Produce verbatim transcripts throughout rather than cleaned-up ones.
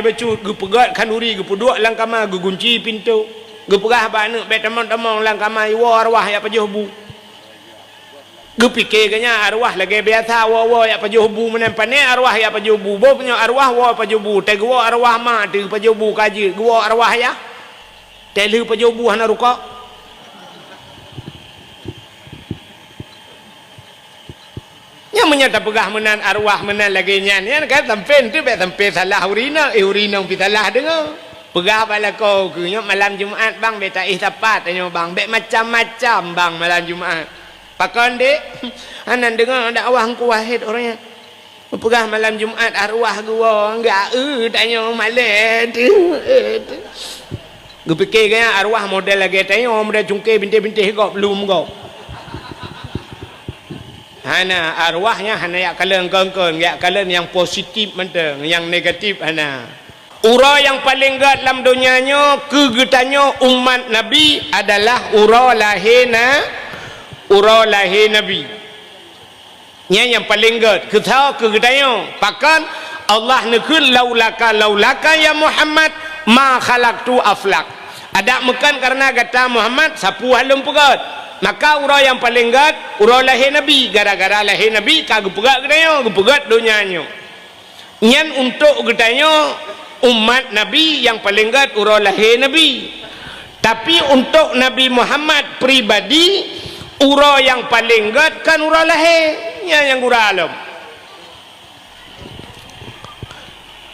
bacut, geupeugét khanduri, geupeuduek lam kama, geugunci pintoe. Geupeugah bak aneuk, "Bék tamong-tamong lam kama, iwoe arwah jak pajoh bu." Geupike geuh nyan arwah lagée biasa woe-woe jak pajoh bu meunan, pané arwah jak pajoh bu. Boh nyoe arwah woe pajoh bu, teuh geuwoe arwah ma teuh pajoh bu ka jeuet, geuwoe arwah yah. Teuh lheueh pajoh bu hana rukok. Nyan meunyoe tapeugah meunan arwah meunan lagée nyan, nyan kan sampoe teuh bék sampoe salah ureueng inong, eh, ureueng inong pih salah deungoe. Peugah bak lakoe keuh, "Nyoe malam Jumat bang, bék taéh sapat tanyoe bang, bék macam-macam bang malam Jumat." "Pakon, Dek?" "Hana deungoe dakwah Teungku Wahid uroe nyan. Peugah malam Jumat arwah geuwoe, geu-eu tanyoe malée." Geupike geuh nyan arwah model lagée tanyoe, model cungke bintéh-bintéh gob, lom gob. Hana, arwah nyan hana jak kalon kon-kon, jak kalon nyang positif mantong, nyang negatif hana. Uroe nyang paleng gét lam donya nyoe keu geutanyoe umat Nabi adalah uroe lahé na-, uroe lahé Nabi. Nyan nyang paleng gét. Keu soe? Keu geutanyoe. Pakon? Allah neukheun, "Laulaka, laulaka ya Muhammad, ma khalaqtu aflak." Adak meukon kareuna gata Muhammad, sapeue hana lôn peugét. Maka uroe nyang paleng gét, uroe lahé Nabi. Gara-gara lahé Nabi ka geupeugét geutanyoe, geupeugét donya nyoe. Nyan untuk geutanyoe umat Nabi nyang paleng gét uroe lahé Nabi. Tapi untuk Nabi Muhammad pribadi, uroe nyang paleng gét kon uroe lahé. Nyan nyang gura lom.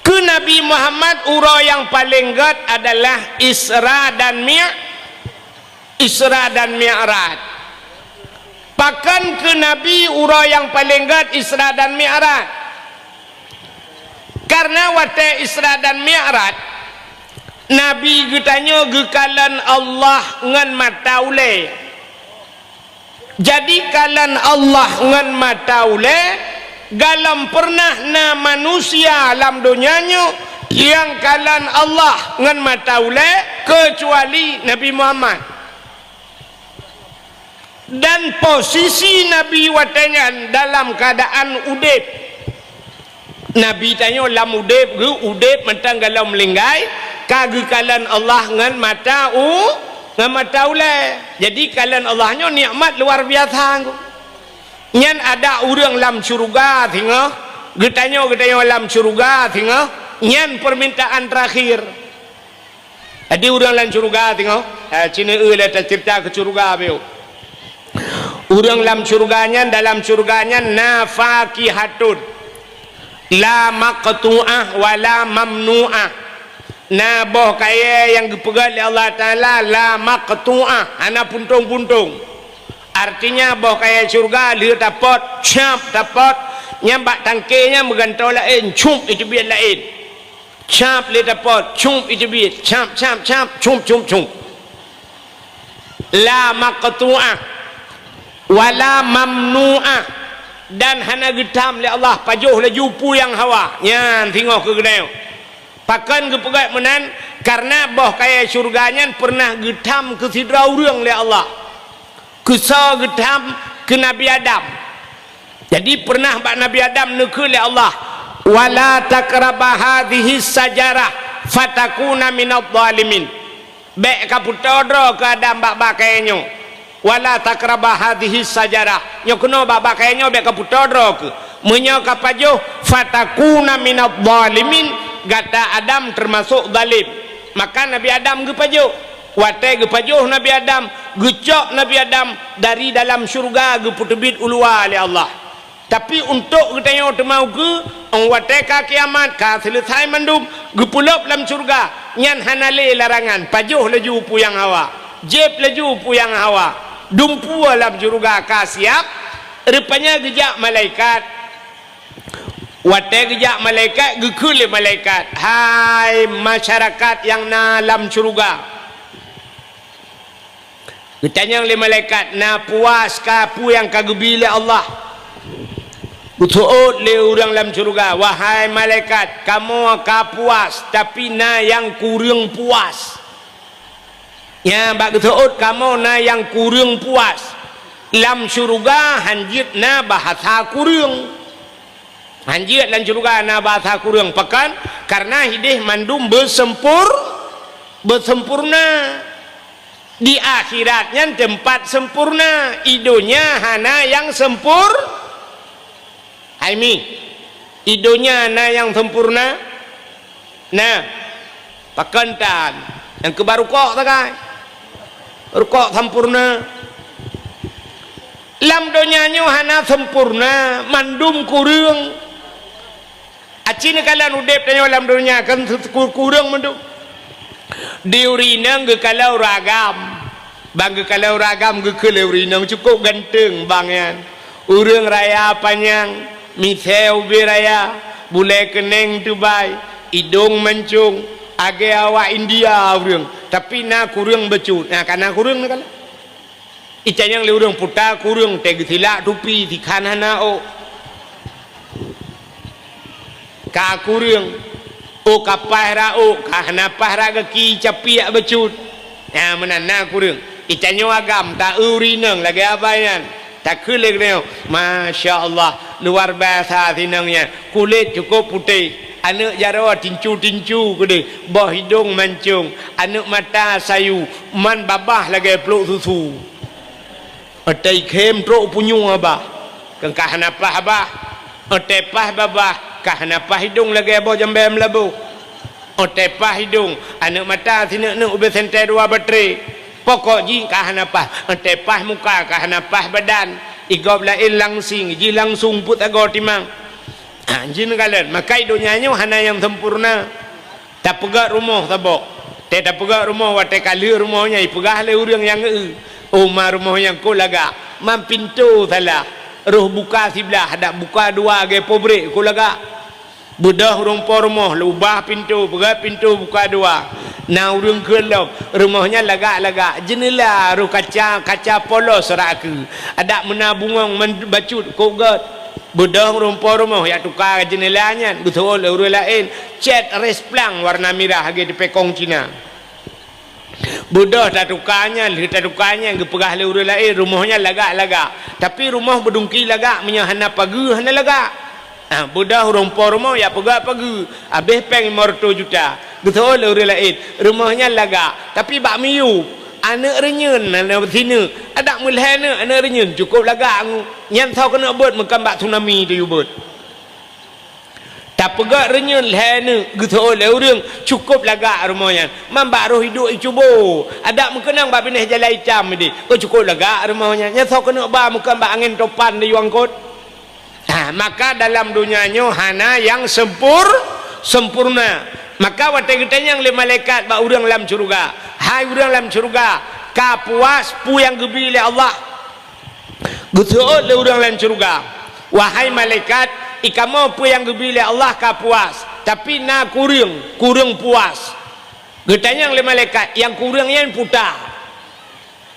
Keu Nabi Muhammad uroe nyang paleng gét adalah Isra dan Mi-, Isra dan Mi'raj. Pakon keu Nabi uroe nyang paleng gét Isra dan Mi'raj? Kareuna watée Isra dan Mi'raj, Nabi geutanyoe geukalon Allah ngon mata ulée. Jadi kalon Allah ngon mata ulée, galom peureunah na manusia lam donya nyoe nyang kalon Allah ngon mata ulée keucuali Nabi Muhammad. Dan posisi Nabi watée nyan dalam keuadaan udeb. Nabi tanyoe lam udeb geuh, udeb mantong galom meuninggai, ka geukalon Allah ngon mata u-, ngon mata ulée. Jadi kalon Allah nyoe nikmat luar biasa. Nyan adak ureuëng lam syeuruga singoh, geutanyoe, geutanyoe lam syeuruga singoh, nyan peumintaan teurakhir. Jadi ureuëng lam syeuruga singoh, eh, cineue lé taceurita keu syeuruga beu. Ureuëng lam syeuruga nyan, dalam syeuruga nyan na fakihatun, la maqtu'ah wa la mamnu'ah. Na boh kayée nyang geupeugét lé Allah Taala la maqtu'ah, hana puntong-puntong. Artinya boh kayée syeuruga lheueh tapot, cap tapot, nyan bak tangke nyan meugantoe laén, cup iteubiet laén. Cap lé tapot, cup iteubiet, cap, cap, cap, cup, cup, cup. La maqtu'ah, wa la mamnu'ah, dan hana geutham lé Allah, pajoh laju peue nyang hawa. Nyan singoh keu geutanyoe. Pakon geupeugét meunan? Kareuna boh kayée syeuruga nyan peureunah geutham keu sidroe ureuëng lé Allah. Keu soe geutham? Keu Nabi Adam. Jadi peureunah bak Nabi Adam neukheun lé Allah, "Wa la taqraba hadhihi syajarah fatakuna minadh dhalimin." Bék kapeutoe droe keu Adam bak-bak kayée nyoe. "Wa la taqraba hadhihi syajarah." Nyoe keunoe bak-bak kayée nyoe bék kapeutoe droe keu. Meunyoe kapajoh, "fatakuna minadh dhalimin", gata Adam teumasok zalim. Maka Nabi Adam geupajoh. Watée geupajoh Nabi Adam, geucok Nabi Adam dari dalam syeuruga geupeuteubiet u luwa lé Allah. Tapi untuk geutanyoe teuma ukeue, óh watée ka kiamat, ka seuleusai mandum, geupeulop lam syeuruga, nyan hana lé larangan, pajoh laju peue nyang hawa, jieb laju peue nyang hawa, dumpeue lam syeuruga ka siab, rupanya geujak malaikat. Watée geujak malaikat, geukheun lé malaikat, "Hai masyarakat nyang na lam syeuruga!" Geutanyong lé malaikat, "Na puas kah peue nyang ka geubi lé Allah?" Geuseuôt lé ureuëng lam syeuruga, "Wahai malaikat, kamoe ka puas, tapi na nyang kureueng puas." Nyan bak geuseuôt, "Kamoe na nyang kureueng puas." Lam syeuruga hán jeuet na bahasa kureueng. Hanjeuet lam syeuruga na basa kureueng. Pakon? Kareuna hideh mandum beuseumpur-, beuseumpurna. Di akhirat nyan teumpat seumpurna. I donya hana nyang seumpur-, hai mi, i donya na nyang seumpurna? Na. Pakon tan? Nyang keuba rukok sagai. Rukok sempurna. Lam donya nyoe hana sempurna, mandum kureueng. Aci neukalon udeb tanyoe lam donya kan kureueng mandum. Di ureueng inong geukalon ureueng agam. Ban geukalon ureueng agam geukheun lé ureueng inong cukôp ganteng bang nyan. Ureueng raya panyang, misée ubé raya, bulée keuneng teubai, idong mancong, agée awak India ureueng, tapi na kureueng bacut. Na ka na kureueng na kalon. Itanyong lé ureueng puta kureueng teuh geusilak tupi sikhan hana ôk. Ka kureueng, ôk ka paih rot ôk, ka hana paih rot gaki capiak bacut. Nyan meunan na kureueng. Itanyoe agam ta eu rinong lagée abai nyan. Takheun lé geutanyoe, "Masya Allah, luar biasa sinong nyan. Kulét cukôp putéh, aneuëk jaroe tincu-tincu keudeh, boh idong mancong, aneuëk mata sayu, man babah lagée plôk susu." Watée ikhém trok punyueng abah, keu ka hana paih abah. Watée paih babah, ka hana paih idong lagée boh jambée meulaboh. Watée paih idong, aneuëk mata sineuk-neuk ubé sentée dua batré. Pokok jih ka hana paih. Watée paih muka ka hana paih badan. Igob laén langsing, jih langsung peuet sagoe timang. Ha, jih neukalon, maka i donya nyoe hana nyang sempurna. Tapeugét rumoh saboh. Tée tapeugét rumoh watée ka lheueh rumoh nyan ipeugah lé ureuëng nyang eu, "Oh ma rumoh nyan kok lagak, man pintoe salah, roh buka siblah, dak buka dua lagée pobrék kok lagak." Beudôh ureuëng po rumoh, ubah pintoe, peugét pintoe buka dua. Na ureuëng kheun lom, rumoh nyan lagak-lagak, jeuneula roh kaca, kaca polos rot keue, adak meuna bungöng men-, bacut kok gét. Beudôh ureuëng po rumoh jak tuka jeuneula nyan, geuseuôt lé ureuëng laén, cét resplang warna mirah lagée teupekong Cina. Beudôh tatuka nyan, lheueh tatuka nyan geupeugah lé ureuëng laén, rumoh nyan lagak-lagak. Tapi rumoh beudungki lagak, meunyoe hana pageue hana lagak. Ha, beudôh ureuëng po rumoh jak peugét pageue, habéh péng limong reutôh juta. Geuseuôt lé ureuëng laén, rumoh nyan lagak, tapi bak miyueb, aneuëk reunyeuen na, na sineuk, adak meulhée neuk aneuëk reunyeuen cukôp lagak ngu. Nyan soe keuneuk beuet, meukon bak tsunami tayue beuet. Tapeugét reunyeuen lhée neuk, geuseuôt lé ureuëng, cukôp lagak rumoh nyan. Man bak roh iduek icubo, adak meukeunong bak binéh jalan itam ideh, kok cukôp lagak rumoh nyan. Nyan soe keuneuk ba, meukon bak angén topan tayue angkot. Ha, maka dalam donya nyoe hana nyang sempur-, sempurna. Maka watée geutanyong lé malaikat bak ureuëng lam syeuruga, "Hai ureuëng lam syeuruga, ka puas peue nyang geubi lé Allah?" Geuseuôt lé ureuëng lam syeuruga, "Wahai malaikat, i kamoe peue nyang geubi lé Allah ka puas, tapi na kureueng, kureueng puas." Geutanyong lé malaikat, "Nyang kureueng nyan peue?"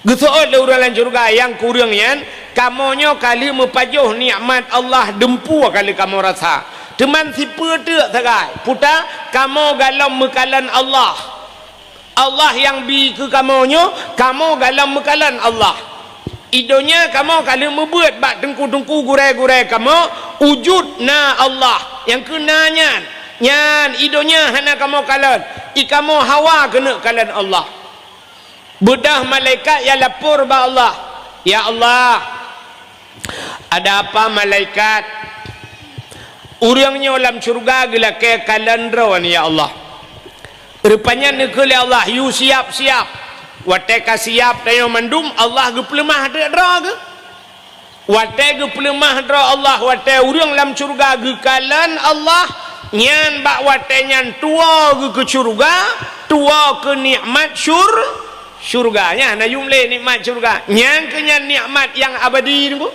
Geuseuôt lé ureuëng lam syeuruga, "Nyang kureueng nyan, kamoe nyoe ka lheueh meupajoh nikmat Allah dumpeue ka lheueh kamoe rasa. Teuma sipeue teuk sagai, peue? Kamoe galom meukalon Allah. Allah nyang bi keu kamoe nyoe, kamoe galom meukalon Allah. I donya kamoe ka lheueh meubeuet bak teungku-teungku gurée-gurée kamoe, wujud na Allah, nyang keuh na nyan. Nyan i donya hana kamoe kalon, i kamoe hawa keuneuk kalon Allah." Beudôh malaikat nyang lapor bak Allah, "Ya Allah, ada apa malaikat? Ureuëng nyoe lam syeuruga geulakée kalon droeneuh, ya Allah." Rupanya neukheun lé Allah, "Yue siap-siap." Watée ka siap tanyoe mandum, Allah geupeuleumah teuk droe geuh. Watée geupeuleumah droe Allah, watée ureuëng lam syeuruga geukalon Allah, nyan bak watée nyan tuwoe geuh keu syeuruga, tuwoe keu nikmat syur-, syeuruga. Nyan hana yum lé nikmat syeuruga. Nyan keuh nyan nikmat nyang abadi nyoe.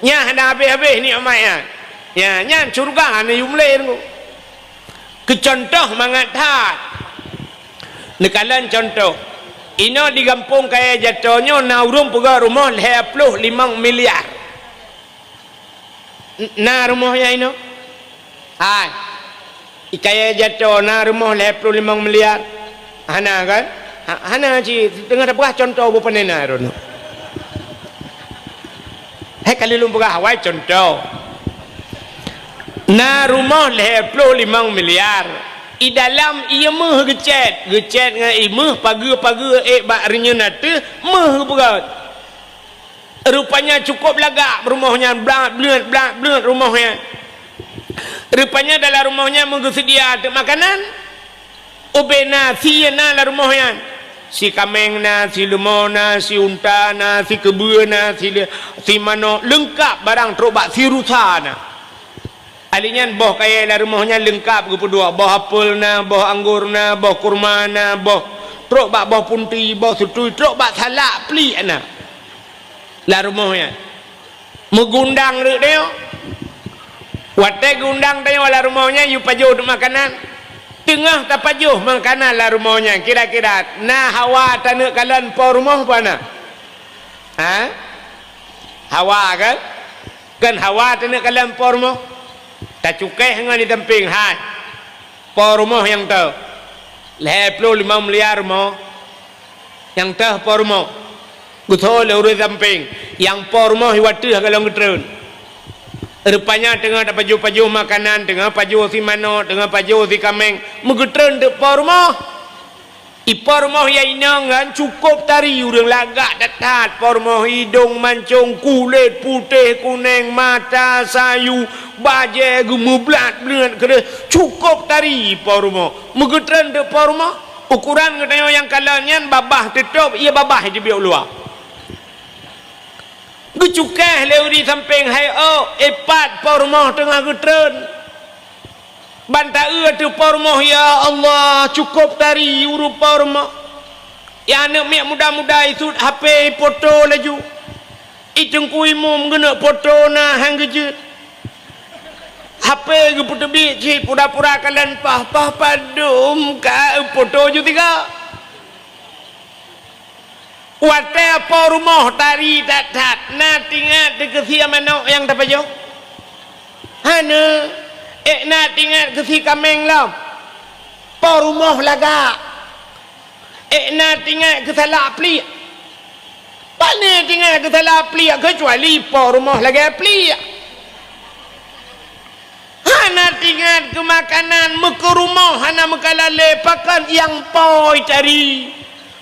Nyan hana habéh-habéh nikmat nyan. Nyan, nyan syeuruga hana yum lé nyoe. Keu cuntoh mangat that. Neukalon cuntoh. Inoe di gampông Kaya Jato nyoe na ureuëng peugah rumoh lhée ploh limong miliar. N-, na rumoh nyan inoe? Hai. I Kaya Jato na rumoh lhée ploh limong miliar? Hana kan? Ha, hana cit. Teungoh tapeugah cuntoh beu pane na droeneuh. Hai ka lheueh lôn peugah awai cuntoh. Na rumoh lhèe ploh limong miliar. I dalam ié méuh geucét, geucét ngon ié méuh, pageue-pageue ék bak reunyeun ateueh, méuh geupeugöt. Rupanya cukôp lagak rumoh nyan, blat-bleut, blat-bleut rumoh nyan. Rupanya dalam rumoh nyan meugeuseudia teuk makanan. Ubé na, sie na lam rumoh nyan. Si kaméng na, si leumô na, si unta na, si keubeue na, si le-, si manok, leungkap barang trôk bak si rusa na. Ali nyan boh kayèe lam rumoh nyan leungkap geupeuduek, boh apel na, boh anggor na, boh kurma na, boh trôk bak boh punti, boh seutui, trôk bak salak pliek na. Lam rumoh nyan. Meugundang reuk tanyoe. Watèe geundang tanyoe lam rumoh nyan, yue pajoh teuk makanan. Teungoh tapajoh makanan lam rumoh nyan, kira-kira na hawa taneuk kalon po rumoh peue na? Ha? Hawa kan? Kan hawa taneuk kalon po rumoh. Tacukéh ngon di sampéng, hai. Po rumoh nyang teuh. Lhèe ploh limong miliar rumoh. Nyang teuh po rumoh. Geutho lé ureueng sampéng. Nyang po rumoh i watèe ka lôn geutreun. Rupanya teungoh tapajoh-pajoh makanan, teungoh pajoh si manok, teungoh pajoh si kaméng. Meugeutreun teuk po rumoh. I po rumoh nyang inong nyan cukôp tari ureueng lagak that-that. Po rumoh idong mancông, kulét putéh kunéng, mata sayu, bajèe geumeublat-blat keudéh. Cukôp tari po rumoh. Meugeutreun teuk po rumoh. Ukoran geutanyoe nyang kalon nyan babah teutôp, ié babah jibiôk luwa. Geucukéh lé ureueng sampéng, hai ôk, i pat po rumoh teungoh geutreun. Ban taeu ateueh po rumoh, ya Allah, cukôp tari ureueng po rumoh. Nyang aneuk miet muda-muda isut H P ipoto laju. I teungku imum geuneuk poto na han geujeuet. H P geupeuteubiet cit pura-pura kalon paih, paih padum ka poto ju tiga. Watèe po rumoh tari that-that, na teuingat keu sie manok nyang tapajoh? Hana. Ék na teuingat keu sie kaméng lom? Po rumoh lagak. Ék na teuingat keu salak pliek? Pane teuingat keu salak pliek, keucuali po rumoh lagèe pliek. Hana teuingat keu makanan, meukeu rumoh hana meukalalé, pakon nyang po tari.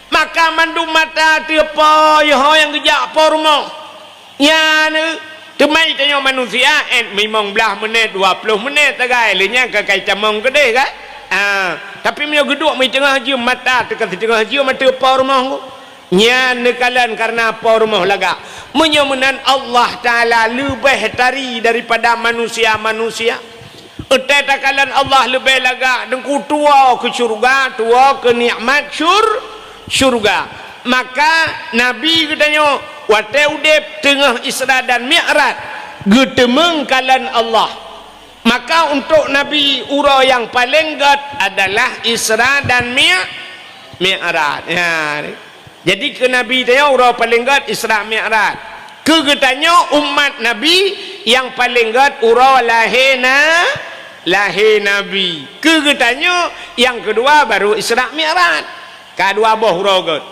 Maka mandum mata ateueh po, ho nyang geujak po rumoh. Nyan, teuma tanyoe manusia, eh, limong blaih menit, dua ploh menit sagai, lé nyan ka kai tamong keudéh, kan? Ah, tapi meunyoe geuduek meuteungoh jeuem mata, teuka siteungoh jeuem ateueh po rumoh. Nyan neukalon kareuna po rumoh lagak. Meunyoe meunan Allah Taala leubeh tari daripada manusia-manusia. Watèe takalon Allah leubeh lagak, teungku tuwoe keu syeuruga, tuwoe keu nikmat syur-, syeuruga. Maka Nabi geutanyoe watèe udép teungoh Isra dan Mi'raj, geuteumeung kalon Allah. Maka untuk Nabi uroe nyang paleng gèt adalah Isra dan Mi-, Mi'raj. Ya. Jadi keu Nabi tanyoe uroe paleng gèt Isra Mi'raj. Keu geutanyoe umat Nabi nyang paleng gèt uroe lahé na-, lahé Nabi. Keu geutanyoe nyang keudua baru Isra Mi'raj. Ka dua boh uroe gèt.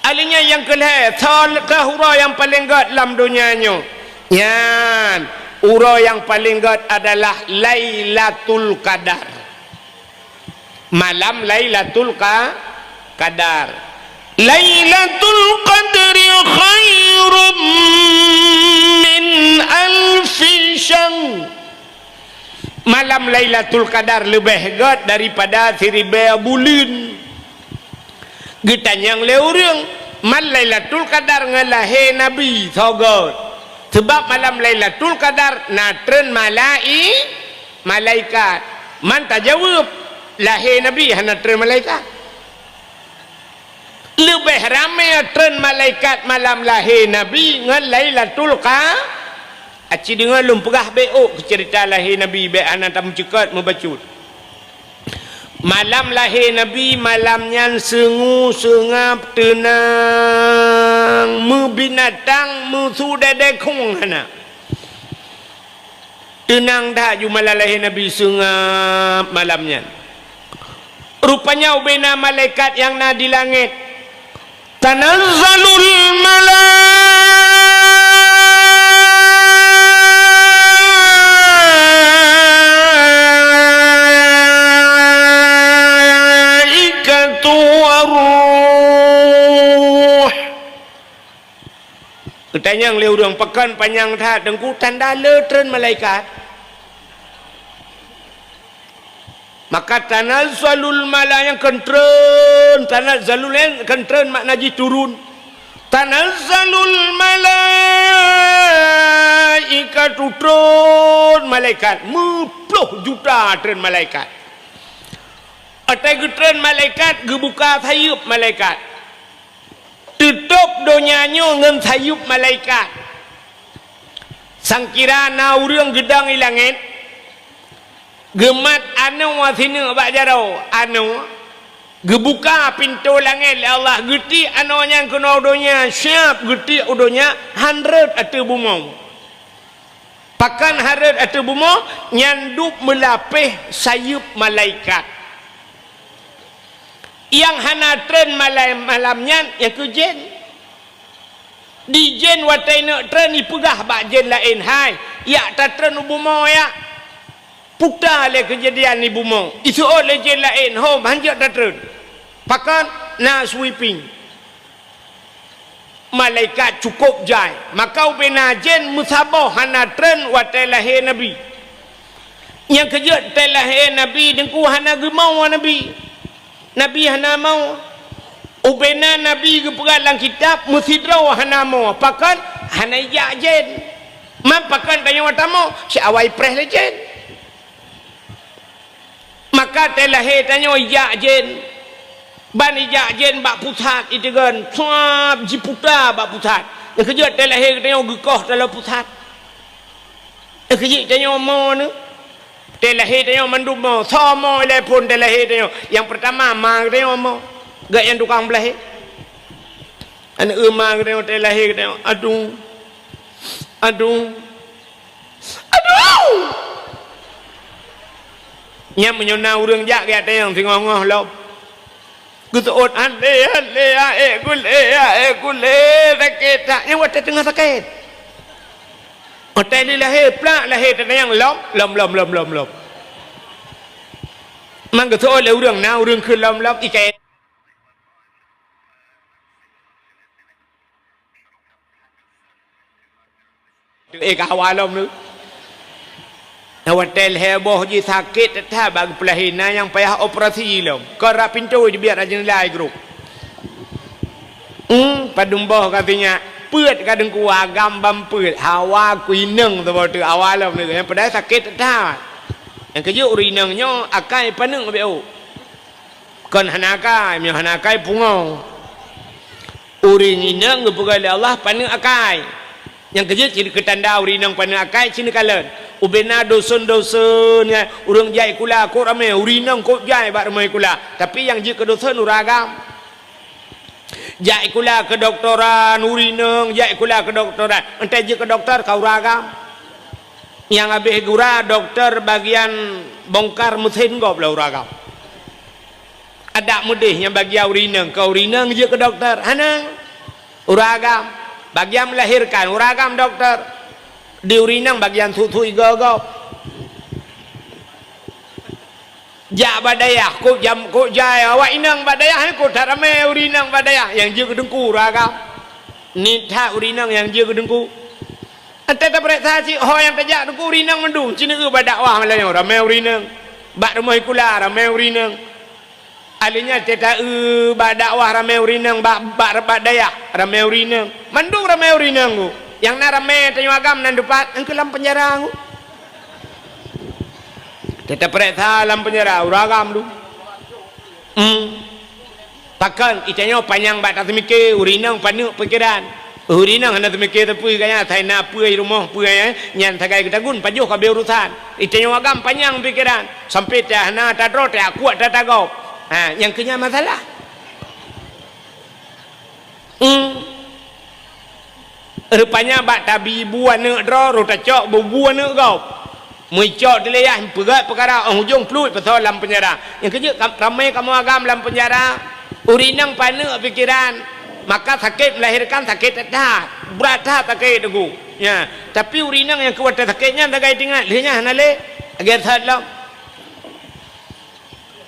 Akhirnya nyang keulhèe, soe teuh uroe nyang paleng gèt lam donya nyoe? Nyan, uroe nyang paleng gèt adalah Lailatul Qadar. Malam Lailatul Qa-, Qadar. Lailatul Qadri khairum min alfi syahr. Malam Lailatul Qadar leubeh gèt daripada siribèe buleuen. Geutanyong lé ureueng, "Man Lailatul Qadar ngon lahé Nabi soe gèt?" Seubab malam Lailatul Qadar na treun malai-, malaikat. Man tajaweueb, "Lahé Nabi hana treun malaikat." Leubeh ramé treun malaikat malam lahé Nabi ngon Lailatul Qa-, aci deungoe lôn peugah bèk ôk keu ceurita lahé Nabi, bèk hana tameuceukat meubacut. Malam lahé Nabi, malam nyan seungue seungab teunang, meubinatang, meusudèe-dèe khueng hana. Teunang that ju malam lahé Nabi, seungab malam nyan. Rupanya ubena malaikat nyang na di langèt. Tanazzalul malaikah. Tanyong lé ureuëng, pakon panyang that Teungku, tanda le treun malaikat. Maka tanazzalul mala-, nyang kheun treun, tanazzalul nyang kheun treun makna jih turun. Tanazzalul malaikatu, treun malaikat, meuploh juta treun malaikat. Watée geutreun malaikat, geubuka sayeuep malaikat. Teutôb donya nyoe ngon sayeuep malaikat. Sangkira na ureuëng geudong i langét, geumat anoe sineuk bak jaroe, anoe, geubuka pintoe langét lé Allah, geutiek anoe nyan keunoe donya, siab geutiek u donya, han rhot ateueh bumoe. Pakon han rhot ateueh bumoe? Nyan dub meulapéh sayeuep malaikat. Nyang hana treun malai-, malam nyan, nyang keu jén. Di jén watée neuk treun, ipeugah bak jén laén, "Hai, jak tatreun u bumoe, jak." Puta lé keujadian di bumoe. Iseuôt lé jén laén, "Hom, hanjeuet tatreun." Pakon? Na sweeping. Malaikat cukôp jai. Maka ubena jén meusaboh hana treun watée lahé Nabi. Nyang keujeuet watée lahé Nabi Teungku hana geumoe Nabi. Nabi hana moe. Ubena Nabi geupeugah lam kitab, meusidroe hana moe. Pakon? Hana ijak jén. Man pakon tanyoe tamoe? Siawai preh lé jén. Maka watée lahé tanyoe ijak jén. Ban ijak jén bak pusat iteugon, suab jiputa bak pusat. Nyang keujeuet watée lahé tanyoe geukoh taloe pusat. Nyang keujeuet tanyoe moe nyoe. Watée lahé tanyoe mandum moe, soe moe ilée phon watée lahé tanyoe. Nyang peurtama ma geutanyoe moe. Geuh nyang tukang beulahé. Aneuk ma geutanyoe watée lahé geutanyoe, "Aduh. Aduh." Aduh! Nyan meunyoe na ureuëng jak geutanyong singoh-ngoh lom. Geuseuôt, "Alé, alé, aék gulé, aék gulé, sakét that." Nyan watée teungoh sakét. Watée lé lahé, plak lahé teutanyong lom, lom, lom, lom, lom, lom. Man geuseuôt lé ureuëng, na ureuëng kheun lom, lom, ikai. Eh, ka hawa lom tu. Nah, watée lhée boh jih sakét that bak geupeulahé, na nyang payah operasi lom. Kon rab pintoe jibiet rab jeundela grob. Hmm, padum boh ka sinyak. Peuet ka Teungku, agam ban peuet. Hawa kuineng saboh teuk, hawa lom tu. Nyang padahai sakét that. Nyang keujeuet ureuëng inong nyoe akai paneuk beu. Kon hana akai, meunyoe hana akai pungoe. Ureuëng inong geupeugah lé Allah paneuk akai. Nyang keujeuet cit keu tanda ureuëng inong paneuk akai cit neukalon. Ubena doson-doson, ya, ureuëng jai kula kok ramé, ureuëng inong kok jai bak rumoh kula. Tapi nyang jeuet keu doson ureuëng agam. Jai kula keu doktoran, ureuëng inong jai kula keu doktoran. Entah jeuet keu doktor ka ureuëng agam. Nyang habéh gura doktor bagian bongkar mesin gob lah ureuëng agam. Adak meudeh nyang bagian ureuëng inong, keu ureuëng inong jeuet keu doktor. Hana. Ureuëng agam. Bagian melahirkan, ureuëng agam doktor. Di ureuëng inong bagian sut-sut igoe gob. Jak bak dayah, kok jam, kok jai awak inong bak dayah, kok that ramé ureuëng inong bak dayah, nyang jeuet keu Teungku ureuëng agam. Nit that ureuëng inong nyang jeuet keu Teungku. Entah tapeuriksa cit ho nyang tajak Teungku, ureuëng inong mandum, ci neueu bak dakwah malam nyoe, ramé ureuëng inong. Bak rumoh kula, ramé ureuëng inong. Aleunya teuta eu bak dakwah ramé ureuëng inong, bak, bak, bak dayah ramé ureuëng inong. Mandum ramé ureuëng inong ku. Nyang na ramé tanyoe agam nan dipat, nyang keu lam peunjara ku. Teuta peuriksa lam peunjara, ureuëng agam tu. Hmm. Pakon, itanyoe panyang bak taseumiké, ureuëng inong paneuk pikeran. Ureuëng inong hana seumiké sapeue gaya, asai na peue i rumoh peue nyan, nyan sagai geutagun, pajoh ka abéh urosan. Itanyoe agam panyang pikeran, sampai ta hana tadroe, ta kuat, ta tagob. Ha, nyang keu nyan masalah. Hmm. Rupanya bak tabi bu aneuk droe, rot tacok bu, bu aneuk gob. Meuicok dilèe yah, peugöt peukara, óh ujong pluet pasoe lam peunjara. Nyang keujeuet kam-, ramé kamoe agam lam peunjara. Ureueng inong paneuk pikeran, maka sakét melahirkan sakét that, brat that sakét Teungku. Nya, tapi ureueng inong nyang keu watèe sakét nyan sagai teuingat, lheueh nyan hana lé. Lagèe that lom.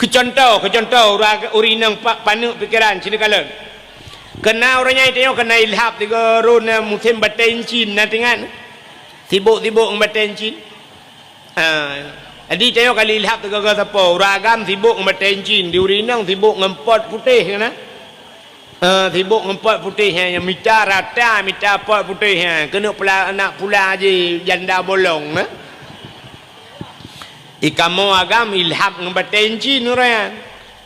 Keu cuntoh, keu cuntoh, ureueng, ureueng inong pa-, paneuk pikeran, sinoe kalon. Keuna ureuëng nyan tanyoe keuna ilhab tiga run, eh, musém batée incin, na teuingat? Sibok-sibok ngon batée incin. Ah, jadi tanyoe kali ilhab tiga-tiga sapo. Ureuëng agam sibok ngon batée incin, di ureuëng inong sibok ngon pot putéh, kan? Ah, sibok ngon pot putéh, eh, nyang mita rata, mita pot putéh, eh. Keuneuk pula, nak pula jih janda bolong, eh. Di kamoe agam ilhab ngon batée incin ureuëng nyan.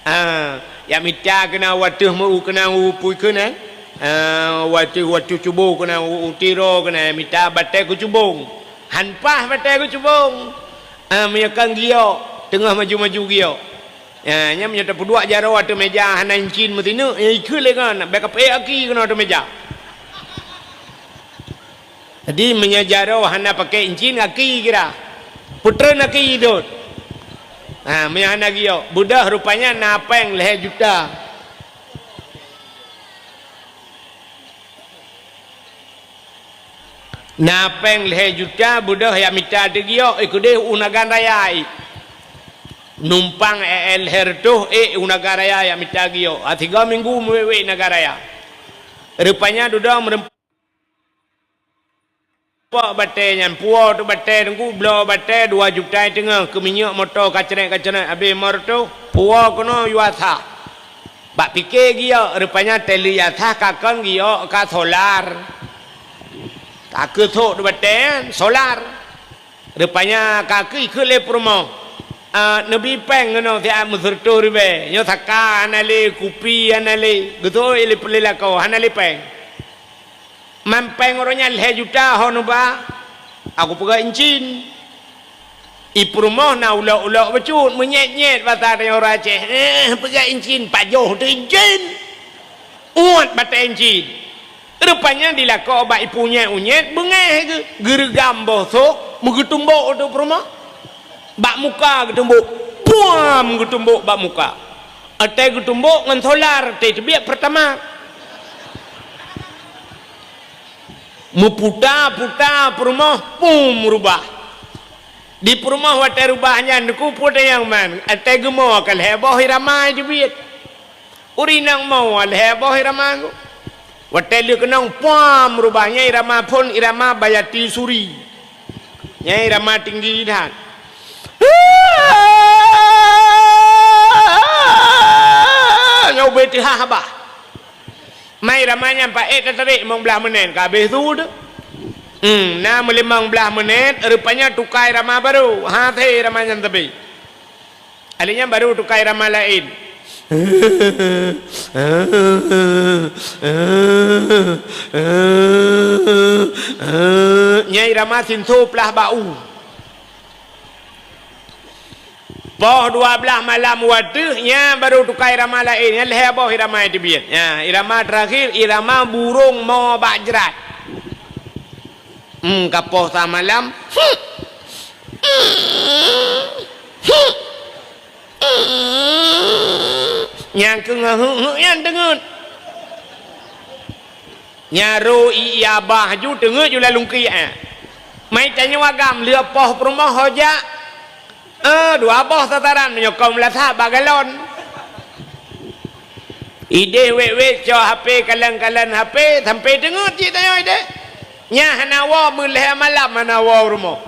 Ha, jak mita keuna wateuh meu keuna pui keuna. Ha, wateuh, wateuh cubo keuna, tiro keuna, mita batée keu cubong. Han paih batée keu cubong. Ha, meunyoe kon giok, teungoh maju-maju giok. Ha, nyan meunyoe tapeuduek jaroe ateueh meja hana incin meusineuk, ya ikheun lé ngon, bèk kapeuék aki keunoe ateueh meja. Jadi, meunyoe jaroe hana pakai incin, aki kira. Peutreun aki idot. Ha, meunyoe hana giok, beudôh rupanya na péng lhèe juta. Na péng lhèe juta, beudôh jak mita teugiok, eh, keudeh u Nagan Raya, eh. Numpang E L lhèe reutôh, eh, u Nagan Raya jak mita giok. Ha, tiga minggu meuwét-wét Nagan Raya. Rupanya dudoe meureumpok batée nyan, puwoe teuk batée teungku, bloe batée dua juta teungoh, keu minyeuk moto kacrek-kacrek, abéh lima reutôh, puwoe keunoe yue sah. Bak pike giok, rupanya teuleue yue sah ka kon giok ka solar. Ka keu thok teuk batée nyan, solar. Rupanya ka keu ikheun lé peurumoh. Ah, neubi péng keunoe siat meusireutôh ribèe. Nyoe saka hana lé, kupi hana lé, geutôi lé peulilako hana lé péng. Man péng uroe nyan lhèe juta ho neuba, aku peugah incin. I peurumoh na ulok-ulok bacut, meunyét-nyét basa tanyoe ureuëng Aceh. Eh, peugah incin, pajoh teuh incin. Uet batée incin. Rupanya dilakoe bak i punyét-unyét, beungéh geu-, geureugam boh sôk, meugeutumbok u peurumoh. Bak muka geutumbok, puam geutumbok bak muka. Watée geutumbok ngon solar, watée teubiet Pertamax. Meuputa-puta peurumoh, pum rubah. Di peurumoh watée rubah nyan, teungku peue nyang man, watée geumoe ka lhèe boh irama teubiet. Ureuëng inong moe lhèe boh irama. Watée lheueh keunong, puam rubah, nyan irama phon, irama Bayati Suri. Nyan irama tinggi that. Nyoe ubé teuhah bah. Man irama nyan paék tatarék limong blaih menét ka abéh su teuh. Hmm, na meulimong blaih menét, rupanya tuka irama barô. Ha, thé irama nyan teubiet. Alèh nyan barô tuka irama laén. Nyan irama sinso plah bak u. Poh dua blaih malam wateuh, nyan barô tuka irama laén. Nyan lhèe boh irama teubiet. Nyan, irama terakhir, irama burông mo bak jrat. Hmm, ka poh sa malam. Nyang keu ngeuheuk-heuk nyan deungon. Nyan ro i, i abah ju teungeut ju lalungki, eh. Mai tanyoe agam lheueh poh peurumoh ho jak. Eh, dua boh sasaran meunyoe kong meulasat bak galon. Idéh wét-wét cok H P, kalon-kalon H P, sampai teungeut cit tanyoe idéh. Nyan hana woe, meulhèe malam hana woe u rumoh.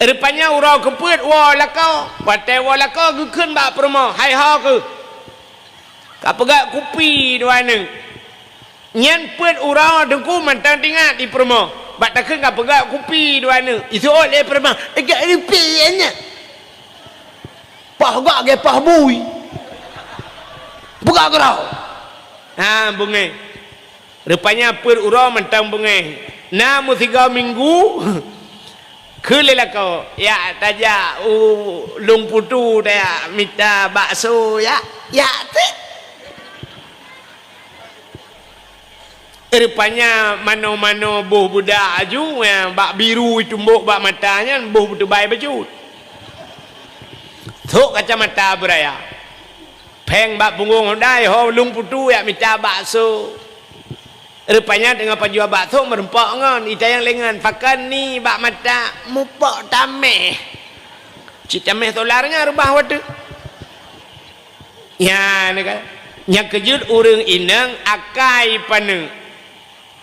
Rupanya uroe keupeuet woe lakoe. Watèe woe lakoe geukheun bak peurumoh, "Hai ho keuh, ka peugöt kupi dua neuk." Nyan peuet uroe teungku mantong teuingat di peurumoh. Bak takheun ka peugöt kupi dua neuk. Iseuôt lé peurumoh, "Peugöt kupi nyan." Poh gak geupoh bui. Peugah keudroe. Ha, beungéh. Rupanya peuet uroe mantong beungéh. Na meusigoe minggu, kheun lé lakoe, "Jak tajak u Lôn Putu tajak mita bakso, jak." Jak teuk. Rupanya manoe-manoe boh beudak aju, nyang bak biru itumbok bak mata nyan boh beuteubai bacut. Sôk kacamata beuraya. Péng bak punggong, "Dai ho Lôn Putu jak mita bakso." Rupanya teungoh pajoh bakso meureumpok ngon, itanyong lé ngon, "Pakon ni bak mata?" "Mupok tamèh." Cit tamèh solar nyan reubah watèe. Nyan kan. Nyang keujeuet ureuëng inong akai paneuk.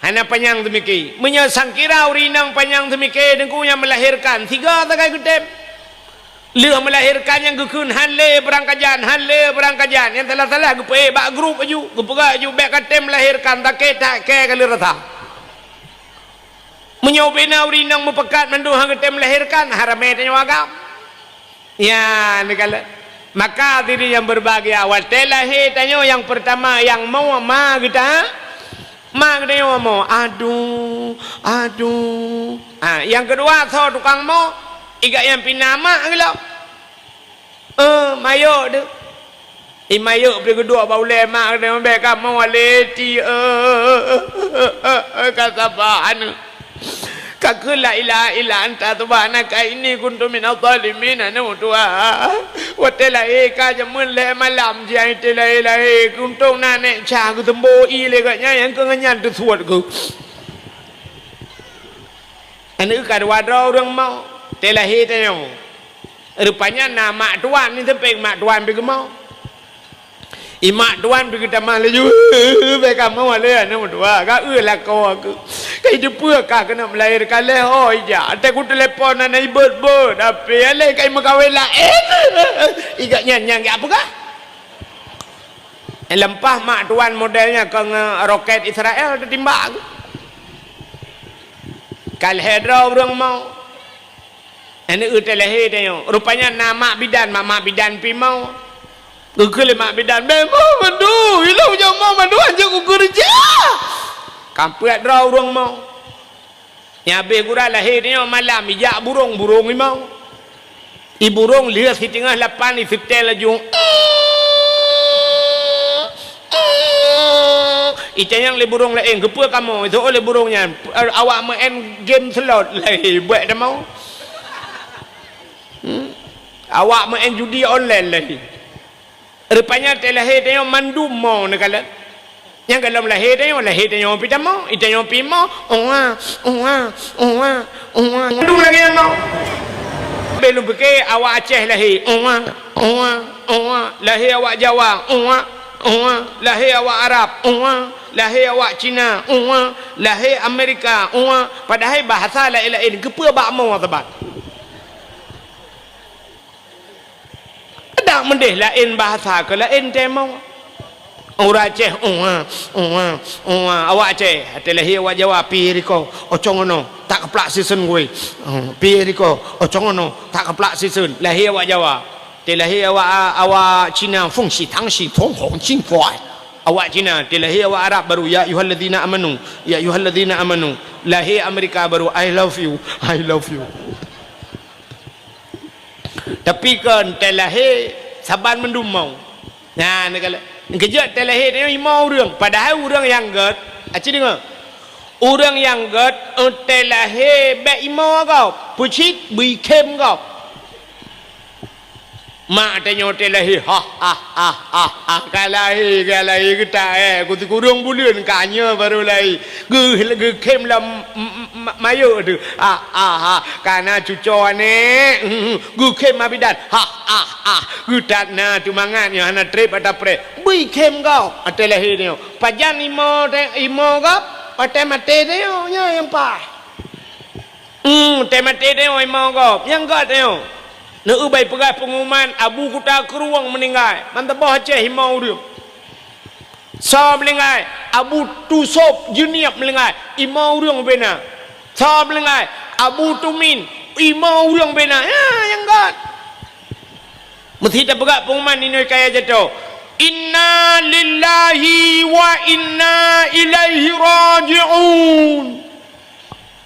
Hana panyang teumike. Meunyoe sangkira ureuëng inong panyang teumike, Teungku, nyang melahirkan, sigoe sagai geutem. Lheueh melahirkan nyang geukheun han lé beurangkajan, han lé beurangkajan. Nyang salah-salah geupeuék bak grup aju, geupeugah aju, bék katem melahirkan, takée that kée ka lheueh rasa. Meunyoe ubena ureuëng inong meupakat mandum han geutem melahirkan, haramé tanyoe agam. Ya, neukalon. Maka hadirin yang berbahagia, watée lahé tanyoe nyang peurtama nyang mo ma geuta, ma geutanyoe mo. Aduh, aduh. Ha, nyang keudua soe tukang mo, igat nyang pina mak geulo. Eh, mayok deuh. I mayok pih geuduek bak ulée mak geutanyoe, bék kamoe lé ti, eh, ka saban. Ka kheun la ilaha illa anta subhanaka inni kuntu minaz zalimin, aneuk tuha. Watée lahé ka jameun lhée malam, jihnyan lahé-lahé, kuntong na nék ca geuteumbo ié lé gobnyan, nyang keu ngon nyan teusuet geuh. Aneuk ka dua droe ureuëng mo, watée lahé tanyoe. Rupanya na mak tuan ni teupeng mak tuan pih geumo. I mak tuan pih geutamah laju, bék kamoe lé aneuk tuha, ka eu lakoe keuh. Ka iteupeue ka keuneuk meulahé ka lhée ho ijak. Watée kuteulepon hana ibeuet-beuet, tapi lhée ka imeukawen laén. Igat nyan nyang jak peugah. Leumpah mak tuan model nyan keu ngon roket Israel teutimbak. Ka lhée droe ureuëng mo. Aneuk eu teulahé tanyoe. Rupanya na mak bidan, mak-mak bidan pih mo. Geukheun lé mak bidan, "Bék mo mandum, ilong nyang mo mandum hanjeuet kukeureuja." Ka peuet droe ureuëng mo. Nyang habéh gura lahé tanyoe malam, ijak burong, burong imo. I burong lheueh siteungoh lapan iseutée laju. Itanyong lé burong laén, "Keupeue kamoe?" Iseuôt lé burong nyan, "Awak meu'en game slot." Lahé buet tamong. Hmm? "Awak meu'en judi online." Lahé. Rupanya watée lahé tanyoe mandum mo neukalon. Nyang gohlom lahé tanyoe, lahé tanyoe pih tamoe, itanyoe pih mo, uwa, uwa, uwa, uwa. Mandum lagée nyan mo. Bék lôn pike awak Aceh lahé, uwa, uwa, uwa. Lahé awak Jawa, uwa, uwa. Lahé awak Arab, uwa. Lahé awak Cina, uwa. Lahé Amerika, uwa. Padahai bahasa laén-laén, keupeue bak mo saban. Dak meudeh laén bahasa keu laén teuma. Ureuëng Aceh, uwa, uwa, uwa. Awak Aceh, watée lahé awak Jawa, pie riko, ocong ono, tak keuplak siseun gui. Hmm, pie riko, ocong ono, tak keuplak siseun. Lahé awak Jawa. Watée lahé awak, awak Cina, feng shi tang shi, feng hong qing fai. Awak Cina, watée lahé awak Arab baru, ya ayyuhalladzina amanu, ya ayyuhalladzina amanu. Lahé Amerika baru, I love you, I love you. Tapi kon watée lahé saban mandum mo. Nah, neukalon. Keujeuet watée lahé tanyoe imo ureuëng, padahai ureuëng nyang gét, aci deungoe. Ureuëng nyang gét watée lahé bék imo gob, peucit beuikhém gob. Mak tanyoe watée lahé, ha, ha, ha, ha, ha, ka lahé, ka lahé geutak, eh, keu sikureueng buleuen ka nyoe baru lahé. Geu-, geukhém lam m-, m-, m-, mayok teuh. Ah, ah, ah, ka na cucoe aneuëk. Geukhém mak bidan. Ha, ha, ha. Geutat na teumangat nyoe hana treb ata preh. Beuikhém gob watée lahé nyoe. Pajan imo te-, imo gob watée maté nyoe, nyoe nyang paih. Hmm, watée maté nyoe imo gob. Nyang gét nyoe. Neueu bai peugah peungumuman Abu Kuta Krueng meuninggai. Ban saboh Aceh imo ureuëng. Soe meuninggai? Abu Tusop Jeunieb meuninggai, imo ureuëng bubena. Soe meuninggai? Abu Tumin, imo ureuëng bubena. Ya, nyang gét. Meusti tapeugah peungumuman inoe kaya jatoe. Inna lillahi wa inna ilaihi raji'un.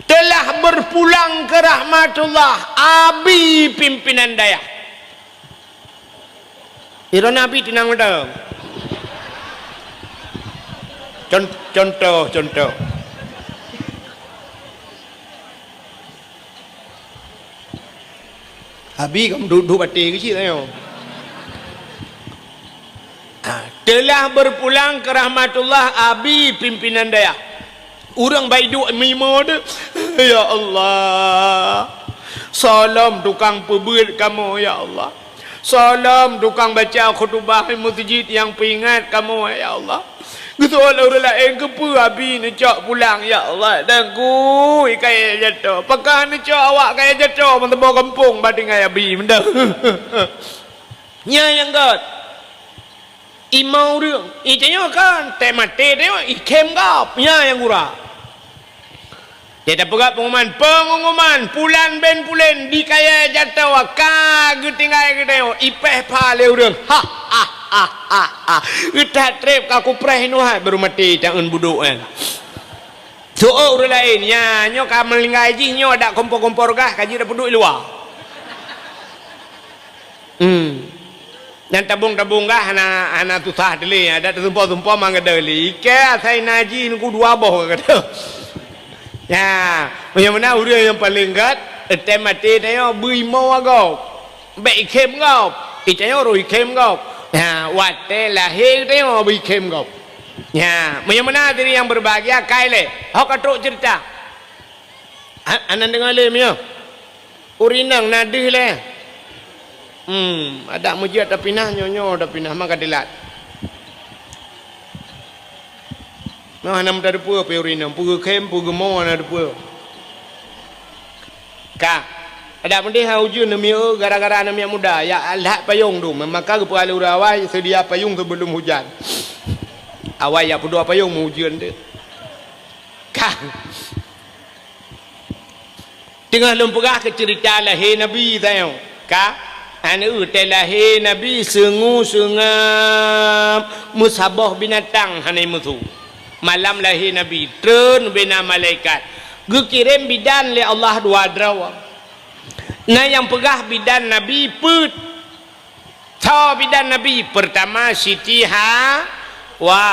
Telah berpulang ke rahmatullah Abi pimpinan dayah. Droeneuh Abi teunang mantong. Con-, contoh, contoh. Abi kamoe duek-duek batée keuchik tanyoe. Ah, telah berpulang ke rahmatullah Abi pimpinan dayah. Ureuëng bai duek mimo teuh, "Ya Allah, soe lom tukang peubeuet kamoe, ya Allah. Soe lom tukang baca khutubah meuseujid nyang peuingat kamoe, ya Allah. Geuseuôt lé ureuëng laén, keupeue Abi neucok pulang, ya Allah. Dan kui kayée jato. Pakon neucok awak kayée jato meuteumé gampông bak tinggai Abi meunan. Nyan nyang gét. Imo ureuëng, i tanyoe kan, teuh maté tanyoe, i khém gob, nyan nyang gura. Jadi tapeugah pengumuman, pengumuman, pulan ben pulen di kayée jato ka geutinggai geutanyoe, i péh pha lé ureuëng. Ha, ha, ha, ha, ha. Geutat treb ka kupreh nuhat baru maté taeun budok nyan. Soe ureuëng laén, nyan nyoe ka meuninggai jih nyoe dak kompor-kompor gah ka jeuet peuduek luwa. Hmm. Nyan tabong-tabong gah hana, hana susah teulé, adak teusumpah-sumpah mangat teulé. Ikée asai naji nungku dua boh kata. Ya, meunyoe meunan ureuëng nyang paleng gét, teuh maté tanyoe beu imo gob. Bék i khém gob. I tanyoe roh i khém gob. Ya, watée lahé tanyoe beu i khém gob. Ya, meunyoe meunan diri nyang berbahagia kai lé. Hok ka trok cerita. Ha, anan deungoe lé meunyoe. Ureuëng inong na deuh lé. Hmm, adak meujeuet tapinah nyoe-nyoe tapinah maka dilat. Nyoe hana meutateupeue pih ureuëng inong, peue geukhém, peue geumo hana teupeue. Ka. Adak meudeh ha ujeuen neumiet gara-gara neumiet muda, ya Allah payong dum, maka geupeualui awai seudia payong sebelum hujan. Awai ya peuduek payong meu ujeuen teuh. Ka. Teungoh lôn peugah keu ceurita lahé Nabi tanyoe, ka? Aneuk teuh lahé Nabi seungue-seungab meusaboh binatang hana meusu. Malam lahé Nabi, treun bina malaikat. Geukirém bidan lé Allah dua droe. Na nyang peugah bidan Nabi peuet. Soe bidan Nabi? Peurtama Siti Hawa,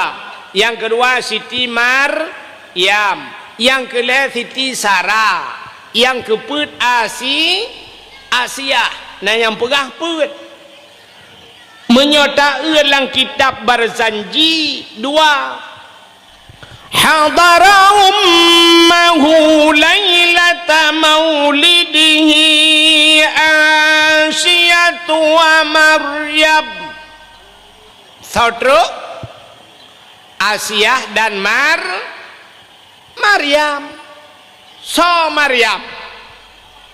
nyang keudua Siti Maryam, nyang keulhée Siti Sara, nyang keupeuet Asi-, Asiah. Na nyang peugah peuet. Meunyoe taeu lam kitab Barzanji dua. Hadara ummahu lailata maulidihi Asiyatu wa Maryam. Soe trok? Asiah dan Mar-, Maryam. Soe Maryam?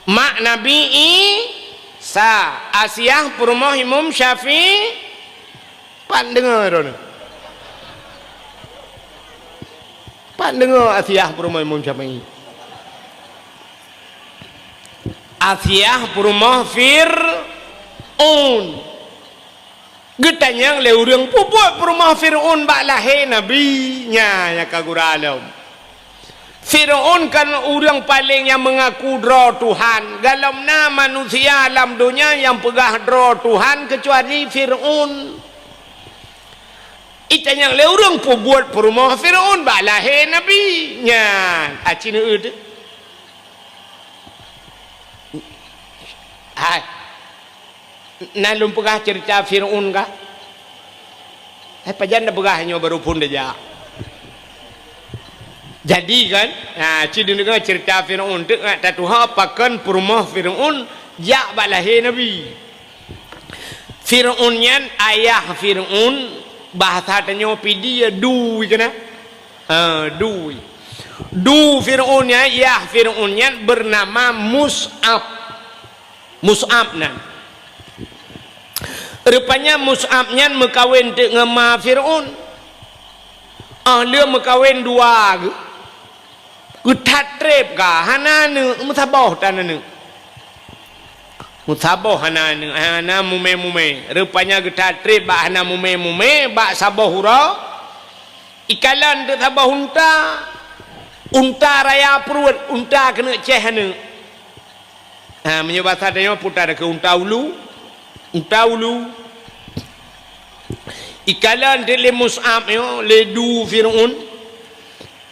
Mak Nabi Isa. Asiah peurumoh Imam Syafi'i. Pat deungoe droeneuh? Pat deungoe Asiah peurumoh Imam Syafi'i? Asiah peurumoh Fir'aun. Geutanyong lé ureuëng, peue buet peurumoh Fir'aun bak lahé Nabi? Nyan nyang ka gura lom. Fir'aun kan ureuëng paleng nyang meungaku droe Tuhan. Galom na manusia lam donya nyang peugah droe Tuhan keucuali Fir'aun. Itanyong lé ureuëng, peue buet peurumoh Fir'aun bak lahé Nabi? Nyan, aci neueu teuh. Hai. Na lôn peugah ceurita Fir'aun kah? Eh, pajan na peugah nyoe baru phon tajak. Jadi kan, ha, ci deungoe ceurita Fir'aun teuk ngat tatuha pakon peurumoh Fir'aun jak bak lahé Nabi. Fir'aun nyan ayah Fir'aun, bahasa tanyoe pih di ya dui keunan. Ha, dui. Du Fir'aun nyan, ayah Fir'aun nyan bernama Mus'ab. Mus'ab nan. Rupanya Mus'ab nyan meukawen teuk ngon ma Fir'aun. Ah, lheueh meukawen dua geu-, geuthat treb ka, hana aneuk, meusaboh tan aneuk. Meusaboh hana aneuk, hana mumé-mumé. Rupanya geuthat treb bak hana mumé-mumé, bak saboh uroe, ikalon teuk saboh unta. Unta raya pruet, unta keuneuk céh aneuk. Ha, meunyoe basa tanyoe puta keu unta ulu, unta ulu. Ikalon teuk lé Mus'ab nyoe, lé du Fir'aun.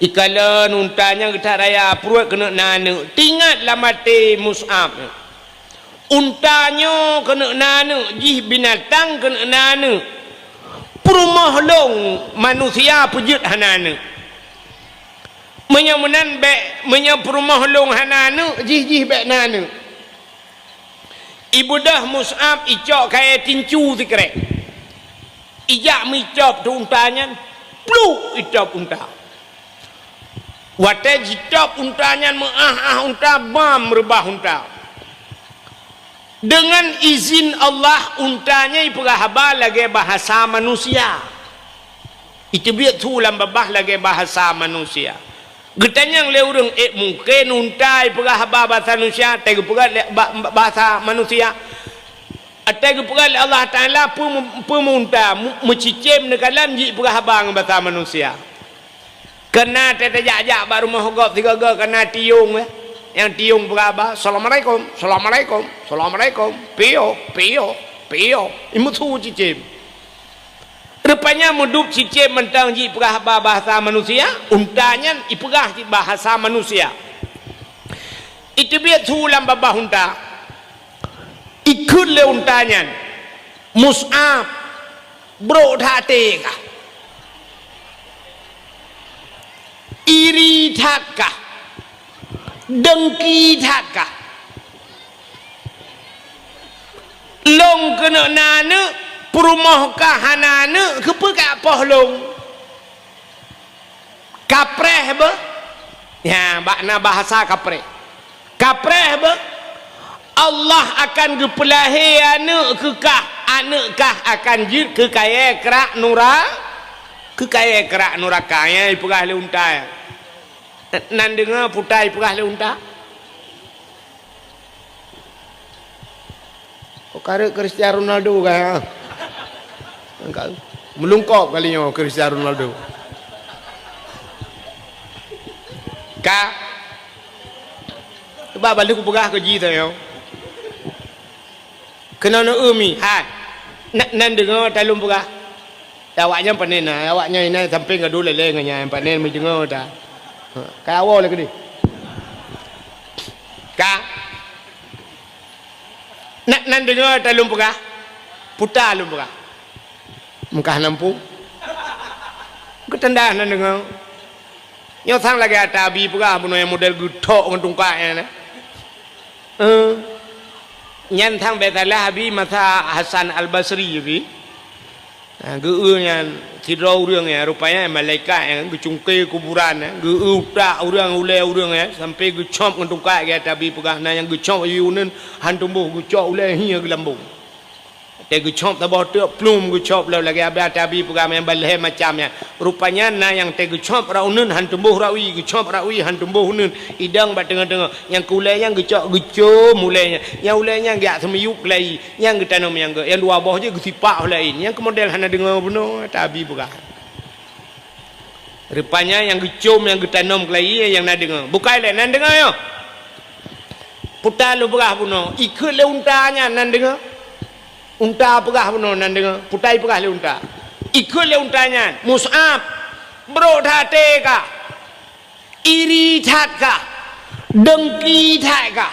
Ikalon unta nyan geuthat raya pruet keuneuk na aneuk. Teuingat lam até Mus'ab nyoe, unta nyoe keuneuk na aneuk, jih binatang keuneuk na aneuk. Peurumoh lôn manusia peue jeuet hana aneuk. Meunyoe meunan bék, meunyoe peurumoh lôn hana aneuk, jih-jih bék na aneuk. Ibeudôh Mus'ab, icok kayée tincu sikrek. Ijak meuicop teuh unta nyan, pluk itop unta. Watée jitop unta nyan, meuáh-áh unta, bam reubah unta. Deungon izin Allah, unta nyan ipeugah haba lagée bahasa manusia. Iteubiet su lam babah lagée bahasa manusia. Geutanyong lé ureuëng, "Ék mungken unta ipeugah haba bahasa manusia, teupeugah lé ba-, ba-, bahasa manusia?" Watée geupeugah lé Allah Taala, peue-, peue unta, mu-, meucicém neukalon jih peugah haba ngon basa manusia. Keunan watée tajak-jak bak rumoh gob sigoe-goe, keunan tiong, eh. Nyang tiong peugah haba, "Assalamualaikum, assalamualaikum, assalamualaikum, piôh, piôh, piôh." Imeusu cicém. Rupanya meudup cicém mantong jih peugah haba bahasa manusia, unta nyan ipeugah cit bahasa manusia. Iteubiet su lam babah unta. Ikheun lé unta nyan, "Mus'ab, brok that até kah? Iri that kah? Deungki that kah? Lôn keuneuk na aneuëk, peurumoh kah hana aneuëk, keupeue kapoh lôn?" Kapreh beuh. Nyan, bak na bahasa kapreh. Kapreh beuh. Allah akan geupeulahé aneuëk keu kah, aneuëk kah akan jeuet keu kayée krak nura-, keu kayée krak nuraka. Nyan ipeugah lé unta nyan. Nan deungoe peue ipeugah lé unta? Oh, ka rhot Cristiano Ronaldo ka, ha? Ka meulungkop kali nyoe Cristiano Ronaldo. Ka. Cuba balik kupeugah keu jih tanyoe. Keunoe neu-eu mi, hai. Na-, nan deungoe ta lôn peugah. Awaknyan panen na, awaknyan inan sampéng gadôh lé-lé ngon nyan, panen meudeungoe ta. Ha, ka awai lé keudeh. Ka. Na-, nan deungoe ta lôn peugah, peue ta lôn peugah. Meukah nampung. Geutanda nan deungoe. Nyoe sang lagée ata Abi peugah bunoe nyang model geuthok ngon tungkat nyan, eh. Eh. Nyan sang bék salah Abi masa Hasan Al-Basri Abi. Ha, geu-eu nyan sidroe ureuëng nyan, rupanya malaikat nyan geucungke kuburan nyan, geu-eu utak ureuëng, ulée ureuëng nyan, sampai geucop ngon tungkat, gata Abi peugah na nyang geucop yue uneun han tumboh, geucop ulée hi geulambong. Watée geucop saboh teuk, plum geucop lom, lagée abah Abi peugah nyan, ban lhée macam nyan. Rupanya na nyang teuh geucop rot uneun han tumboh rot wie, geucop rot wie han tumboh uneun, idong bak teungoh-teungoh. Nyang keu ulée nyan geucok geucom ulée nyan. Nyang ulée nyan geujak seumiyueb keulayi, nyang geutanom nyang geu-, nyang dua boh jih geusipak ulée laén. Nyang keu model hana deungoe bunoe, ata Abi peugah. Rupanya nyang geucom nyang geutanom keulayi nyang na deungoe. Bukai lé nan deungoe nyoe. Peue ta lôn peugah bunoe, ikheun lé unta nyan nan deungoe. Unta peugah bunoe nan deungoe, peue ta ipeugah lé unta. Ikheun lé unta nyan, "Mus'ab, brok that até kah? Iri that kah? Deungki that kah?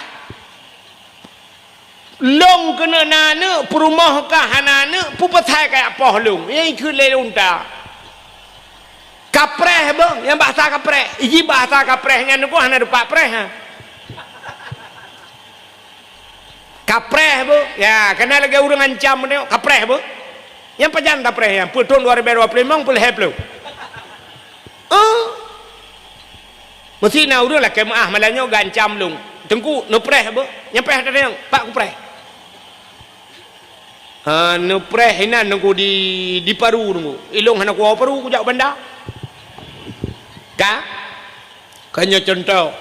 Lôn keuneuk na aneuëk, peurumoh kah hana aneuëk, peue pasai kajak poh lôn?" Nyan ikheun lé unta. Kapreh beuh, nyang bahasa kapreh. Iji bahasa kapreh nyan nyoe hana teumpat preh, ha. Kapreh beuh. Ya, kana lagée ureuëng ancam nyoe, kapreh beuh. Nyang pajan tapreh nyan, peue thon dua ribée dua ploh limong, peue lhée ploh. Eh. Meusti na ureuëng lakée meuáh malam nyoe geuancam lôn. "Teungku, neupreh beuh." Nyang preh teudeung, "Pat kupreh?" Ha, neupreh inan Teungku di, di Paru Teungku. Ilôn hana kuwoe Paru, kujak u banda. Ka? Ka nyoe cuntoh.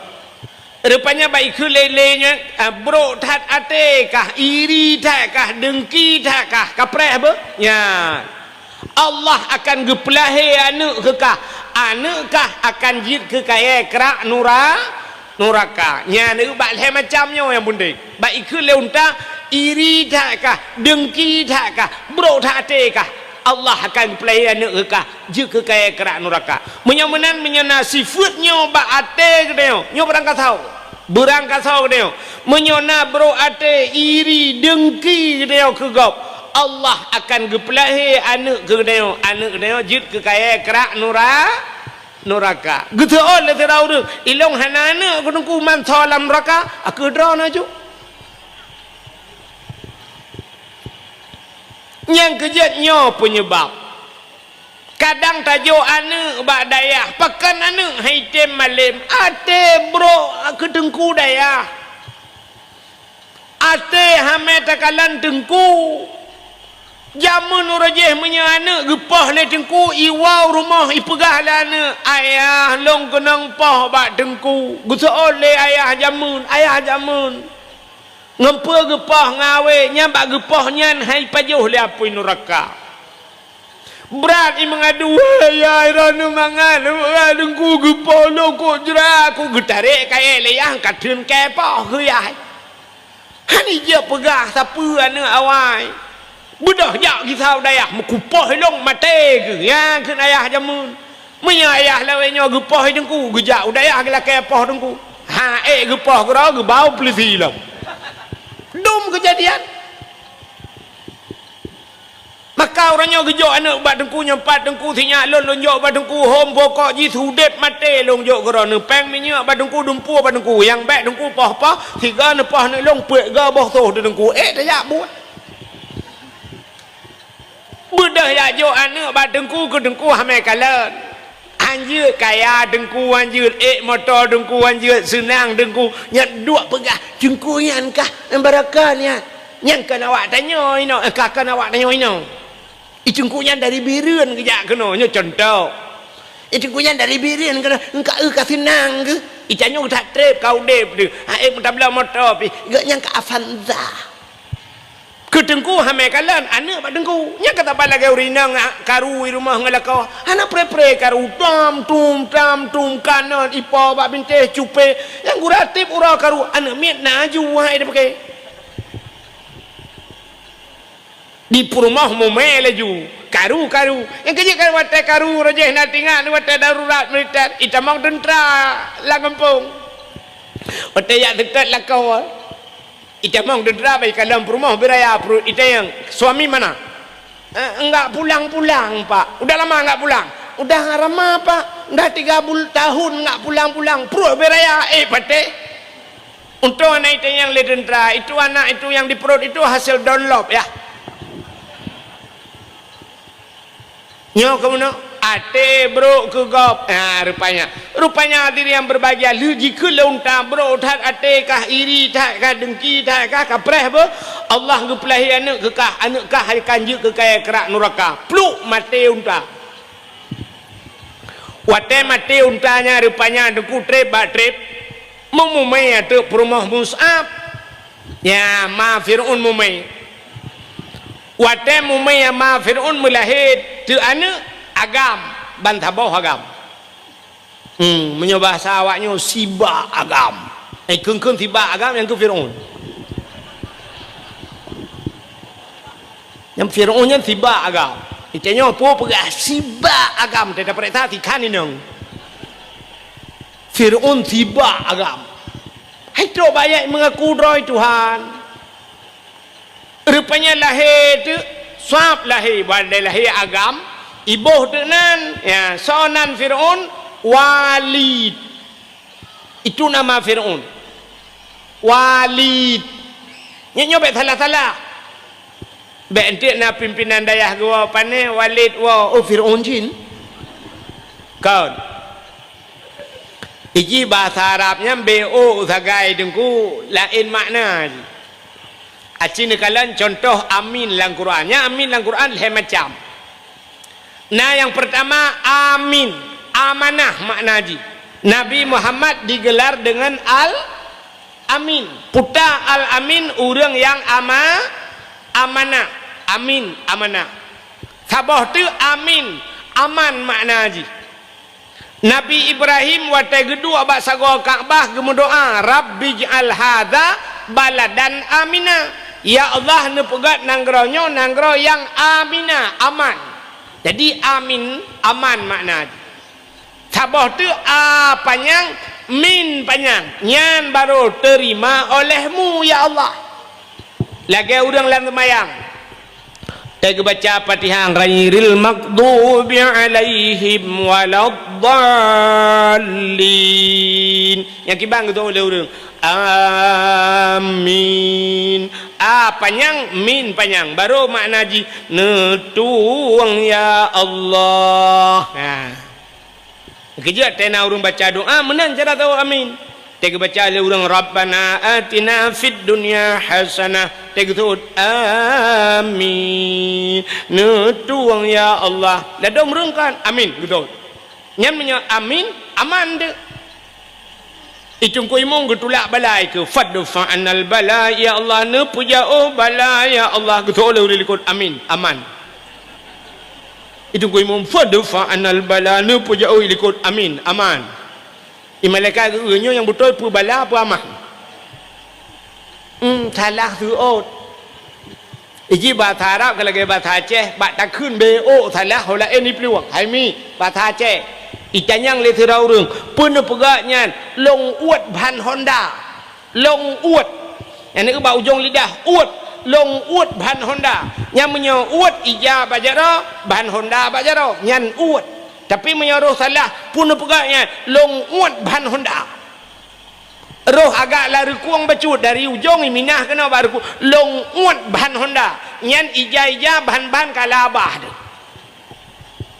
Rupanya bak ikheun lé-lé nyan, ah, brok that até kah, iri that kah, deungki that kah, kapreh beuh? Nyan. Allah akan geupeulahé aneuëk keu kah. Aneuëk kah akan jeuet keu kayée krak nura-, nuraka. Nyan, bak lhée macam nyoe nyang peunteng. Bak ikheun lé unta, iri that kah, deungki that kah, brok that até kah. Allah akan geupeulahé aneuëk keu kah, jeuet keu kayée krak nuraka. Meunyoe meunan, meunyoe na sifeuet nyoe bak até geutanyoe, nyoe beurangkasoe. Beurangkasoe geutanyoe. Meunyoe na brok até, iri, deungki geutanyoe keu gob, Allah akan geupeulahé aneuëk keu geutanyoe, aneuëk geutanyoe jeuet keu kayée krak nura-, nuraka. Geuseuôt lé sidroe ureuëng, "Ilôn hana aneuëk keu Teungku, man soe lam nuraka, a kheueh droeneuh aju." Nyang keujeuet nyoe peunyebab. Kadang tajok aneuëk bak dayah, pakon aneuëk hai tem malem, até brok keu teungku dayah. Até hamé takalon teungku. Jameun uroe jéh meunyoe aneuëk geupoh lé teungku, iwoe u rumoh ipeugah lé aneuëk, "Ayah, lôn keunong poh bak teungku." Geuseuôt lé ayah jameun, ayah jameun. Ngon peue geupoh ngon awé, nyan bak geupoh nyan hai pajoh lé apui nuraka. Brat i meungadu, "Weh yah, droeneuh mangat, teungku geupoh lôn kok jrat, kok geutarek kayée lé yah, ka theun kée poh keu yah." Hana jeuet peugah sapeue aneuëk awai. Beudôh jak gisa u dayah, meukupoh ilong maté keuh, nyan kheun ayah jameun. Meunyoe ayah lawét nyoe geupoh i teungku, geujak u dayah geulakée poh teungku. Ha ék geupoh keudroe geubau peulisi lom. Dum keujadian. Maka uroe nyoe geujok aneuëk bak teungku, nyoe pat teungku, sinyak lôn, lôn jok bak teungku, hom bokok jih seudeb maté lôn jok keudroe, neupéng minyeuk bak teungku, dumpue bak teungku, nyang bék teungku poh-poh, sigoe neupoh aneuëk lôn peuet goe boh soh di teungku. Ék tajak buet. Beudôh jak jok aneuëk bak teungku, keu teungku hamé kalon. Hanjeuet kaya teungku, hanjeuet ék moto teungku, hanjeuet seunang teungku, nyan duek peugah, "Teungku nyan kah barokah nyan." Nyan kon awak tanyoe inoe, eh, ka kon awak tanyoe inoe. I teungku nyan dari Bireuen geujak keunoe, nyoe cuntoh. I teungku nyan dari Bireuen keunoe, engka eu ka seunang geuh. I tanyoe that treb ka udeb deuh. Ha ék meutabloe moto pih, geuh nyan ka Avanza. Keu teungku hamé kalon aneuëk bak teungku. Nyan ka tabat lagée ureuëng inong karu i rumoh ngon lakoe. Hana pre-pre karu, tam tum, tam tum, kanon, ipo bak bintéh, cupé. Nyang gura tib uroe karu, aneuëk miet na aju hai dipaké. Di peurumoh mumé laju, karu-karu. Nyang keujeuet kan watée karu roh jih na tingat watée darurat militer, itamong teuntra lam gampông. Watée jak seutôt lakoe, itamong teuntra bak ikalon peurumoh beuraya peurumoh itanyong, "Suami mana?" "Eh, enggak pulang-pulang, Pak." "Udah lama enggak pulang?" "Udah lama, Pak. Udah tiga bul-, tahun enggak pulang-pulang." Pruet beuraya, eh, patéh. Untông aneuk itanyong lé teuntra, itu anak itu yang di perut itu hasil download, ya. Nyoe keunoe, até brok keu gob. Ha, rupanya. Rupanya hadirin yang berbahagia, lheueh jikheun lé unta brok that até kah, iri that kah, dengki that kah, kapreh beuh. Allah geupeulahé aneuëk keu kah, aneuëk kah akan jeuet keu kayée krak nuraka. Pluk maté unta. Watée maté unta nyan rupanya teungku treb bak treb, meumumé ateueh peurumoh Mus'ab. Nya ma Fir'aun mumé. Watée mumé ma Fir'aun meulahé teuk aneuëk agam, ban saboh agam. Hmm, meunyoe bahasa awaknyoe sibak agam. Eh, kheun-kheun sibak agam nyang keu Fir'aun. Nyang Fir'aun nyan sibak agam. Itanyoe peue peugah sibak agam, teuta peuriksa sikhan inong. Fir'aun sibak agam. Hai trok bak ayat meungaku droe Tuhan. Rupanya lahé teuk, sab lahé, ban lahé agam, iboh teuk nan, ya, soe nan Fir'aun, Walid. Itu nama Fir'aun. Walid. Nyoe, nyoe bék salah-salah. Bék enteuk na pimpinan dayah geuwoe pané Walid woe, oh, Fir'aun jin. Kon. Iji bahasa Arab nyan B O sagai teungku, laén makna jih. Aci neukalon contoh amin lam Quran. Nyan amin lam Quran lhée macam. Nah, yang pertama, amin, amanah makna jih. Nabi Muhammad digelar dengan Al-Amin. Puta Al-Amin, ureuëng nyang ama-, amanah. Amin, amanah. Saboh teuk amin, aman makna jih. Nabi Ibrahim watée geuduek bak sagoe Ka'bah geumeudoá, "Rabbij'al hadza baladan amina." Ya Allah, neupeugét nanggroe nyoe nanggroe nyang amina, aman. Jadi amin, aman makna. Saboh teuk a panyang, min panyang, nyan barô teurima oleh-Mu, ya Allah. Lagée ureuëng lam seumayang. Eh, geubaca Fatihah, "Ghairil maghdubi 'alaihim waladdallin." Nyang kiban geutôh lé ureuëng, "Amin." A panyang, min panyang. Baru makna jih, "Neutuwông, ya Allah." Nah. Keujeuet teuh na ureuëng baca doa meunan cara tawök amin. Teuh geubaca lé ureuëng, "Rabbana atina fid dunya hasanah." Teuh geuseuôt, "Amin." "Neutuwông, ya Allah." Ladôm ureuëng kan, "Amin." Geuseuôt. Nyan meunyoe amin, aman teuh. I Teungku Imum geutulak bala keu, "Fadfa 'annal bala, ya Allah, neupeujaweueb bala, ya Allah." Geuseuôt lé ureuëng likot, "Amin." Aman. I Teungku Imum, "Fadfa 'annal bala," neupeujaweueb likot, "Amin." Aman. I malaikat geu-, nyoe nyang beutôi peue bala, peue aman. Hmm, salah seuôt. Iji bahasa Arab ka lagée bahasa Aceh, bak takheun B O salah, ho laén iplueng. Hai mi, bahasa Aceh. Itanyong lé sidroe ureuëng, "Peue neupeugah nyan, lông uet ban honda?" Lông uet. Nyan bak ujong lidah, uet. Lông uet ban honda. Nyan meunyoe uet ija bak jaroe, ban honda bak jaroe. Nyan uet. Tapi meunyoe roh salah, peue neupeugah nyan, lông uet ban honda. Roh agak lam reukong bacut, dari ujong i minah keunoe bak reukong, lông uet ban honda. Nyan ija-ija, ban-ban ka labah teuh.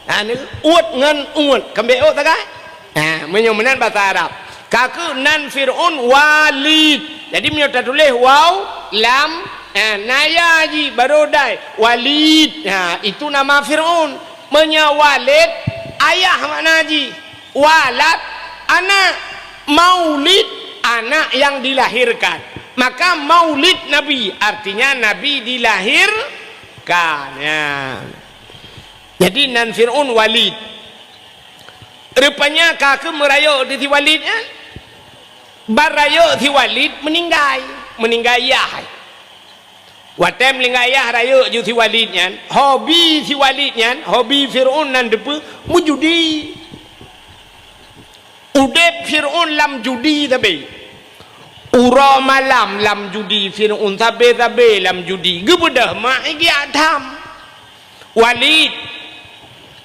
Ha, ni uet ngon uet, keumbek ôk sagai? Ha, meunyoe meunan basa Arab. Ka keuh nan Fir'aun Walid. Jadi meunyoe tatuléh waw, lam, ha, na ya jih, baru dai. Walid. Ha, itu nama Fir'aun. Meunyoe Walid, ayah makna jih. Walad, anak. Maulid, anak yang dilahirkan. Maka maulid Nabi, artinya Nabi dilahirkan. Ya. Jadi nan Fir'aun Walid. Rupanya ka keuh meurayeuk di si Walid nyan. Ban rayeuk si Walid meuninggai, meuninggai yah. Watée meuninggai yah rayeuk ju si Walid nyan, hobi si Walid nyan, hobi Fir'aun nan teupeue meujudi. Udeb Fir'aun lam judi sabe. Uroe malam lam judi, Fir'aun sabe-sabe lam judi. Geubeudôh mak i giak tham. Walid,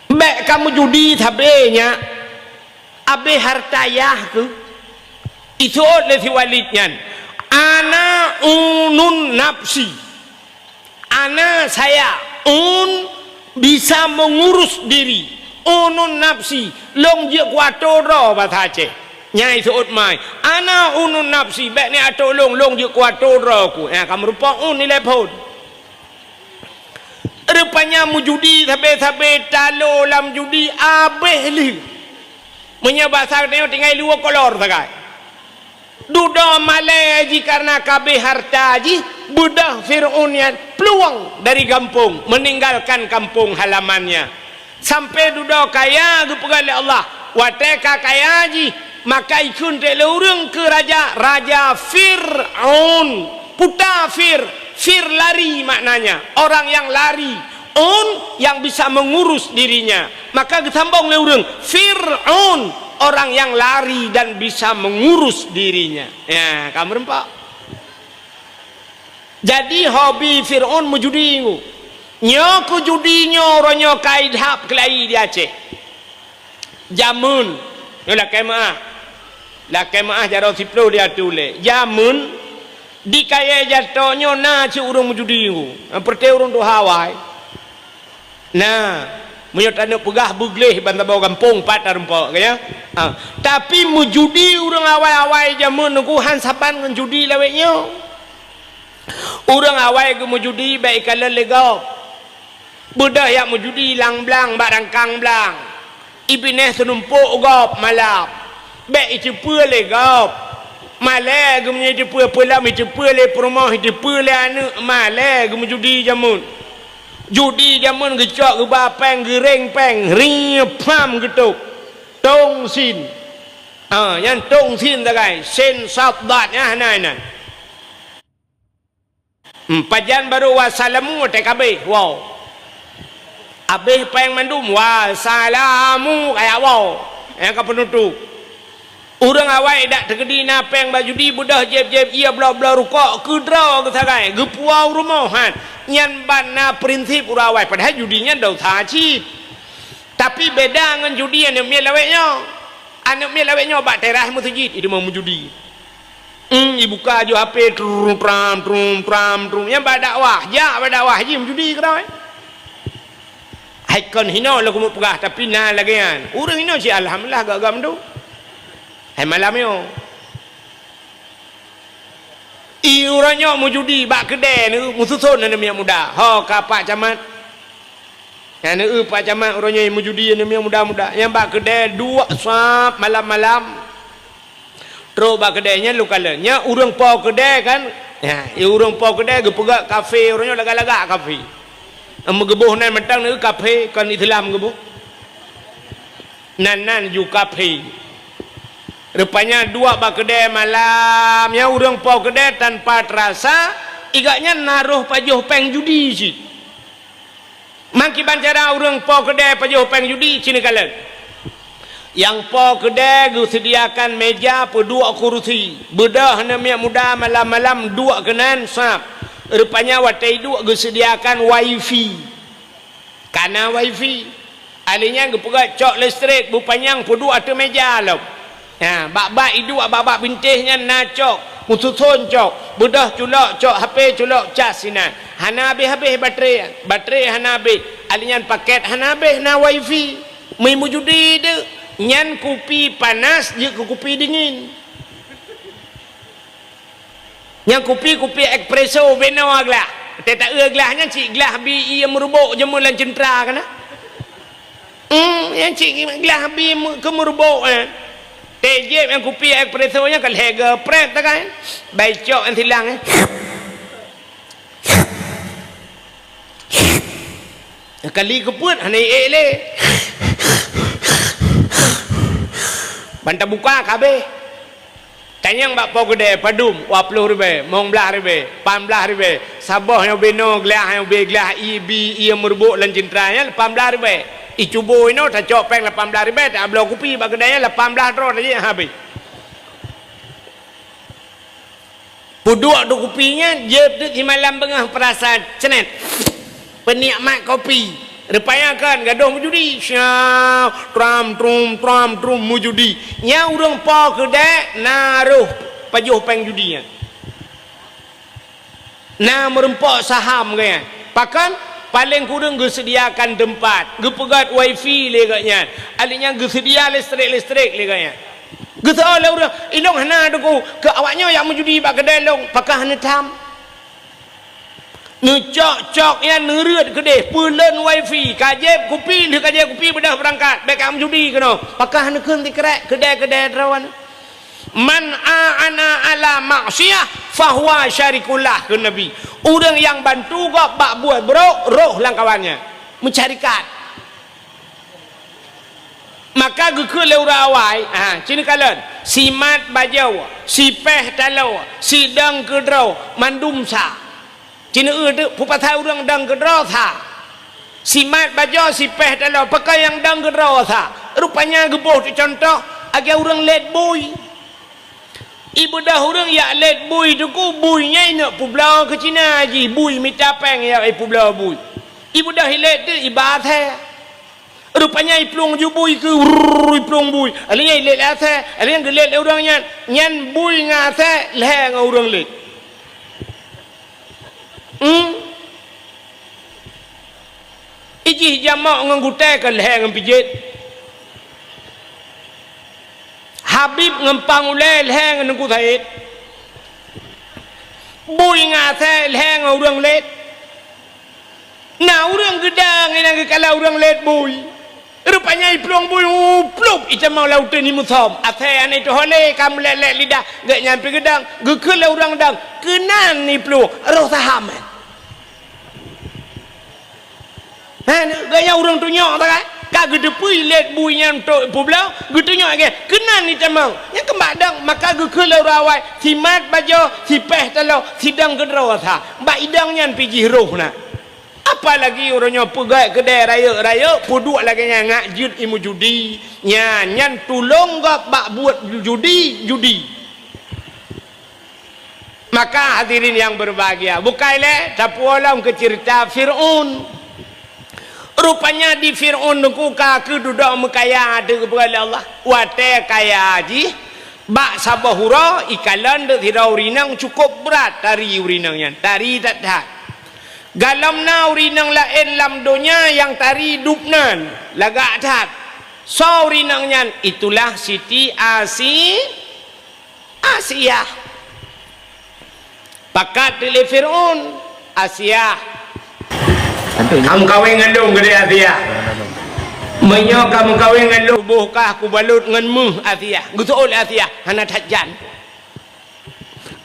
bék kameujudi sabe nyak. Abéh harta yah keuh. Iseuôt lé si Walid nyan, "Ana unun nafsi." Ana saya, un bisa mengurus diri. Unun nafsi, lông jeuet kuatô droe basa Aceh. Nyan iseuôt mai, "Ana unun nafsi", bék neuatô lông, lông jeuet kuatô droe ku. Nyan ka meurumpok un ilée phon. Rupanya meujudi sabe-sabe, talo lam judi abéh lheueh. Meunyoe basa geutanyoe tinggai luwoe kolor sagai. Dudoe malée jih kareuna ka abéh harta jih, beudôh Fir'aun nyan plueng dari gampông, meninggalkan kampung halamannya. Sampoe dudoe kaya geupeugah lé Allah, watée ka kaya jih, maka ikheun teuk lé ureuëng keu raja, Raja Fir'aun. Puta Fir, Fir lari maknanya, orang yang lari. Un yang bisa mengurus dirinya. Maka geusambong lé ureuëng, Fir'aun, orang yang lari dan bisa mengurus dirinya. Ya, ka meureumpok. Jadi hobi Fir'aun meujudi ngu. Nyoe keu judi nyoe uroe nyoe ka idhab keulayi di Aceh. Jameun, nyoe lakée meuáh. Lakée meuáh jaroe siplôh di ateueh ulée. Jameun di kayée jato nyoe na cit ureuëng meujudi ngu. Peureuté ureuëng tuha awai. Na, meunyoe taneuk peugah beugleh ban saboh gampông pat tarumpok, ka ya? Ha. Tapi meujudi ureuëng awai-awai jameun nyoe han saban ngon judi lawét nyoe. Ureuëng awai geumeujudi bék ikalon lé gob. Beudôh jak meujudi lam blang bak rangkang blang. Ibinéh seunumpok gob malam. Bék iteupeue lé gob. Malée geumeujudi iteupeue, peulom iteupeue lé peurumoh, iteupeue lé aneuëk, malée geumeujudi jameun. Judi jameun geucok geuba péng, geureng péng, rieb pham geutôb. Tong sin. Ah, nyan tong sin sagai, sin sad dad nyan hana inan. Hmm, pajan barô wasalamu teuh ka abéh, wow. Abéh péng mandum, wasalamu kaya wow. Nyang ka peunutôp. Ureuëng awai dak teukeudi na péng bak judi, beudôh jieb-jieb ié bloe-bloe rukok, keudroe geusagai, geupuwoe u rumoh han. Nyan ban na prinsip ureuëng awai, padahai judi nyan desya cit. Tapi beda ngon judi aneuëk miet lawét nyoe. Aneuëk miet lawét nyoe bak teras meuseujid, itu mah meujudi. Hmm, ibuka aju H P, trum, tram, trum, tram, trum. Nyang bak dakwah, jak bak dakwah jih meujudi keudroe. Hai kon hinoe lôn keumeung peugah, tapi na lagée nyan. Ureuëng hinoe cit alhamdulillah gak-gak mandum. Hai malam nyoe. I uroe nyoe meujudi bak keudée neu meususon aneuëk miet muda. Ho ka Pak Camat. Nyan neu Pak Camat uroe nyoe meujudi aneuëk miet muda-muda. Nyang bak keudée duek sab malam-malam. Trok bak keudée nyan lôn kalon. Nyan ureuëng po keudée kan? Ya, ureuëng po keudée geupeugah kafe uroe nyoe lagak-lagak kafe. Meugeuboh nan mantong neu kafe kon Islam geuboh. Nan-nan ju kafe. Rupanya duek bak keudée malam, nyan ureuëng po keudée tanpa terasa, i gobnyan na roh pajoh péng judi cit. Mangkiban cara ureuëng po keudée pajoh péng judi cit neukalon. Nyang po keudée geuseudiakan meja peuduek kurusi, beudôh aneuëk miet muda malam-malam duek keunan sab. Rupanya watée duek geuseudiakan wifi. Kana wifi. Ahli nyan geupeugah cok listrik beupanyang peuduek ateueh meja lom. Ha, bak-bak iduek bak-bak bintéh nyan na cok, meususon cok, beudôh culok cok H P culok cas sinan. Hana habéh-habéh baterai, baterai hana habéh. Ahli nyan paket hana habéh na wifi. Meumeujudi deuek, nyan kupi panas jeuet keu kupi dingin. Nyang kupi-kupi espresso binoe glah. Teuta eu glah nyan cit glah bi ié meurubok jeuet lam ceuntra kana. Hmm, nyan cit glah bi keu meurubok eh. Teujieb nyang kupi espresso nyan ka lhée geuprét takai. Bai cok nyang silang eh. Kali keupeuet hana iék lé. Ban tabuka ka habéh. Tanyong bak po keudée padum, dua ploh ribée, limong blaih ribée, lapan blaih ribée. Saboh nyang binoe glah nyang ubé glah ié bi ié meurubok lam ceuntra nyan lapan blaih ribée. Icubo inoe tacok péng lapan blaih ribée, tabloe kupi bak keudée nyan lapan blaih droe tajak habéh. Peuduek dua kupi nyan, jieb teuk simalam beungoh peurasa ceunet. Peunikmat kopi. Rupanya kan gadoh meujudi. Sya, tram, trum, tram, trum, meujudi. Nyan ureuëng po keudée na roh pajoh péng judi nyan. Na meureumpok saham geuh nyan. Pakon? Paleng kureueng geuseudiakan teumpat, geupeugét wifi lé geuh nyan. Ahli nyan geuseudia listrik-listrik lé geuh nyan. Geuseuôt lé ureuëng, "Ilong hana deungoe keu awaknyoe nyang meujudi bak keudée lôn, pakon hana tham?" Neucok-cok nyan neureuet keudeh, peulon wifi, ka jieb kupi, lheueh ka jieb kupi beudôh beurangkat, bék ka meujudi keunoe. Pakon hana kheun sikrek, keudée-keudée droe nyan. "Man a'ana ala maksiyah, fahuwa syarikun lah," kheun Nabi. Ureuëng nyang bantu gob bak buet brok, roh lam kawan nyan. Meusyarikat. Maka geukheun lé ureuëng awai, ha, ci neukalon, simat bajoe, sipéh taloe, sidong keudroe, mandum sa. Ci neueu teuk peue pasai ureuëng dong keudroe sa. Simat bajoe, sipéh taloe, pakon nyang dong keudroe sa. Rupanya geuboh teucontoh, lagée ureuëng lét bui. Ibeudôh ureuëng jak lét bui teungku, bui nyan ineuk peubloe keu Cina jih, bui mita péng jak ipeubloe bui. Ibeudôh ilét teuk iba asée. Rupanya iplueng ju bui keu, wurr, iplueng bui. Alheuh nyan ilét lé asée, alheuh nyan geulét lé ureuëng nyan. Nyan bui ngon asée lhée ngon ureuëng lét. Hmm? Ijih jamok ngon gutée ka lhée ngon pijet. Habib ngon pang ulée lhée ngon Teungku Said. Bui ngon asée lhée ngon ureuëng lét. Na ureuëng geudong inan geukalon ureuëng lét bui. Rupanya iplueng bui, u, plup, itamong lam uteuen imusom. Asée hana iteuhôi lé, ka meulét-lét lidah, gét nyan pih geudong, geukheun lé ureuëng dong, keunan iplueng, roh saham nyan. Hana, gaya ureuëng tunyok sagai. Ka geuteupeue lét bui nyan untuk peubloe, geutunyok lagée, keunan itamong. Nyang keumbak dong, maka geukheun lé ureuëng awai, simat bajoe, sipéh taloe, sidong keudroe sa. Bak idong nyan pih jih roh na. Apalagi uroe nyoe peugét keudè rayeuk-rayeuk, peuduek lagèe nyan ngat jeuet ilmu judi. Nyan, nyan tulông gob bak buet judi, judi. Maka hadirin yang berbahagia, bukai lé tapuwoe lom keu ceurita Fir'aun. Rupanya di Fir'aun teungku ka keuh dudoe meukaya teuh geupeugah lé Allah. Watèe kaya jih, bak saboh uroe ikalon deuh sidroe ureueng inong cukôp brat tari ureueng inong nyan, tari that-that. Galom na ureueng inong laén lam donya nyang tari dub nan, lagak that. Soe ureueng inong nyan? Itulah Siti Asi-, Asiah. Pakat lé Fir'aun, "Asiah, ka meukawen ngon lôn," geudeh Asiah. "Meunyoe ka meukawen ngon lôn, tuboh kah kubalot ngon méuh, Asiah." Geuseuôt lé Asiah, "Hana that jan."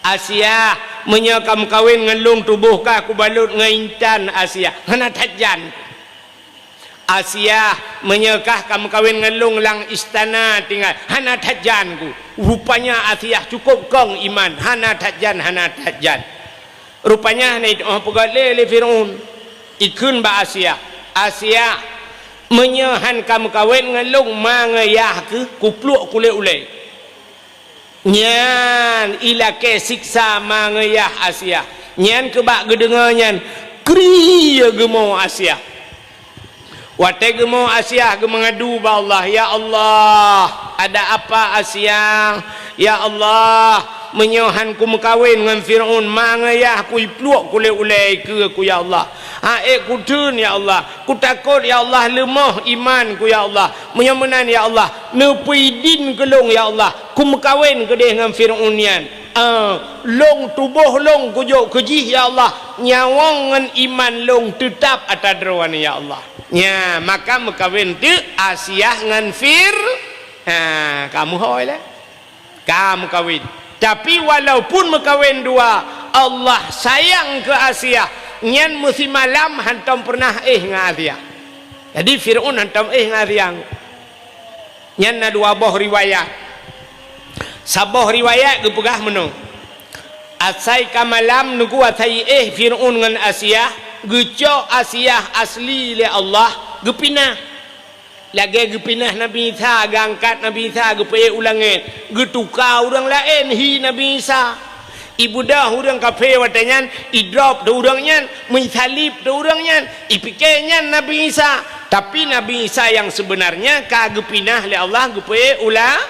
"Asiah, meunyoe ka meukawen ngon lôn, tuboh kah kubalot ngon intan, Asiah." "Hana that jan." "Asiah, meunyoe kah ka meukawen ngon lôn, lam istana tinggai." "Hana that jan ku." Rupanya Asiah cukôp kong iman, "Hana that jan, hana that jan." Rupanya hana jitu'oh peugah lé, lé Fir'aun. Ikheun bak Asiah, "Asiah, meunyoe han ka meukawen ngon lôn, ma ngon yah keuh kupluek kulét ulèe." Nyan ilakèe siksa ma ngon yah Asiah. Nyan keuh bak geudeungö nyan, kriye geumo Asiah. Watèe geumo Asiah geumeungadu bak Allah, "Ya Allah, ada apa Asiah? Ya Allah, meunyoe han kumeukawen ngon Fir'aun, ma ngon yah kuipluek kulét ulèe keue ku, ya Allah. Hana ék kutheun, ya Allah. Kutakot, ya Allah, leumoh iman ku, ya Allah. Meunyoe meunan, ya Allah, neupeuidin keu lôn, ya Allah, kumeukawen keudeh ngon Fir'aun nyan. Ah, lôn tuboh lôn kujok keu jih, ya Allah, nyawöng ngon iman lôn teutab ata droe nyoe, ya Allah." Nya, maka meukawen teuk Asiah ngon Fir-, ha, ka meuhôi lé. Ka meukawen. Tapi walaupun meukawen dua, Allah sayang keu Asiah, nyan meusimalam hantom peureunah éh ngon Asiah. Jadi Fir'aun hantom éh ngon Asiah. Nyan na dua boh riwayat. Saboh riwayat geupeugah meunoe, asai ka malam teungku, asai éh Fir'aun ngon Asiah, geucok Asiah asli lé Allah, geupinah. Lagèe geupinah Nabi Isa, geuangkat Nabi Isa, geupeuék u langèt, geutuka ureueng laén hi Nabi Isa. Ibeudôh ureueng kafé watèe nyan, idrop teuh ureueng nyan, meuisalib teuh ureueng nyan, ipike nyan Nabi Isa. Tapi Nabi Isa nyang seubeunarnya ka geupinah lé Allah, geupeuék u la-,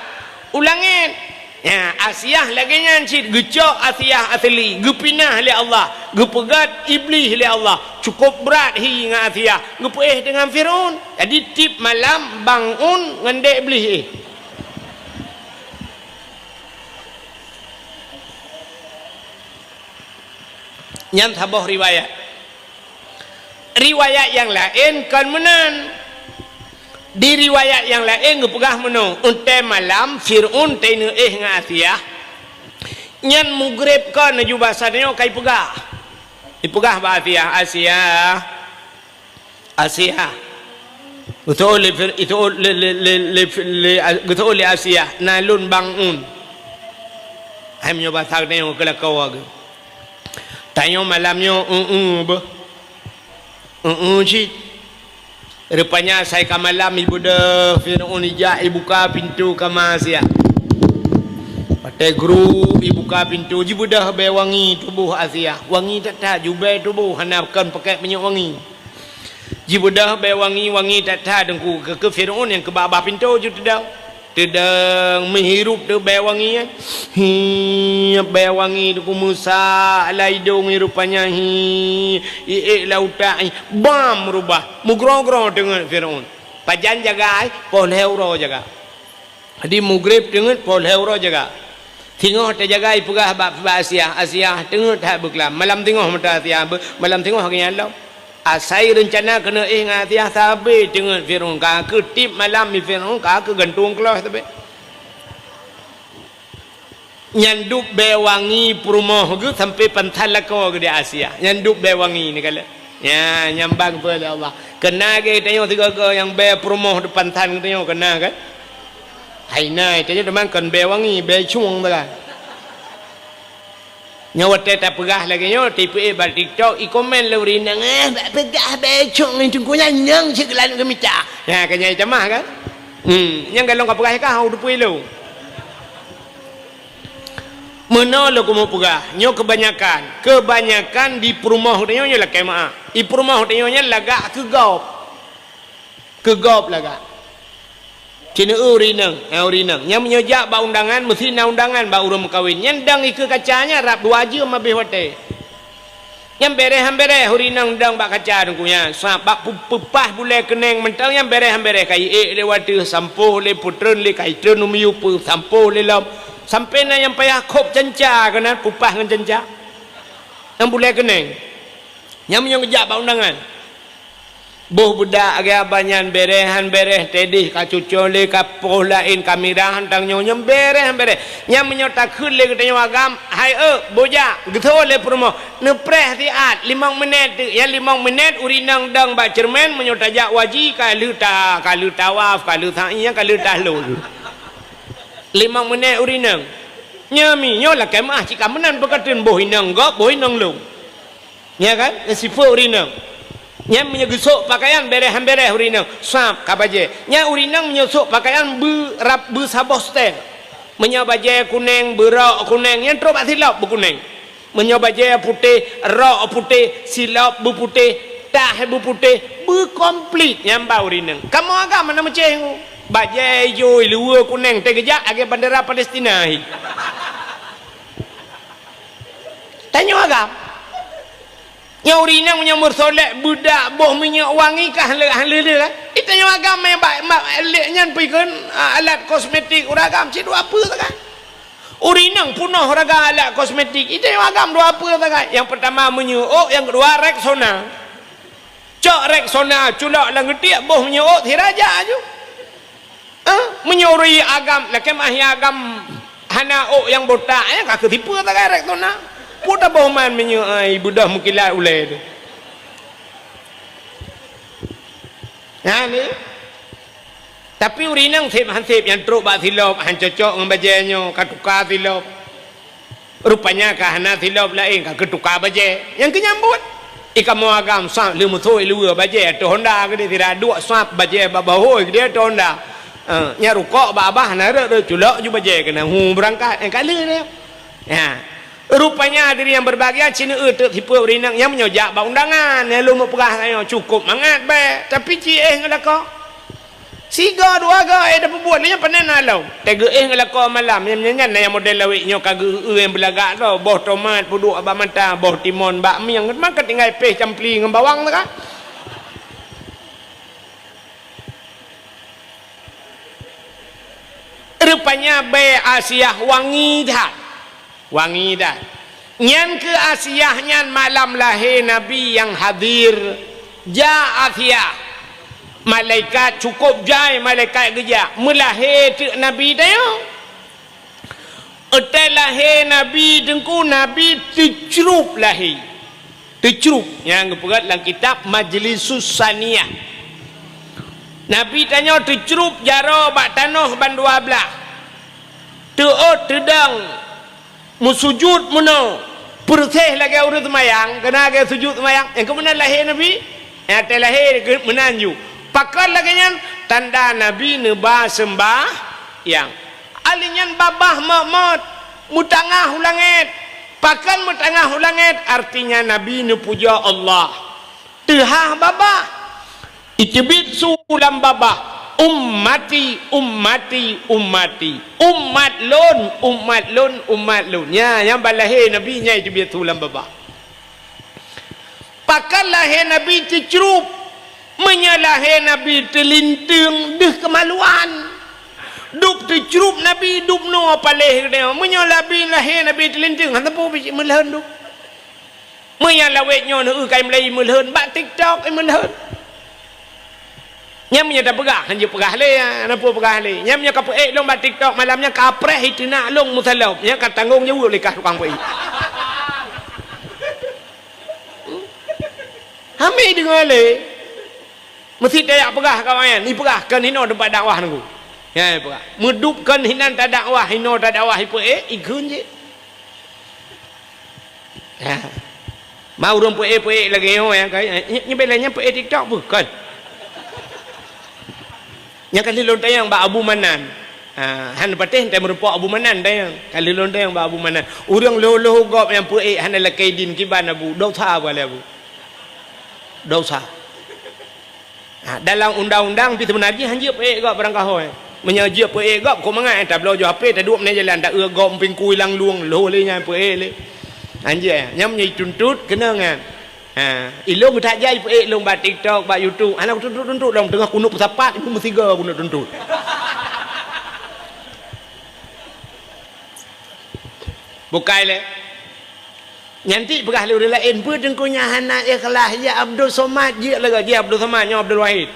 u langèt. Nya, Asiah lagèe nyan cit, geucok Asiah asli, geupinah lé Allah, geupeugöt Iblih lé Allah, cukôp brat hi ngon Asiah, geupeuéh deungon Fir'aun. Jadi, tiep malam bang un ngon dek Iblih éh. Nyan saboh riwayat. Riwayat nyang laén kon meunan. Di riwayat nyang laén geupeugah meunoe, watèe malam Fir'aun teuneuk éh ngon Asiah, nyan Mugreb kon laju basa nyoe ka ipeugah. Ipeugah bak Asiah, "Asiah, Asiah." Geuseuôt lé Fir-, geuseuôt lé, lé, lé, lé, lé, geuseuôt lé Asiah, "Na lôn bang un." Hai meunyoe basa geutanyoe keu lakoe geuh. Tanyoe malam nyoe, eu-eu beuh. Eu-eu cit. Rupanya asai ka malam ibeudôh Fir'aun ijak ibuka pintoe kama Asiah. Watèe gruek ibuka pintoe, jibeudôh bèe wangi tuboh Asiah. Wangi that-that, jubèe tuboh, hana kon pakèk minyéuk wangi. Jibeudôh bèe wangi, wangi that-that teungku, keu, keu Fir'aun nyang keu babah pintoe ju teudong. Teudong meuhirup teuh bèe wangi nyan. Hi, bèe wangi teungku meusak lam idông, rupanya hi, iék lam utak, hi, bam rubah. Meugrô-grô teungeut Fir'aun. Pajan jaga, poh lhèe uroe jaga. Jadi Mugreb teungeut poh lhèe uroe jaga. Singoh teujaga ipeugah bak, bak Asiah, "Asiah, teungeut that beuklam." Malam singoh mata Asiah, be-, malam singoh geunyang lom. Asai reuncana keuneuk éh ngon Asiah sabe teungeut Fir'aun, ka keuh tiep malam di Fir'aun, ka keuh gantung keuloh sabe. Nyan dub bèe wangi peurumoh geuh sampoe pansan lakoe geuh di Asiah. Nyan dub bèe wangi neukalon. Nya, nyang ban peue lé Allah. Keuna geutanyoe sigoe-goe nyang bèe peurumoh teuh pansan geutanyoe keuna kan? Hai na, tanyoe teuma kon bèe wangi, bèe cueng teuh kan. Nyoe watée tapeugah lagée nyoe, tipeue bak TikTok, ikomen lé ureuëng inong, "Eh, bak peugah becok ngon teungku nyan nyang sigeulalu geumita." Nah, ka nyan tamah kan? Hmm, nyang galong ka peugah ka, hau dupeue lo. Meunoe lôn keumeung peugah, nyoe keubanyakan, keubanyakan di peurumoh tanyoe nyoe lakée meu'ah. Di peurumoh tanyoe nyan lagak keu gob. Keu gob lagak. Cineu ureuëng inong, ha, ureuëng inong. Nyang meunyoe jak bak undangan, meusti na undangan bak ureuëng meukawen. Nyan dang ikeue kaca nyan rab dua jeuem habéh watée. Nyan bereh han bereh ureuëng inong dang bak kaca teungku nyan. Sa bak pu-, peupah bulée keuneng mantong nyan bereh han bereh, ka iék lé watée, sampoh lé, peutreun lé, ka itreun u miyup, sampoh lé lom. Sampoe na nyang payah khôb canca keunan peupah ngon canca. Nyang bulée keuneng. Nyang meunyoe geujak bak undangan. Boh beudak lagée abah nyan bereh han bereh, teuh deh ka cucoe lé, ka poh laén, ka mirah han tanyoe, nyan bereh han bereh. Nyan meunyoe takheun lé geutanyoe agam, "Hai eu, bujak," geutho lé peurumoh, neupreh siat, limong minét teuk. Nyan limong minét ureuëng inong dong bak ceureumen, meunyoe tajak u haji, ka lheueh ta-, ka lheueh tawaf, ka lheueh sa'i, nyan ka lheueh tahlul. Limong minét ureuëng inong. Nyan mi, nyoe lakée meu'ah cit ka meunan peukateun boh inong gob, boh inong lôn. Nya kan? Nyan sifeuet ureuëng inong. Nyan meunyoe geusôk pakaian bereh han bereh ureuëng inong, sab ka bajée. Nyan ureuëng inong meunyoe sôk pakaian beurab beusaboh seutée. Meunyoe bajée kuneng, beurok kuneng, nyan trok bak silop beukuneng. Meunyoe bajée putéh, rok putéh, silop beuputéh, tah beuputéh, beukomplit nyan ba ureuëng inong. Kamoe agam hana meucéh ngu. Bajée ijo, luweue kuneng, teuh geujak lagée bandera Palestina hi. Tanyoe agam. Nyoe ureuëng inong nyang meusolek beudak boh minyeuk wangi ka han le-, han le-le kan? Itanyoe agam mé bak, bak lek nyan pih kheun, a, alat kosmetik ureuëng agam cit dua peue sagai. Ureuëng inong peunoh ragam alat kosmetik, itanyoe agam dua peue sagai. Nyang peurtama minyeuk ôk, nyang keudua Rexona. Cok Rexona culok lam geutiek boh minyeuk ôk sira jak aju. Eh, meunyoe ureuëng agam, lakée meu'ah agam hana ôk nyang botak, eh, ka keu tipeue sagai Rexona. Peue taboh man minyeuk, ai, beudôh meukilat ulée teuh. Nah, ni. Tapi ureuëng inong seb han seb nyang trok bak silop, han cocok ngon bajée nyoe, ka tuka silop. Rupanya ka hana silop laén, ka keutuka bajée. Nyang keu nyan buet. I kamoe agam sab leumeusôi luweue bajée ateueh honda keudeh sira duek sab bajée bak bahôi keudeh ateueh honda. Eh, nyan rukok bak abah na rot-rot culok ju bajée keunan hu beurangkat. Eh, ka lheueh nyan. Ya. Rupanya hadirin yang berbahagia, cineu eu teuk sifeuet ureuëng inong nyang meunyoe jak bak undangan, nyang lôn meupeugah tanyoe cukôp mangat bèe, tapi ci éh ngon lakoe. Sigoe dua goe éh tapeubuet, nyan pane na lom. Teuh geuéh ngon lakoe malam, nyan, nyan, nyan na nyang model lawét nyoe ka geu-eu nyang beulagak droe, boh tomat peuduek bak mata, boh timon bak mieng, maka tinggai péh campli ngon bawang teuka. Rupanya bèe Asiah wangi that. Wangi that. Nyan keuh Asiah nyan malam lahé Nabi nyang hadir. Jak Asiah. Malaikat cukôp jai malaikat geujak. Meulahé teuk Nabi tanyoe. Watèe lahé Nabi teungku, Nabi teucrup lahé. Teucrup. Nyang geupeugah lam kitab Majlisus Saniyah. Nabi tanyoe teucrup jaroe bak tanoh bandua blah. Teuôt teudong. Meusujut meunoe, peureuseh lagèe ureueng seumayang, keunan lagèe sujut seumayang. Nyang keuh meunan lahé Nabi, nyang watèe lahé meunan ju. Pakon lagèe nyan? Tanda Nabi neuba seumbahyang. Alèh nyan babah mot-mot, meutangah u langèt. Pakon meutangah u langèt? Artinya Nabi neupujoe Allah. Teuhah babah. Iteubiet su lam babah, "Ummati, ummati, ummati. Umat lôn, umat lôn, umat lôn." Nya, nyang ban lahé Nabi nyan iteubiet su lam babah. Pakon lahé Nabi teucrup? Meunyoe lahé Nabi teulinteung, deuh keumaluan. Dub teucrup Nabi, dub noe paléh geutanyoe. Meunyoe Nabi lahé Nabi teulinteung, hana peue biji meulhon dub. Meunyoe lawét nyoe neueu kai meulai meulhon, bak TikTok meulhon. Nyan meunyoe tapeugah, hanjeuet peugah lé, hana peue peugah lé. Nyan meunyoe ka peuék lôn bak TikTok malam nyan, ka preh iteunak lôn meusalop. Nyan ka tanggong jaweueb lé kah tukang peuék. Hana deungoe lé. Meusti tajak peugah kawan nyan, ipeugah kon hinoe teumpat dakwah nunggu. Nyan ipeugah. Meudub kon hinan tadakwah, hinoe tadakwah ipeuék, ikheun jih. Ha. Ma ureuëng peuék-peuék lagée nyoe nyang ka, nyoe, nyoe bela nyang peuék TikTok bukan. Nyang ka lheueh lôn tanyong bak Abu Manan. Ha, han patéh teumeureumpok Abu Manan tanyong. Ka lheueh lôn tanyong bak Abu Manan. Ureuëng lhôh-lhôh gob nyang peuék hana lakée idin kiban Abu. Dosa apa lé Abu? Dosa. Ha, dalam undang-undang pih seubeuna jih hanjeuet peuék gob barangkaho. Meunyoe jeuet peuék gob, kok mangat tabloe ju H P, taduek meunan jalan, ta-eu gob pingkui lam lueng, lhôh lé nyan peuék lé. Hanjeuet, nyan meunyoe jituntut, keunong nyan. Ha, ilôn that jai peuék lôn bak TikTok, bak YouTube. Hana kutuntut-tuntut lom, teungoh kunuek peusapat, ibu meusiga kunuek tuntut. Bukai lé. Nyan ti peugah lé ureuëng laén, "Peue teungku nyan hana ikhlas, ya Abdul Somad, jeuet lagée jih Abdul Somad, nyoe Abdul Wahid."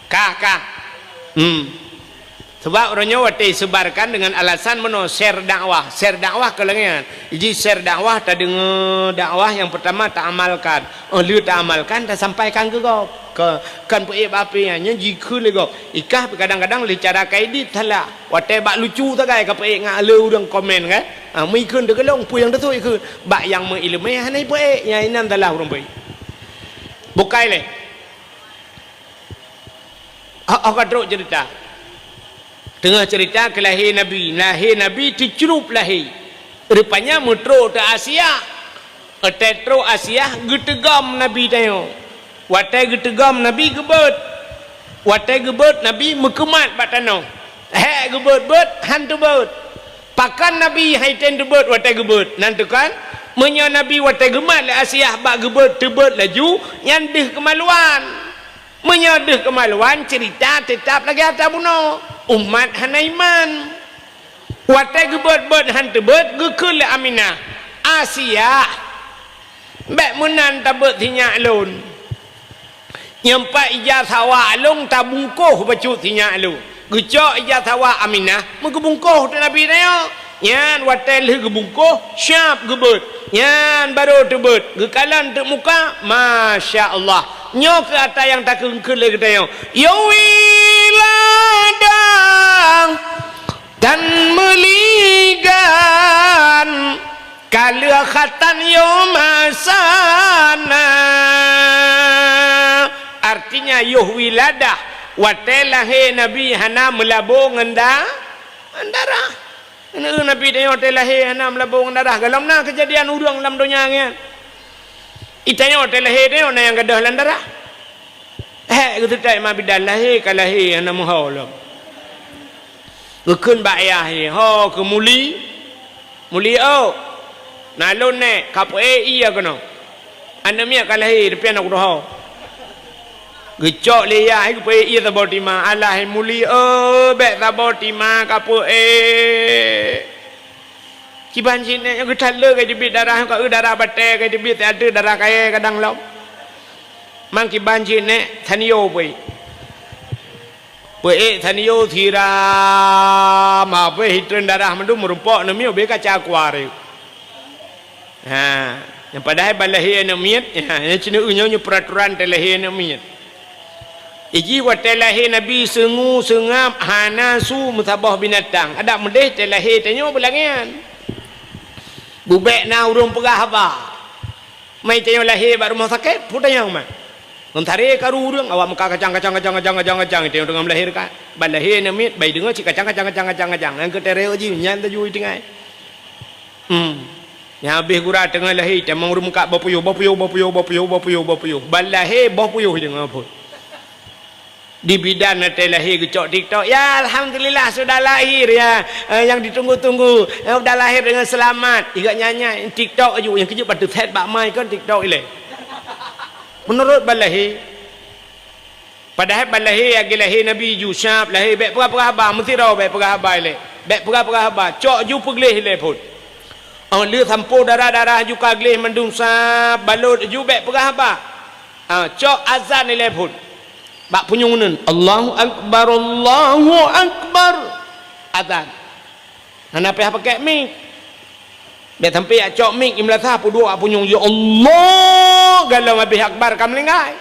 Kah, kah. Hmm. Sebab uroe nyoe watée isebarkan dengan alasan meunoe share dakwah. Share dakwah keu lagée nyan. Jadi share dakwah, tadeungoe dakwah nyang peurtama taamalkan. Oh, lheueh taamalkan, tasampaikan keu gob. Ke, kan peuék bak H P nyan, nyan jikheun lé gob. Ikah pih kadang-kadang lé cara ka idit salah. Watée bak lucu sagai ka peuék ngon le ureuëng komen kan. Ha, meukheun teukeulong peue nyang teusut ikheun. Bak nyang meuileumé hana ipeuék, nyang inan salah ureuëng peuék. Bukai lé. Oh, oh ka trok cerita. Teungoh cerita keu lahé Nabi. Lahé Nabi teucrup lahé. Rupanya meutrok teu Asia. Watée trok Asia geuteugom Nabi tanyoe. Watée geuteugom Nabi geubeuet. Watée geubeuet Nabi meukeumat bak tanoh. Hék geubeuet-beuet han teubeuet. Pakon Nabi han item teubeuet watée geubeuet? Nan teukan, meunyoe Nabi watée geumat lé Asia bak geubeuet teubeuet laju, nyan deuh keumaluan. Meunyoe deuh keumaluan, ceurita teutap lagée atra bunoe, umat hana iman. Watée geubeuet-beuet han teubeuet, geukheun lé Aminah, "Asia, bék meunan tabeuet sinyak lôn. Nyang pat ija sawa lôn tabungkôh bacut sinyak lôn." Geucok ija sawa Aminah, meugeubungkôh teuk Nabi tanyoe. Nyan watée lheueh geubungkôh, siab geubeuet. Nyan barô teubeuet, geukalon teuk muka, masya Allah. Nyoe keuh atra nyang takheun-kheun lé geutanyoe. Ya wiladah tan meuligan, ka lheueh khatan yoh masa na. Artinya yoh wiladah, watée lahé Nabi hana meulabô ngon da-, ngon darah. Aneuk Nabi tanyoe watée lahé hana meulabô ngon darah. Golom na keujadian ureuëng lam donya nyan. Itanyoe watée lahé tanyoe na nyang gadôh lam darah. Hék geuteutai ma bidan lahé ka lahé hana meuho lom. Geukheun bak yah, "Ho keu Muli, Muli oh, na lôn nèk ka peuék ié keunoe. Aneuk miet ka lahé, tapi aneuk kudoho." Geucok lé yah, geupeuék ié saboh tima. "Alah hai Muli oh, bék saboh tima ka peuék." Kiban cit nèk nyoe geutaleuek ka teubiet darah, ka eu darah batée ka teubiet, ateueh darah kayée kadang lom. Man kiban cit nèk, tanyoe peuék. Peuék tanyoe siram, habéh itreun darah mandum meurumpok neumiyueb beu kaca kuari. Ha, nyang padahai ban lahé aneuk miet, ha, nyang cit nyoe nyoe peraturan teu lahé aneuk miet. Iji watée lahé Nabi seungu seungab hana su meusaboh binatang. Adak meudeh teu lahé tanyoe beulangéan. Bubek na ureuëng peugah haba. Mai tanyoe lahé bak rumoh sakét, peue tanyong ma. Ngon taré karu ureuëng, awak meuka kacang, kacang, kacang, kacang, kacang, kacang, tanyoe teungoh meulahérkan. Ban lahé aneuk miet, bai deungoe cit kacang, kacang, kacang, kacang, kacang. Nyang keu taré uji, nyan taju tinggai. Hmm. Nyang habéh gura teungoh lahé, tamong ureuëng meuka boh puyôh, boh puyôh, boh puyôh, boh puyôh, boh puyôh, boh puyôh. Ban lahé boh puyôh deungoe phon. Di bidan watée lahé geucok TikTok, "Ya, alhamdulillah sudah lahir ya, eh, yang ditunggu-tunggu, eh, udah lahir dengan selamat." Iga nyanyi TikTok aju, nyang keujeuet batu set bak mai kon TikTok ilée. Meunurot ban lahé. Padahai ban lahé, lagée lahé Nabi ju, siab lahé, bék peugah-peugah haba, meusidroe bék peugah haba ilée. Bék peugah-peugah haba, cok ju peugleh ilée phon. Oh, lheueh sampoe darah-darah ju ka gleh mandum sab, balot ju bék peugah haba. Ah, cok azan ilée phon. Bak punyueng uneun, "Allahu Akbar, Allahu Akbar." Azan. Hana payah pakai mik. Bék sampai jak cok mik, imeulasah peuduek bak punyueng, "Ya Allah," galom habéh akbar ka meuninggai.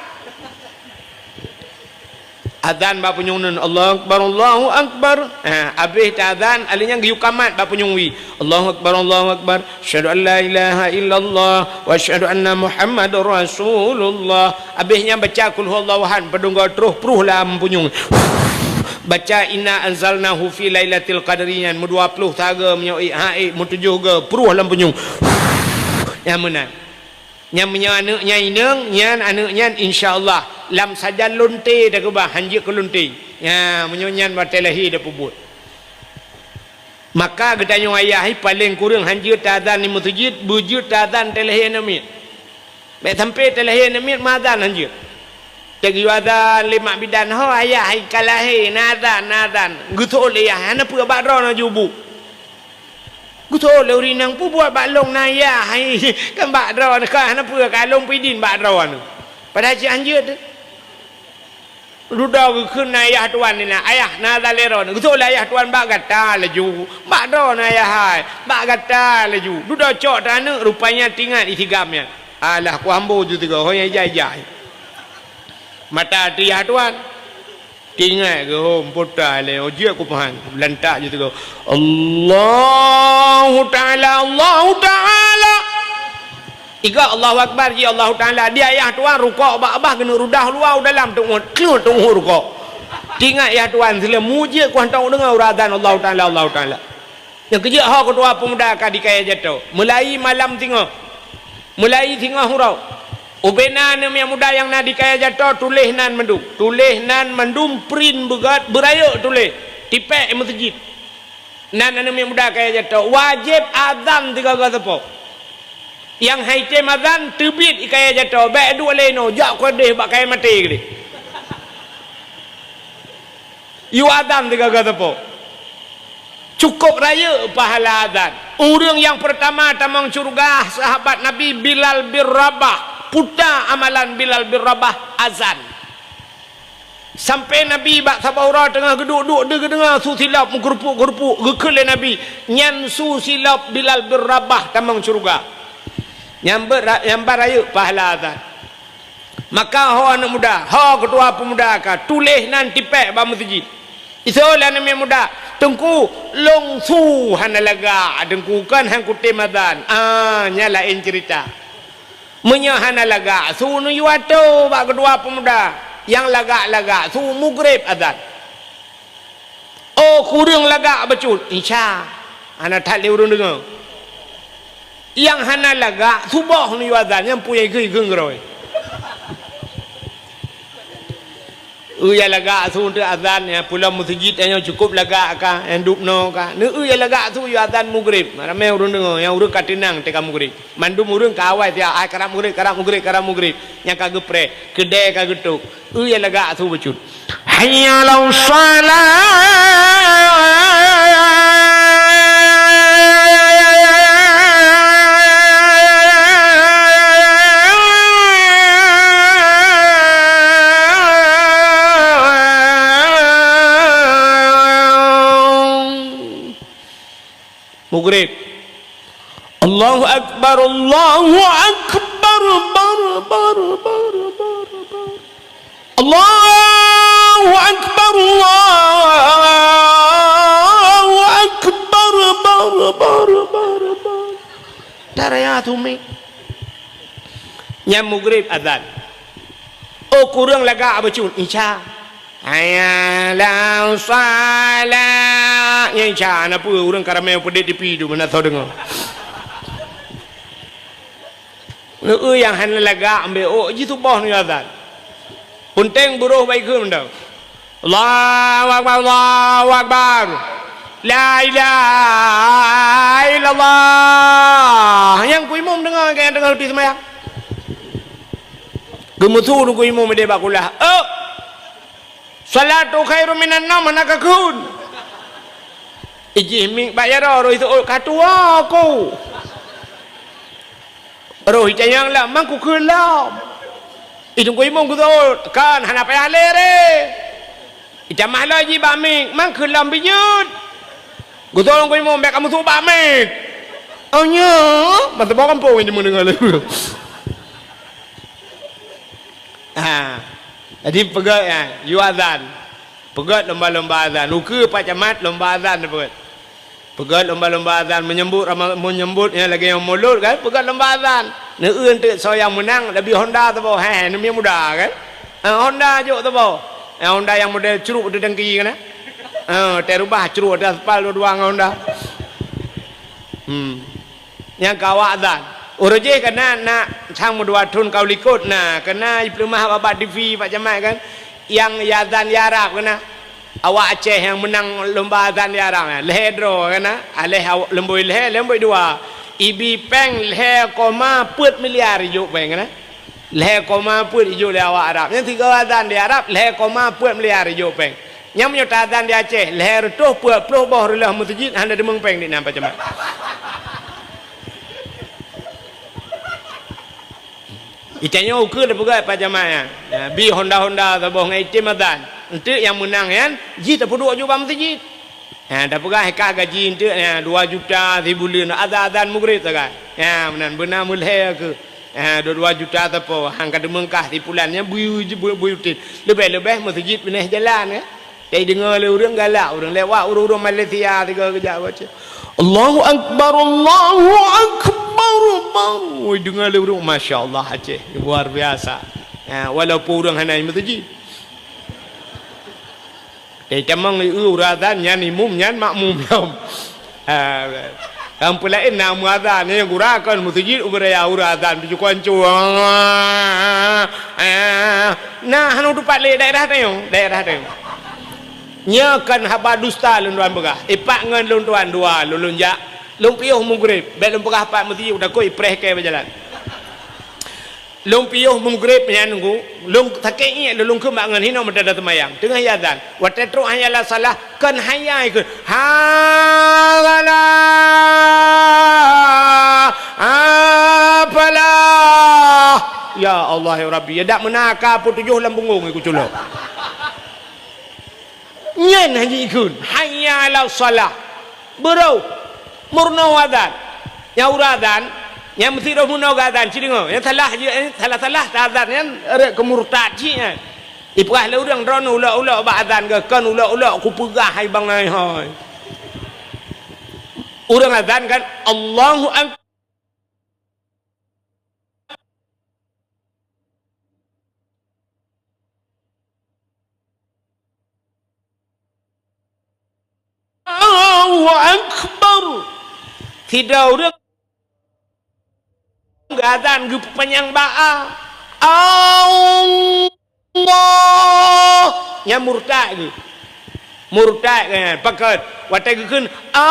Azan bak punyueng nun, "Allahu Akbar, Allahu Akbar." Ha, abéh ta azan, alèh nyan geuyue kamat bak punyueng wie. "Allahu Akbar, Allahu Akbar. Asyhadu an la ilaha illallah wa asyhadu anna Muhammadar Rasulullah." Abéh nyan baca Qul Huwallahu Ahad, padum goe troh pruh lam punyueng. Baca Inna Anzalnahu Fi Lailatul Qadri nyan meudua ploh sagoe, meunyoe ék, ha ék, meutujoh goe, pruh lam punyueng. Nyan meunan. Nyan meunyoe aneuk nyan inong, nyan aneuk nyan insya Allah lam sajan lonte takeubah, hanjeuet keu lonte. Nyan, meunyoe nyan watèe lahé tapeubuet. Maka geutanyoe ayah paleng kureueng hanjeuet ta azan di meuseujid, beujeuet ta azan watèe lahé aneuk miet. Bèk sampoe watèe lahé aneuk miet meuazan hanjeuet. Teuk geuyue azan lé mak bidan, "Ho ayah, hai ka lahé, na azan, na azan." Geuseuôt lé ayah, "Hana peue, bak droeneuh ju bu." Geuseuôt lé ureueng inong, "Peue buet bak lôn na ayah, hai, kan bak droeneuh, kan hana peue, ka lôn peuidin bak droeneuh." Padahai cit hanjeuet teuh. Dudoe geukheun na ayah tuan nyan, "Ayah, na azan lé droeneuh." Geuseuôt lé ayah tuan bak gata laju. "Bak droeneuh ayah hai, bak gata laju." Dudoe cok teuh aneuk, rupanya teuingat isigam nyan. Alah, ku ambo ju tiga, ho nyang ijai-ijai. Mata teuh ayah tuan. Teuingat geuhom, pota lé, oh, jeuet kupeuhan, lantak ju tiga. Allahu Ta'ala, Allahu Ta'ala. Iga Allahu Akbar, ji Allahu Ta'ala. Di ayah tuan rukok bak babah keuneuk rudah luwa u dalam teungoh, teungoh rukok. Teuingat ayah tuan, sileumu jeuet ku hantom deungoe uroe azan Allahu Ta'ala, Allahu Ta'ala. Nyang keujeuet ho keutua peumuda ka di Kaya Jato. Mulai malam singoh. Mulai singoh uroe. Ubena aneuk miet muda nyang na di Kaya Jato, tuléh nan mandum. Tuléh nan mandum, print beugöt, beurayeuk tuléh. Tipék meuseujid. Nan aneuk miet muda Kaya Jato. Wajéb azan sigoe-goe sapo. Nyang han item azan, teubiet i Kaya Jato. Bèk duek lé inoe, jak keudeh bak kayèe maté keudeh. Yue azan sigoe-goe sapo. Cukôp rayeuk pahala azan. Ureueng nyang peurtama tamong syeuruga sahabat Nabi Bilal bin Rabah. Peue ta amalan Bilal bin Rabah? Azan. Sampoe Nabi bak saboh uroe teungoh geuduek-duek, deuh geudeungoe su silop meugeurupuk-geurupuk, geukheun lé Nabi, "Nyan su silop Bilal bin Rabah tamong syeuruga." Nyang beuet ra-, nyang ban rayeuk pahala azan. Maka ho aneuk muda, ho keutua peumuda ka, tuléh nan tipék bak meuseujid. Iseuôt lé aneuk miet muda, "Teungku, lôn su hana lagak, Teungku, kon han kutem azan." Ah, nyan laén ceurita. Meunyoe hana lagak su, neuyue atô bak keutua peumuda, nyang lagak-lagak su, mugreb azan. Oh, kureueng lagak bacut, Isya. Hana that lé ureueng deungoe. Nyang hana lagak, suboh neuyue azan, nyan peue nyang geukheun keudroe. Eu nyang lagak su teuk azan, nyang pulang meuseujid nyoe cukôp lagak ka, nyang dubnoe ka. Neu eu nyang lagak su yue azan mugreb, ramé ureueng deungoe, nyang ureueng ka teunang teuka mugreb. Mandum ureueng ka awai siat, ai karab mugreb, karab mugreb, karab mugreb. Nyang ka geupreh, keudè ka geutôp. Eu nyang lagak su bacut. Hayya 'alas shalah. Mugreb. Allahu Akbar, Allahu Akbar, bar, bar, bar, bar, bar. Allahu Akbar, Allahu Akbar, bar, bar, bar, bar. Taraya tumi. Nyan mugreb azan. Oh, kureueng lagak bacut, Isya. Hayya 'alas shalah. Nyan Isya, na peue ureueng ka ramé peudeh tipi tu, meunan soe deungoe. Neu eu nyang hana lagak ambek ôk jih suboh nyoe azan. Peunteng buroh baikheun mantong. Allahu Akbar, Allahu Akbar. La ilaha illallah. Nyang ku imum deungoe, nyang deungoe lôn seumayang. Geumeusu lôn ku imum ideh bak kulah. Oh! Salatu khairum minan naum hana kakheun. Ijih mieng bak jaroe roh iseuôt ka tuwoe ku. Roh itanyong lom, mang kukheun lom. Itungku imum geuseuôt, kan hana payah lé ré. Itamah lom jih bak mieng, mang kheun lom bijeuet. Geuseuôt ku imum bèk kamoe seuôt bak mieng. Oh nyoe, masa bawah kampung ini mendengar lagu. Ha. Jadi peugah ya, yue azan. Peugét lomba-lomba azan. Ukeue Pak Camat lomba azan peugét. Peugét lomba-lomba azan, menyambut rama-, menyambut nyang lagée nyang mulod kan, peugét lomba azan. Neueu teuk soe nyang meunang, leubeh Honda saboh. Heh, neumie muda kan. Ha, Honda jok saboh. Ha, Honda nyang model cruk di tangki kan. Ha, teureubah cruk di aspal dua-dua ngon Honda. Hmm. Nyang ka awak azan. Uroe jih kana na sang meudua thon ka u likot na, kana ipeuleumah bak-bak T V Pak Camat kan. Nyang azan di Arab kana. Awak Aceh nyang meunang lomba azan di Arab na. Lhée droe kana. Aléh aw-, leumboi lhée, leumboi dua. Ibi péng lhée koma peuet miliar ijok péng kana. Lhée koma peuet ijok lé awak Arab. Nyang sigoe azan di Arab, lhée koma peuet miliar ijok péng. Nyang meunyoe ta azan di Aceh, lhée reutôh peuet ploh boh reuloh meuseujid hana deungoe péng di nan Pak Camat. Itanyoe ukeue teupeugah Pak Camat nyan. Ya, bi Honda-Honda saboh ngon item azan. Enteuk nyang meunang nyan, jih tapeuduek ju bak meuseujid. Ha, tapeugah ka gaji enteuk, ha, dua juta sibuleuen, azan-azan mugreb sagai. Ha, meunan beuna meulhée keu. Ha, dua-dua juta sapo, han ka teumeungkah sipulan nyan bui, bui, bui utin. Leubeh-leubeh meuseujid pinéh jalan, ya. Jadi deungoe lé ureuëng galak, ureuëng lewat, ureuëng-ureuëng Malaysia tiga kejak baca. Allahu Akbar, Allahu Akbar, Allahu. Oi, deungoe lé ureuëng, masya Allah Aceh, luar biasa. Ha, walaupun ureuëng hana meuseujid. Teutamong i ureuëng azan nyan imum nyan makmum lom. Ha, lam peulaén na meuazan, nyan gura kon meuseujid ubé raya ureuëng azan pih cukup hancô. Na hana tupat lé daerah tanyoe, daerah tanyoe. Nyoe kon haba dusta lôn tuan peugah. Ipak ngon lôn tuan dua lôn, lôn jak. Lôn piôh mugreb, bék lôn peugah pat meuseujid, takot ipreh kée bak jalan. Lôn piôh mugreb nyan nunggu, lôn sakét iék lôn, lôn keumbak ngon hinoe meutada teumayang. Teungoh iazan, watée trok hayya 'alas shalah, kon hayya ikheun. Hayya 'alas falah. Ya Allah ya Rabbi, ya dak meunan ka peutujoh lam punggong iku culok. Nyan hana jikheun, "Hayya 'alas shalah." Beurôh, meurunoe azan. Nyang ureuëng azan, nyang meusidroe meurunoe geuazan, ci deungoe. Nyang salah jih, eh, salah-salah ta azan nyan, rot keu murtad cit nyan. Ipeugah lé ureuëng droeneuh ulok-ulok bak azan geuh, kon ulok-ulok kupeugah hai bangai hai. Ureuëng azan kan, Allahu Akbar. Allahu Akbar. Sidroe ureuëng geuazan geupeupanyang bak a. Allah. Nyan murtad geuh. Murtad nyan. Pakon? Watée geukheun a,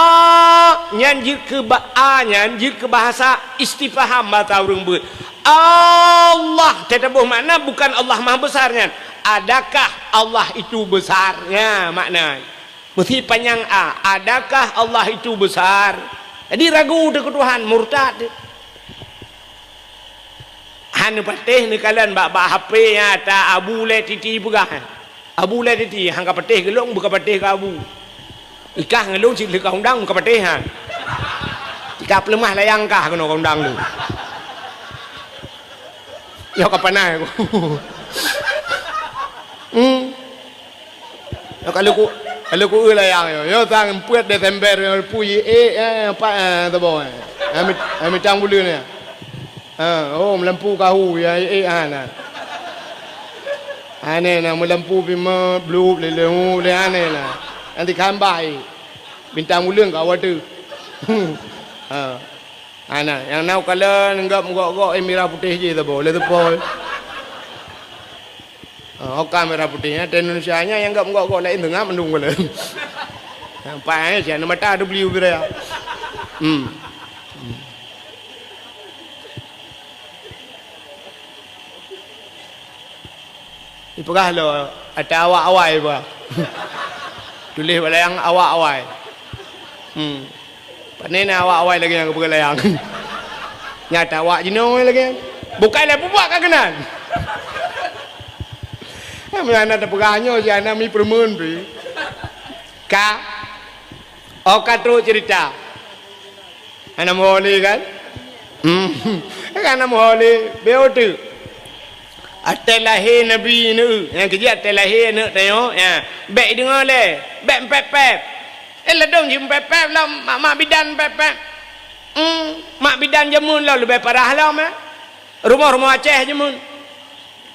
nyan jeuet keu ba-, a nyan jeuet keu bahasa istifham, bahasa ureuëng beuet. Allah, teutabôh makna bukan Allah Maha Besar nyan. Adakah Allah itu besar? Nya makna. Meusi panyang a, adakah Allah itu besar? Jadi ragu teuh keu Tuhan, murtad teuh. Han neupatéh neukalon bak, bak H P nyang ata Abu Lé Titi peugah. Abu Lé Titi, han kapatéh keu lôn, beukapatéh keu Abu. Ikah ngon lôn cit lheueh ka undang, beukapatéh han. Ikah peuleumah layang kah keunoe ka undang lôn. Nyoe ka panai aku. Hmm. Nyoe ka lheueh ku, ka lheueh ku eu layang nyoe. Nyoe sang peuet Desember nyoe pui, eh, eh, empat, eh, saboh, eh. Eh, mit-, eh, mitang buleuen, eh. Ha, oh, meulampu kahu, ya, eh, eh, ha, na. Aneh na, meulampu pih me-, blub, lé, lé, hu, lé, aneh na. Nanti kambah, eh. Bintang uleueng ka wateu. Ha. Ha, na, nyang na u kalon, gop, gok-gok, eh, mirah putéh jih saboh, lé teupoi. Ah, oka mirah putéh nyan, di Indonesia nyan nyang gop-gok laén teungoh mandum gula. Nampak, eh, siat mata teubliu ubé raya. Hmm. Ipeugah lom, ata awak awai bah. Tuléh bak layang awak awai. Hmm. Pane na awak awai lagée nyang geupeugah layang. Nyata awak jinoe lagée nyan. Bukai lé peubuet ka keunan. Meunyo na teupeugah nyoe, si hana mi peureumeun pih. Ka. Oh, ka trok cerita. Hana meuhôi lé kan? Hmm. Hana meuhôi lé. Beu teuk. Watée lahé Nabi neu, nyang keujeuet watée lahé aneuëk tanyoe, ya, bék ideungoe lé, bék meupép-pép. Eh, ladôm jih meupép-pép lom, mak-mak bidan meupép-pép. Hmm, mak bidan jameun lom leubeh parah lom, eh. Rumoh-rumoh Aceh jameun.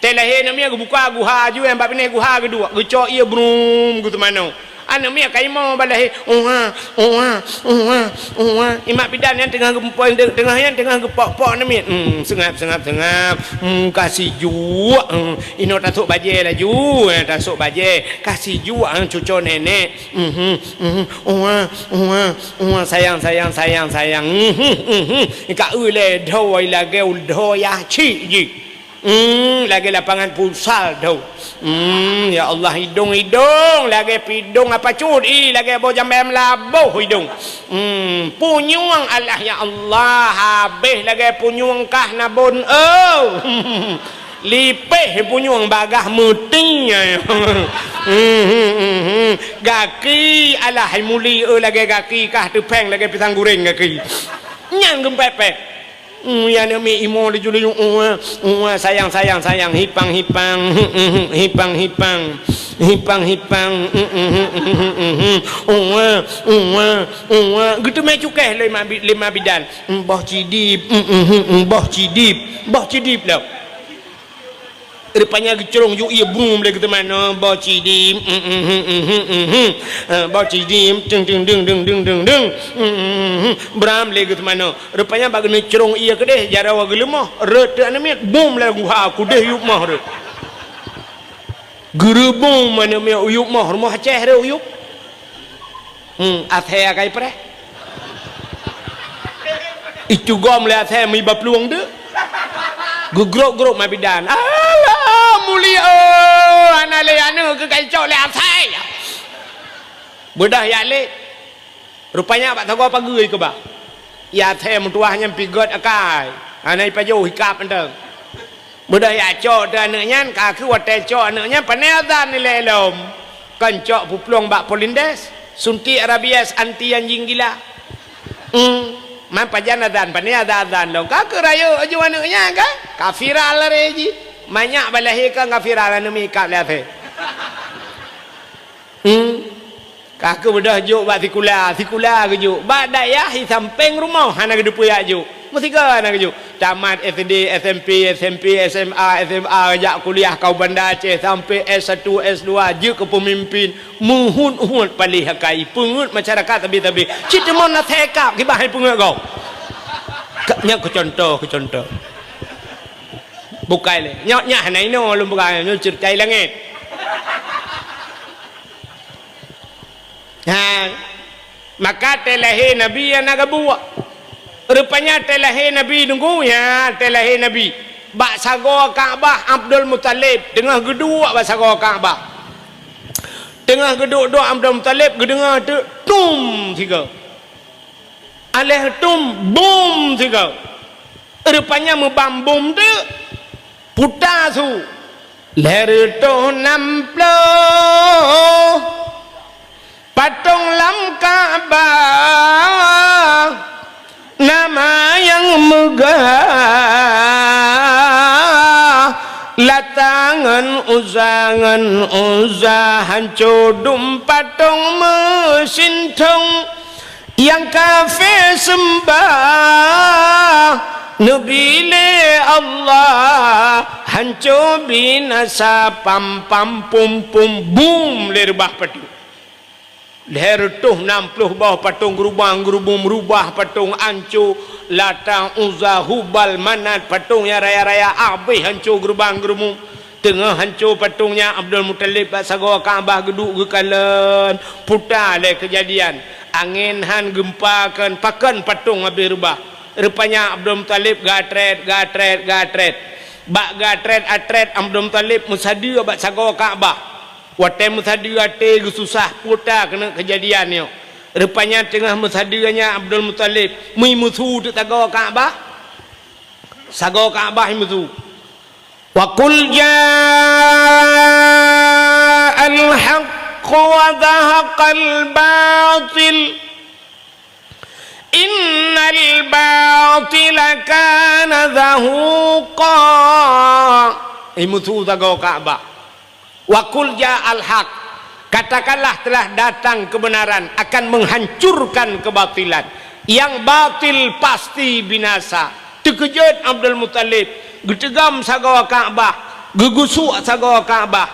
Watée lahé aneuëk miet geubuka guha aju, nyang bak binéh guha geuduek, geucok ié brum geuteumanoe. Aneuëk miet ka imoe bak lahé, "Uwa, uwa, uwa, uwa." Ié mak bidan nyan teungoh geumpôi, teungoh nyan teungoh geupok-pok aneuëk miet. Hmm, seungab, seungab, seungab. Hmm, ka sijuek. Hmm, inoe tasôk bajée laju, eh, tasôk bajée. Ka sijuek, eh, cucoe nenek. Mhm, mhm. Uwa, uwa, uwa, sayang, sayang, sayang, sayang. Mhm, mhm. Ka eu lé dhoe lagée dhoe yah cit jih. Hmm, lagée lapangan futsal tu. Hmm, ya Allah, idong-idong lagée pidong apa cut, i lagée boh jambai meulaboh idong. Hmm, punyueng alah ya Allah, habéh lagée punyueng kah nabon, oh. Lipéh punyueng bagah meuti. Hmm, hmm, hmm, hmm. Gaki alah muli, oh, lagée gaki kah teupéng lagée pisang goreng gaki. Nyan geumpép-pép. Hmm, ya, aneuëk miet imoe laju-laju, "Uwa, uwa, sayang, sayang, sayang, hipang, hipang, hipang, hipang, hipang, hipang, uwa, uwa, uwa." Geuteumé cukéh lé ma bi-, lé ma bidan. "Boh cidib, boh cidib, boh cidib lom." Rupanya geucrong ju ié brum lé geuteumanoe, boh cidib, hmm, hmm, hmm, hmm, hmm, hmm. Eh, boh cidib, teng, teng, deng, deng, deng, deng, deng. Hmm, hmm, hmm, hmm. Bram lé geuteumanoe. Rupanya bak geuneuk crong ié keudeh, jaroe geuleumoh. Rot teuk aneuëk miet, bum lé guha, keudeh yup moh rot. Geureubum aneuëk miet, yup moh, rumoh Aceh rot yup. Hmm, asèe akai preh. Itu gom lé asèe meuiba plueng tu. Geugrok-grok ma bidan. Alah, mulia, oh, hana lé aneuëk keu kai cok lé asèe. Beudôh yak lé. Rupanya bak sagoe pageue keubah. Ya asèe meutuwah nyan pih gét akai. Hana ipajoh hikab mantong. Beudôh jak cok teuh aneuëk nyan, ka kheueh watée cok aneuëk nyan, pané azan ilée lom. Kon cok peuplueng bak Polindes, suntik rabies anti anjing gila. Hmm, man pajan azan, pané azan-azan lom. Ka kheueh rayeuk aju aneuëk nyan kan? Ka viral lagée jih. Manyak bak lahé kan ka viral aneuëk miet kab lé asèe. Hmm. Ka kheueh beudôh jok bak sikula, sikula geujok. Bak dayah di sampéng rumoh hana geuteupeue jak jok. Meusigoe hana geujok. Tamat S D, S M P, S M P, S M A, S M A, jak kuliah ka u Banda Aceh sampoe S satu, S dua, jeuet keu peumimpin. Meuhut-hut paléh akai, peungeuet masyarakat sabe-sabe. Cit teuma na thekap kiban hai peungeuet gob. Ka, nyan keu contoh, keu contoh. Bukai lé. Nyoe, nyoe hana inoe lôn peugah, nyoe ceurita langét. Ha, maka watée lahé Nabi hana gabuek. Rupanya watée lahé Nabi nunggu, ya, watée lahé Nabi. Bak sagoe Ka'bah Abdul Muthalib teungoh geuduek bak sagoe Ka'bah. Teungoh geuduek-duek Abdul Muthalib geudeungoe teuk tum sigoe. Aléh tum bum sigoe. Rupanya meubam bum teuk puta su. Lhèe reutôh nam ploh patong lam Ka'bah, nama nyang meugah Lata ngon Uzza, ngon Uzza, hanco dum patong meusintong. Nyang kafé seumbah neubi lé Allah, hanco binasa pam pam pum pum bum lé reubah patong. Lhèe reutôh nam ploh boh patong geurubang geurubum reubah patong hanco, Lata, Uzza, Hubal, Manat, patong nyang raya-raya abéh hanco geurubang geurubum. Teungoh hanco patong nyan Abdul Muthalib bak sagoe Ka'bah geuduek geukalon. Puta lé keujadian. Angén han geumpa kon pakon patong habéh reubah. Rupanya Abdul Muthalib geuatrét, geuatrét, geuatrét. Bak geuatrét-atrét Abdul Muthalib meusadeue bak sagoe Ka'bah. Watée meusadeue até geususah puta keuneuk keujadian nyoe. Rupanya teungoh meusadeue nyan Abdul Muthalib, meuimusu teuk sagoe Ka'bah. Sagoe Ka'bah meusu. Wa qul ja'al haqqu wa zahaqal batil. Innal batila kana zahuqa. Imusu sagoe Ka'bah. Wa qul ja'al haq, katakanlah telah datang kebenaran akan menghancurkan kebatilan. Yang batil pasti binasa. Teukeujot Abdul Muthalib, geuteugam sagoe Ka'bah, geugusuk sagoe Ka'bah.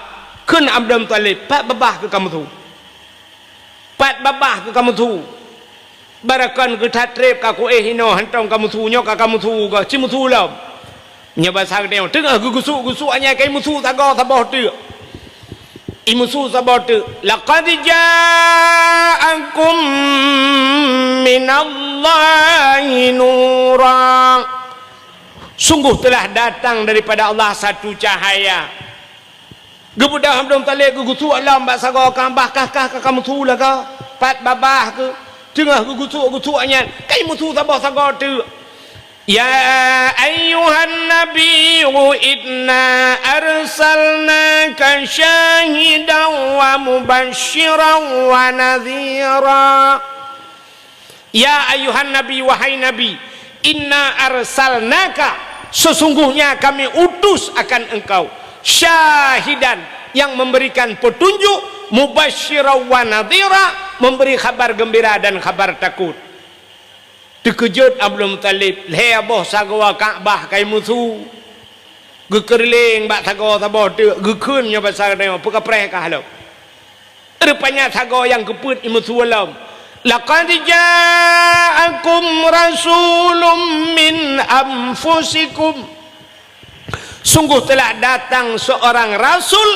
Kheun Abdul Muthalib, "Pat babah keu kamoe su? Pat babah keu kamoe su? Barakon geutat treb ka kuéh inoe hantom kamoe su, nyoe ka kamoe su goe, ci musu lom." Nyoe basa geutanyoe, teungoh geugusuk-gusuk nyan ka imusu sagoe saboh teuk. Imusu saboh teuk, "Laqad ja'akum minallahi nura." Sungguh telah datang daripada Allah satu cahaya. Geubeudôh Abdul Muthalib geugusuk lom bak sagoe Ka'bah, kah, kah, ka kamoe su lagak, pat babah keu, teungoh geugusuk-gusuk nyan, ka imusu saboh sagoe teuk. Ya ayyuhan nabiyyu inna arsalnaka syahidan wa mubasysyiran wa nadhira. Ya ayyuhan nabi, wahai Nabi, inna arsalnaka, sesungguhnya kami utus akan engkau, syahidan, yang memberikan petunjuk, mubasysyiran wa nadhira, memberi khabar gembira dan khabar takut. Teukeujot Abdul Muthalib, lhèe boh sagoe Ka'bah ka imusu. Geukeureuléng bak sagoe saboh teuk, geukheun nyoe basa geutanyoe, peukapreh kah lom. Rupanya sagoe nyang keupeuet imusu lom. Laqad ja'akum rasulun min anfusikum. Sungguh telah datang seorang rasul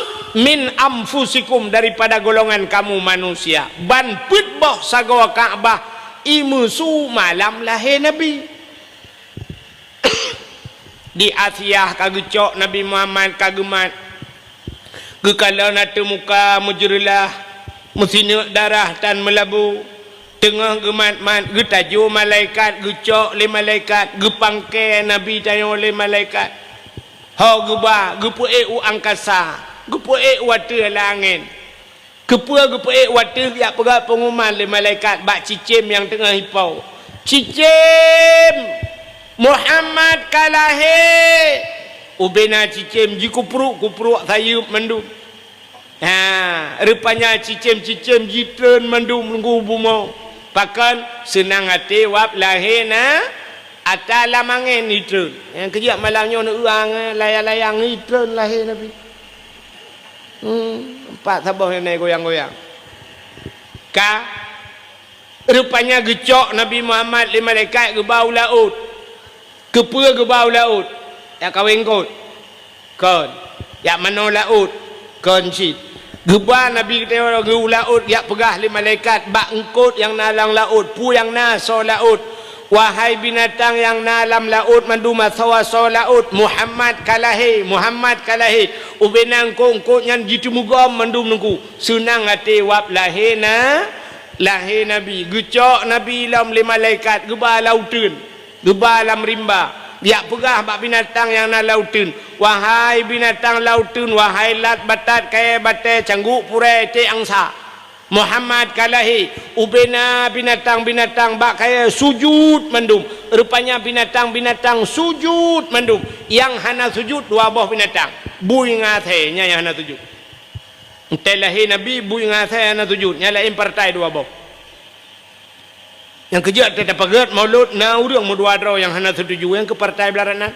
min anfusikum, daripada golongan kamu manusia. Ban peuet boh sagoe Ka'bah imusu malam lahé Nabi. Di Asia ka geucok Nabi Muhammad ka geumat. Geukalon ateueh muka meujeureulah, meusineuk darah tan meulabu. Teungoh geumat-mat, geutajoe malaikat, geucok lé malaikat, geupangke Nabi tanyoe lé malaikat. Ho geuba, geupeuék u angkasa, geupeuék u ateueh langét. Keupeue geupeuék u ateueh, geujak peugah peunguman lé malaikat bak cicém nyang teungoh ipo. "Cicém, Muhammad ka lahé!" Ubena cicém jikupruek-kupruek sayeuep mandum. Ha, rupanya cicém-cicém jitreun mandum nunggu bumoe. Pakon? Seunang até wab lahé na, ata lam angén jitreun. Nyang keujak malam nyoe neueuang, eh, layang-layang jitreun lahé Nabi. Hmm, empat saboh nenek goyang-goyang. Ka, rupanya geucok Nabi Muhammad lé malaikat geuba u laôt. Keupeue geuba u laôt? Jak kawén eungkôt? Kon. Jak manoe laôt? Kon cit. Geuba Nabi geutanyoe u laôt, jak peugah lé malaikat bak eungkôt nyang na lam laôt, peue nyang na soe laôt. Wahai binatang nyang na lam laôt mandum asoe-asoe laôt, Muhammad ka lahé, Muhammad ka lahé! Ubena eungkôt-eungkôt nyan jiteumugom mandum nunggu. Seunang até wab lahé na, lahé Nabi. Geucok Nabi lom lé malaikat, geuba lam uteuen, geuba lam rimba. Jak peugah bak binatang nyang na lam uteuen, "Wahai binatang lam uteuen, wahai lat batat, kayèe batèe, cangguk purèe, ék angsa! Muhammad ka lahé!" Ubena binatang-binatang bak kayèe sujut mandum. Rupanya binatang-binatang sujut mandum. Nyang hana sujut dua boh binatang, bui ngon asèe, nyan nyang hana sujut. Watèe lahé Nabi, bui ngon asèe hana sujut, nyang laén partai dua boh. Nyang keujeuet teuh tapeugèt Maulud, na ureueng meudua droe nyang hana seutuju, nyang keu partai beularat nan.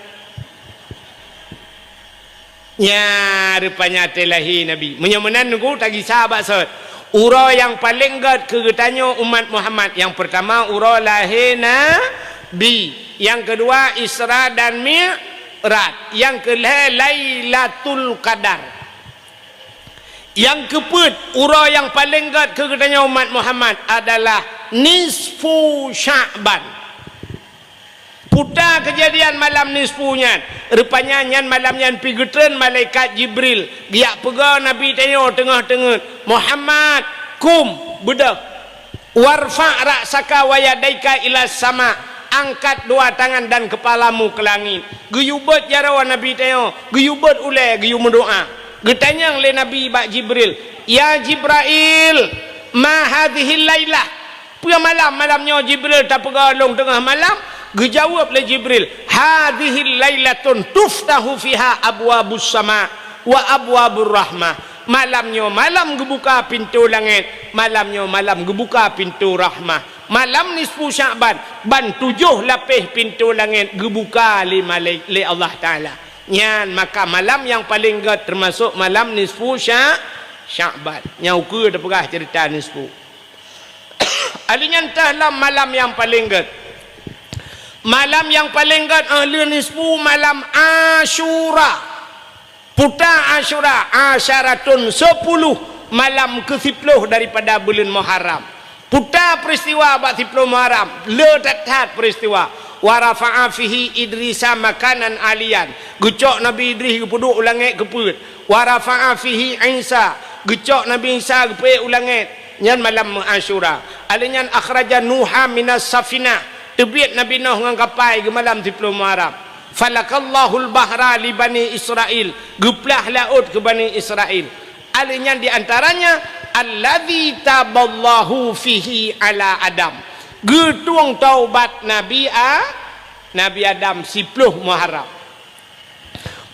Nyan rupanya watèe lahé Nabi. Meunyoe meunan nunggu tagisa bak sot. Uroe nyang paleng gèt keu geutanyoe umat Muhammad, nyang peurtama uroe lahé Nabi, nyang keudua Isra dan Mi'raj, nyang keulhèe Lailatul Qadar. Nyang keupeuet, uroe nyang paleng gèt keu geutanyoe umat Muhammad adalah nisfu Sya'ban. Puta keujadian malam nisfu nyan. Rupanya nyan malam nyan pi geutreun malaikat Jibril, geujak peugah Nabi tanyoe teungoh teungeut, "Muhammad, kum, beudôh." "Warfa' ra'saka wa yadaika ila sama," angkat dua tangan dan kepalamu ke langit. Geuyue beuet jaroe Nabi tanyoe, geuyue beuet ulèe, geuyue meudoa. Geutanyong lé Nabi bak Jibril, "Ya Jibrail, ma hadhihil lailah?" Peue malam, malam nyoe Jibril tapeugah lôn teungoh malam, Geujaweueb lé Jibril, "Hadzihil lailatun tuftahu fiha abwabus sama wa abwabur rahmah." Malam nyoe malam geubuka pintoe langét, malam nyoe malam geubuka pintoe rahmah. Malam nisfu Sya'ban, ban tujoh lapéh pintoe langét geubuka lé malai-, lé Allah Taala. Nyan maka malam nyang paleng gét teumasok malam nisfu Sya-, Sya'ban. Nyang ukeue teupeugah ceurita nisfu. Alheuh nyan teuh lam malam nyang paleng gét. Malam nyang paleng gét, eh, lheuh nisfu malam Asyura. Puta Asyura, asyaratun sepuluh, malam keu siploh daripada buleuen Muharram. Puta peristiwa bak siploh Muharram, le that-that peristiwa. Wa rafa'a fihi Idrisa makanan aliyan. Geucok Nabi Idris geupeuduek u langét geupeuet. Wa rafa'a fihi Isa. Geucok Nabi Isa geupeuék u langét. Nyan malam Asyura. Alheuh nyan akhraja Nuha minas safinah. Teubiet Nabi Nuh ngon kapai geumalam siploh Muharram. Falakallahul bahra li Bani Israil. Geuplah laôt keu Bani Israil. Alheuh nyan di antaranya, alladzi taballahu fihi ala Adam. Geutueng taubat Nabi A-, Nabi Adam siploh Muharram.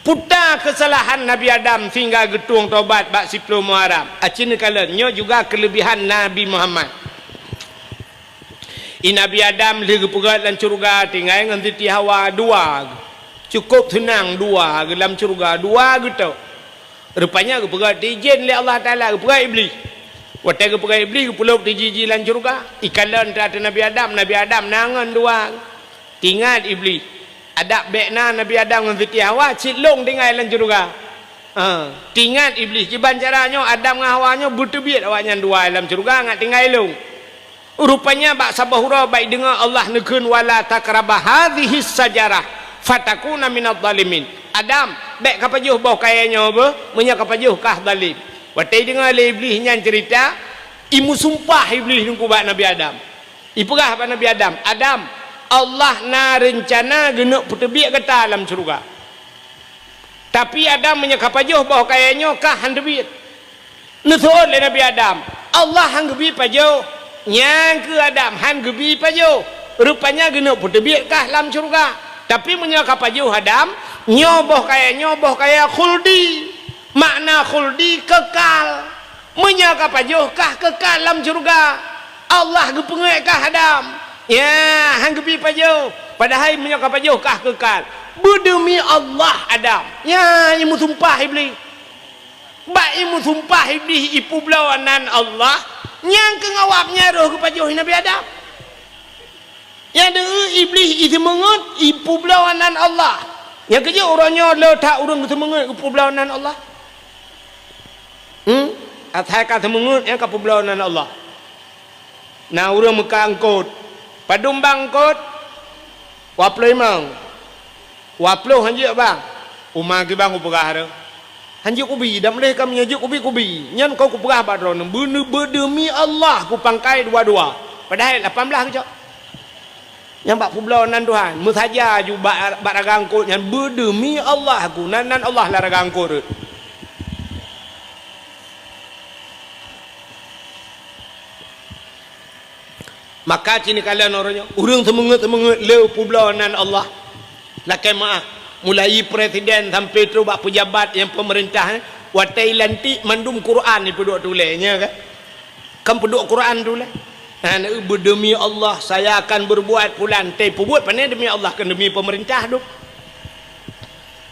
Puta keusalahan Nabi Adam sehingga geutueng taubat bak siploh Muharram. Aci neukalon, nyoe juga keuleubihan Nabi Muhammad. I Nabi Adam lheuh geupeugét lam syeuruga tinggai ngon Siti Hawa dua. Cukôp seunang dua geuh lam syeuruga, dua geuh tok. Rupanya geupeugét diizin lé Allah Taala, geupeugét Iblih. Watée geupeugét Iblih, geupeulop tiji jih lam syeuruga. Ikalon that Nabi Adam, Nabi Adam na ngon dua. Tingat Iblih. Adak bék na Nabi Adam ngon Siti Hawa cit lông tinggai lam syeuruga. Ha, tingat Iblih, kiban cara nyoe Adam ngon Hawa nyoe beuteubiet awaknyan dua lam syeuruga ngat tinggai lông. Rupanya bak saboh uroe bak ideungoe Allah neukheun, "Wala taqraba hadzihis syajarah fatakuna minadh dhalimin." Adam, bék kapajoh boh kayée nyoe beuh, meunyoe kapajoh kah zalim. Watée ideungoe lé Iblih nyan ceurita, imeusumpah Iblih nungku bak Nabi Adam. Ipeugah bak Nabi Adam, "Adam, Allah na reuncana geuneuk peuteubiet gata lam syeuruga. Tapi Adam, meunyoe kapajoh boh kayée nyoe kah han teubiet." Neuseuôt lé Nabi Adam, "Allah han geubi pajoh." "Nyang keuh Adam, han geubi pajoh. Rupanya geuneuk peuteubiet kah lam syeuruga. Tapi meunyoe kapajoh Adam, nyoe boh kayée nyoe boh kayée khuldi." Makna khuldi kekal. Meunyoe kapajoh kah kekal lam syeuruga, Allah geupeungét kah Adam. Ya, han geubi pajoh. Padahai meunyoe kapajoh kah kekal. Beudeumi Allah Adam. Ya, imeusumpah Iblih. Bak imeusumpah Iblih ipeubloe nan Allah, nyang keu ngawab nyan roh geupajoh Nabi Adam. Nyang deuh Iblih iseumeungeut ipeubloe nan Allah. Nyang keujeuet uroe nyoe le that ureuëng seumeungeut ipeubloe nan Allah. Hmm? Asai ka seumeungeut nyang ka peubloe nan Allah. Na ureuëng meuka eungkôt. Padum bang eungkôt? Dua ploh limong. Dua ploh hanjeuet bang. Uma geuh bang upeugah reuh. Hanjeuet kubi, dan meuleh ka meunyoe jeuet kubi-kubi. Nyan kon kupeugah bak droeneuh, beudeumi Allah kupangkai dua-dua. Padahai lapan blaih geucok. Nyang bak peubloe nan Tuhan, meusaja ju bak, bak raga eungkôt nyan, beudeumi Allah ku, nan, nan Allah lam raga eungkôt reuet. Maka cit neukalon uroe nyoe, ureuëng seumeungeut-seumeungeut le peubloe nan Allah. Lakée meuáh, mulai presiden sampai trok bak peujabat nyang peumeurintah, eh, watée lantik mandum Quran ipeuduek tuléh, nya kan? Kan peuduek Quran tuléh? Nah, beudeumi Allah, saya akan berbuat pulan. Teuh peubuet pane demi Allah, kan demi peumeurintah tu.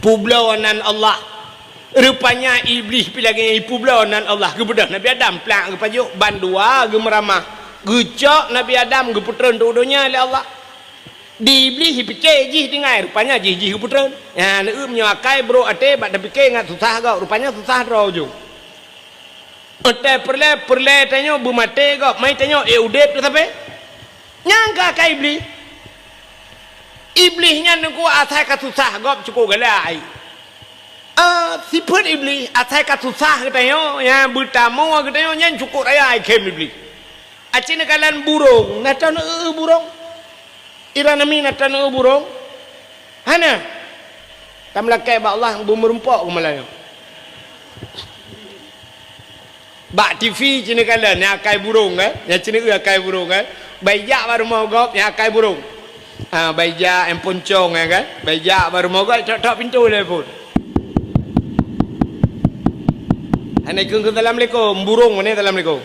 Peubloe nan Allah. Rupanya Iblih pi lagée ipeubloe nan Allah. Geubeudôh Nabi Adam plak geupajoh, ban dua geumeuramah. Geucok Nabi Adam geupeutreun u donya lé Allah. Di Iblih ipike jih tinggai, rupanya jih-jih geupeutreun. Nyan, eu, meunyoe akai brok até bak tapike ngat susah gob, rupanya susah droe ujong. Watée peureulée, peureulée tanyoe beumaté gob, mai tanyoe ék udeb teuh sabe. Nyang ka akai Iblih. Iblih nyan teungku asai ka susah gob cukôp galai. Ah, sifeuet Iblih asai ka susah geutanyoe, nyang beutamoe geutanyoe nyan cukôp raya ikhém Iblih. Aci neukalon burông, na tan eu burông. Iran ami na tan eu burông. Hana. Tameulakée bak Allah beumeurumpok keumalaion. Bak T V cit neukalon nyang akai burông, eh? Nyang cit neueu akai burông, eh? Bai jak bak rumoh gob nyang akai burông. Ha, bak ijak nyang poncong, ya kan? Bak ijak bak rumoh geuh, tok-tok pintoe lé phon. Hana ikheun-kheun assalamualaikum, burông meunan assalamualaikum.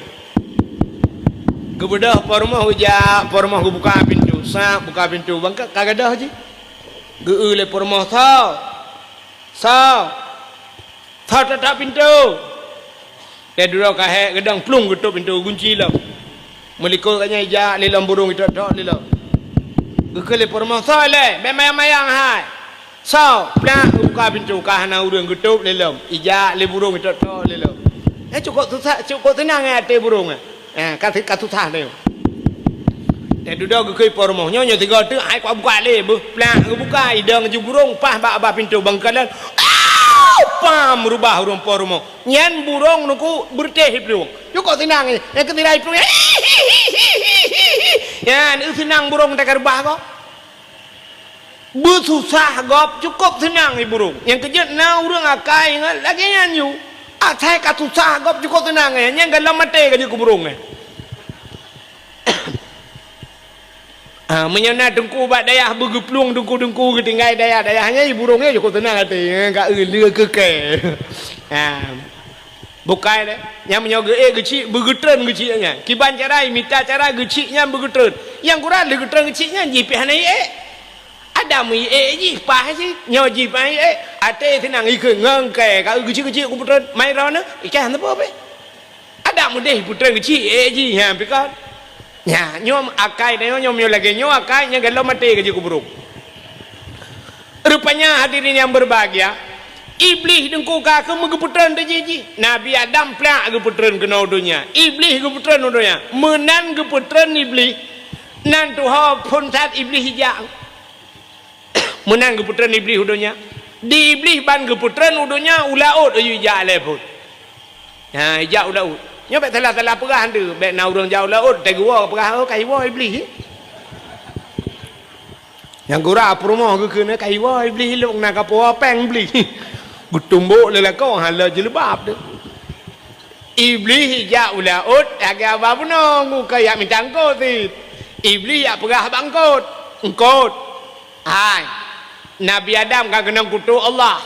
Geubeudôh po rumoh geujak, po rumoh geubuka pintoe, sab buka pintoe, bangka ka gadôh jih. Geu-eu lé po rumoh, "Soe? Soe? Soe tok-tok pintoe?" Teuh dudoe ka hék geudong plueng geutôp pintoe, gunci lom. Meulikot gobnyan ijak lé lom burông itok-tok lé lom. Geukheun lé po rumoh, "Soe lé? Bèk mayang-mayang hai! Soe?" Plak geubuka pintoe, ka hana ureueng, geutôp lé lom. Ijak lé burông itok-tok lé lom. Eh, cukôp susah, cukôp seunang eh até burông eh. Eh, ka, ka susah teuh. Teuh dudoe geukheun po rumoh, "Nyoe, nyoe sigoe teuk, hai kubuka lé." Beuh, plak geubuka, idong ju burông, paih bak babah pintoe bangkalan. Au! Pam! Reubah ureueng po rumoh. Nyan burông nungku beureutéh iplueng. Cukôp seunang, eh, nyang keusirai iplueng. Nyan, eu seunang burông teuka reubah gob. Beususah gob, cukôp seunang i burông. Nyang keujeuet na ureueng akai ngon lagèe nyan ju. Asai ka susah gob, cukôp seunang, eh, nyan galom maté ka jeuet keu burông, eh. Ah, meunyoe na teungku bak dayah beugeuplueng teungku-teungku geutinggai dayah-dayah nyan, i burông nyan cukôp seunang até, eh, ka eu lé keu kèe. Ah. Bukai lé. Nyan meunyoe geuék geuchik, beugeutreun geuchik nyan. Kiban cara, imita cara geuchik nyan beugeutreun. Nyang gura lheueh geutreun geuchik nyan, jih pih hana iék. Adak meuiék jih, paih jih. Nyoe jih paih iék. Até seunang ikheun ngon kèe, ka eu geuchik-geuchik kupeutreun. Mai droeneuh, ikah hana peue pih. Adak meudéh peutreun geuchik, ék jih, nyan pih kon. Nyan, nyoe akai tanyoe, nyoe meunyoe lagèe nyoe akai, nyan galom maté ka jeuet keu burông. Rupanya hadirin yang berbahagia, Iblih teungku ka keuh meugeupeutreun teujih jih. Nabi Adam plak geupeutreun keunoe u donya. Iblih geupeutreun u donya. Meunan geupeutreun Iblih, nan tuho phon that Iblih ijak. Meunan geupeutreun Iblih u donya. Di Iblih ban geupeutreun u donya, u laôt aju ijak lé phon. Ha, ijak u laôt. Nyoe bèk salah-salah peugah teuh, bèk na ureueng jak u laôt, teuh geuwoe peugah, "Oh, ka iwoe Iblih." Nyang gura peurumoh geukheun, "Ka iwoe Iblih, lôn na kapuwoe péng Iblih." Geutumbok lé lakoe, hana jileubab teuh. Iblih ijak u laôt, lagèe haba bunoe, ngon keu jak mita eungkôt cit. Iblih jak peugah bak eungkôt, "Eungkôt, hai, Nabi Adam ka keunong kutok Allah.